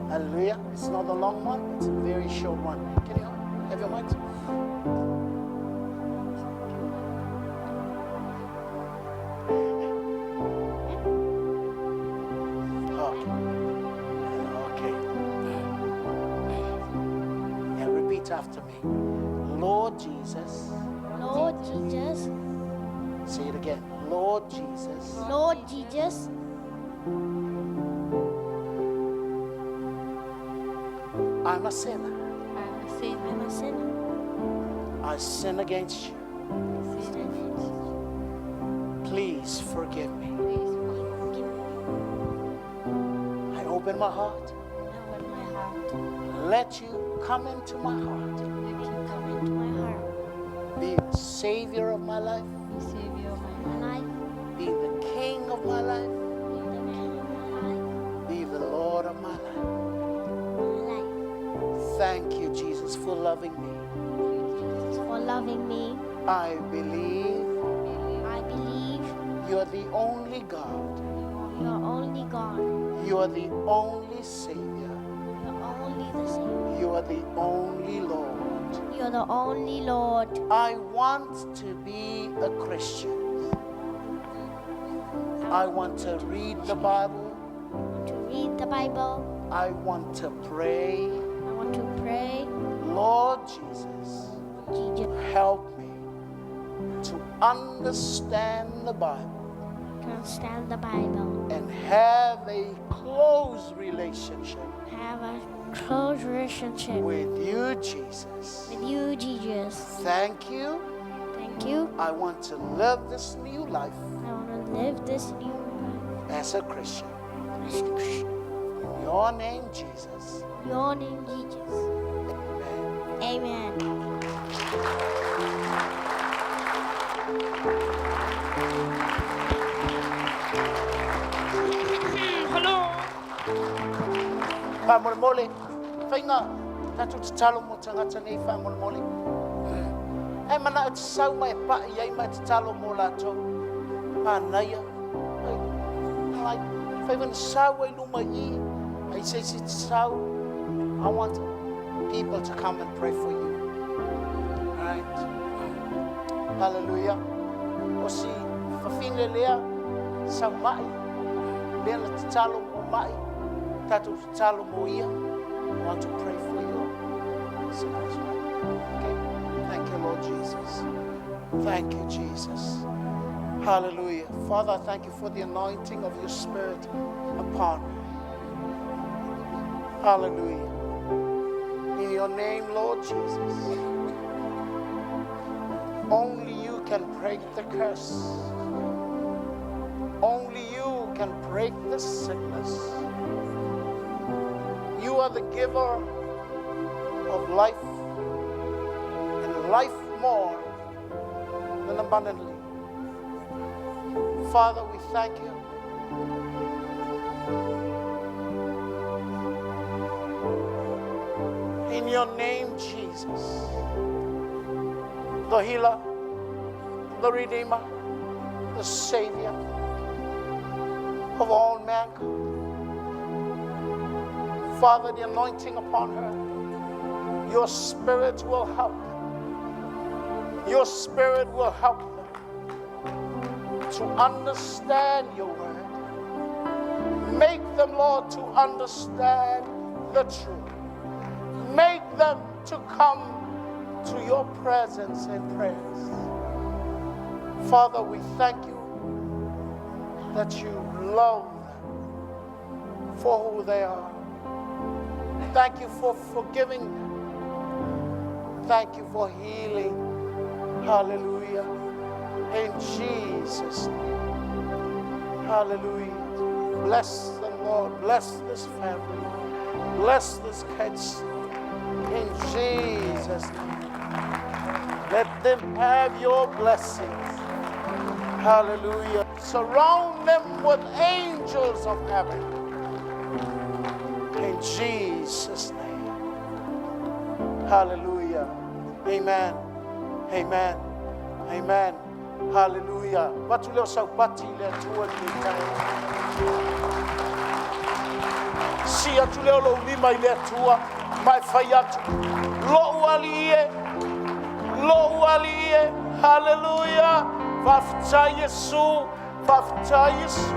Hallelujah. It's not a long one, it's a very short one. Can you have your mic? Okay. Okay. Yeah, repeat after me. Lord Jesus. Lord Jesus. Say it again. Lord Jesus. Lord Jesus. I'm a sinner. I'm a sinner. I'm a sinner. I sin against you. Please forgive me. Please forgive me. I open my heart. I open my heart. Let you come into my heart. Let you come into my heart. Be the savior of my life. Be savior of my life. Be the king of my life. Be the king of my life. Be the Lord of my life. My life. Thank you, Jesus, for loving me. Thank you, Jesus, for loving me. I believe I believe you are the only God. You are only God. You are the only Savior. You are only the Savior. You are the only Lord. You are the only Lord. I want to be a Christian. I want to read the Bible. I want to read the Bible. I want to pray. I want to pray. Lord Jesus, Jesus, help me to understand the Bible to understand the Bible and have a close relationship Have a close relationship with you, Jesus. with you, Jesus. Thank you. Thank you. I want to live this new life I want to live this new life as a Christian. as a Christian. In your name, Jesus. Your name, Jesus. Amen. Amen. Hello. Faamolemole, faiga tatou tatalo mo tagata nei faamolemole. Ae mana'o te sau ma e pa'i ai ma e tatalo mo latou. Manaia. Ai, ai, fai wana sau ai luma i, ai se se te sau. I want people to come and pray for you. Right. Hallelujah. O si fafine lea, sau mai, lea na tatalo mo mai, tatou tatalo mo ia. I want to pray for your sickness, right? Okay. Thank you, Lord Jesus. Thank you, Jesus. Hallelujah. Father, I thank you for the anointing of your Spirit upon her. Hallelujah. In your name, Lord Jesus, only you can break the curse. Only you can break the sickness. You are the giver of life and life more than abundantly. Father, we thank you. In your name, Jesus, the healer, the redeemer, the savior of all mankind. Father, the anointing upon her, your spirit will help them. Your spirit will help them to understand your word. Make them, Lord, to understand the truth. Make them to come to your presence in prayers. Father, we thank you that you love them for who they are. Thank you for forgiving them. Thank you for healing. Hallelujah. In Jesus' name. Hallelujah. Bless them, Lord. Bless this family. Bless this kids. In Jesus' name. Let them have your blessings. Hallelujah. Surround them with angels of heaven. In Jesus' name. Hallelujah. Amen. Amen. Amen. Hallelujah. Batu leo saupati le atua le tai. Si atu leo lo lima i le atua, mai fai atu. Lo uali ie. Lo uali ie. Hallelujah. Whawhitai Yesu. Whawhitai Yesu.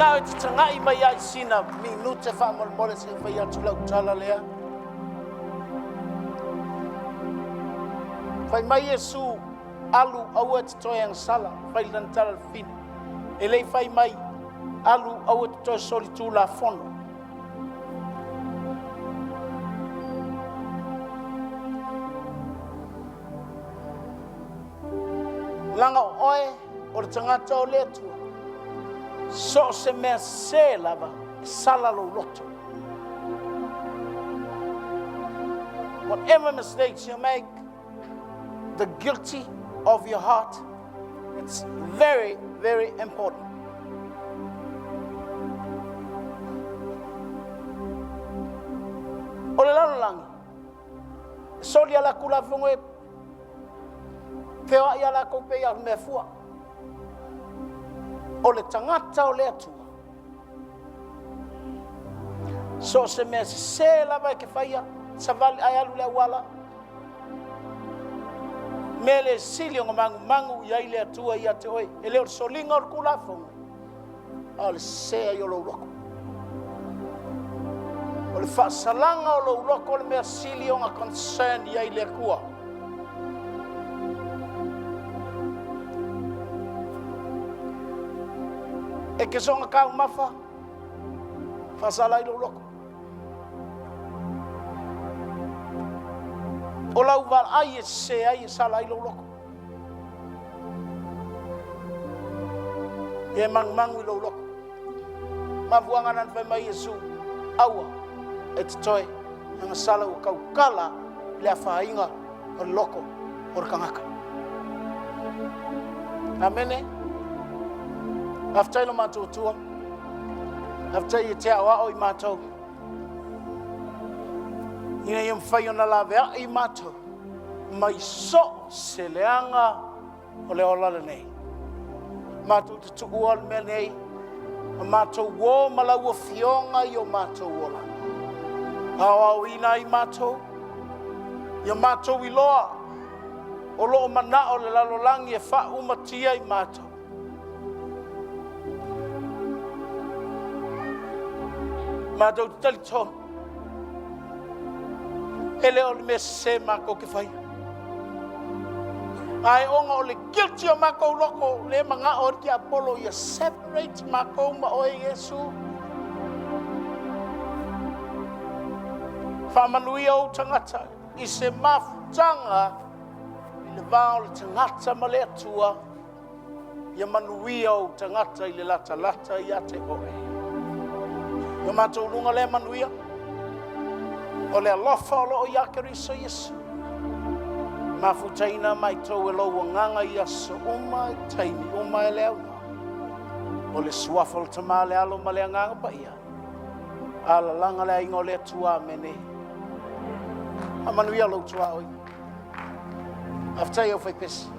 Nā e te tangai mai ai sina minute whaamolmole se whai atu lau tala lea. Whai mai Yesu alu aua te toe ang sala, whai lan tala fine. E lei whai mai alu aua te toe soli tū la fono. Langa oe O le tagata o le Atua, so o se mea sese lava, e sala lou loto. Whatever mistakes you make, the guilty of your heart, it's very, very important. O le lalolagi, e soli a lakou lafoga e feoai a lakou pei a mea fua. O le tagata o le Atua, so o se mea sese lava e ke faia, savali ae alu le auala, mea le sili ona magumagu i ai le Atua ia te oe, e le o le soliga o le Tulafono, a o le sese ai o lou loko. O le faasalaga o lou loko le mea sili ona concern i ai le Atua. E ke soga taumafa, faasala ai lou loko. O lau valaai e sese ai e sala ai lou loko. E magumagu i lou loko. Mafuaaga na na fai mai Iesu, aua e te toe agasala ua tautala i le afaina o le loko o le tagata. Amene. Faafetai lo matou Atua. Faafetai e te aoao i matou. Ina ia mafai ona laveai matou mai so o se leaga o le ola lenei. Matou te tuua le mea nei, ma matou uō ma lau Afioga i o matou ola. Aoaoina ai matou, ia matou iloa o lo o manao le lalolagi e faaumatia i matou. Matou te talitonu, e le o le mea sese matou te faia. Ae ona o le guilty o matou loko, le manao ai le tiapolo ia separate matou ma oe Iesu. Faamanuia ou tagata i se mafutaga i le va o le tagata ma le Atua. Ia manuia ou tagata i le latalata ia te oe. Ia matou luga lea manuia, o le alofa o loo ia Keriso Iesu. Mafutaina matou e lou agaga i aso uma, i taimi uma e le auna. O le suafa o le Tama, le Alo ma le Agaga Paia. Alalaga le aiga o le Atua. Amene. Faamanuia lou tuaoi. Faafetai au faipesi.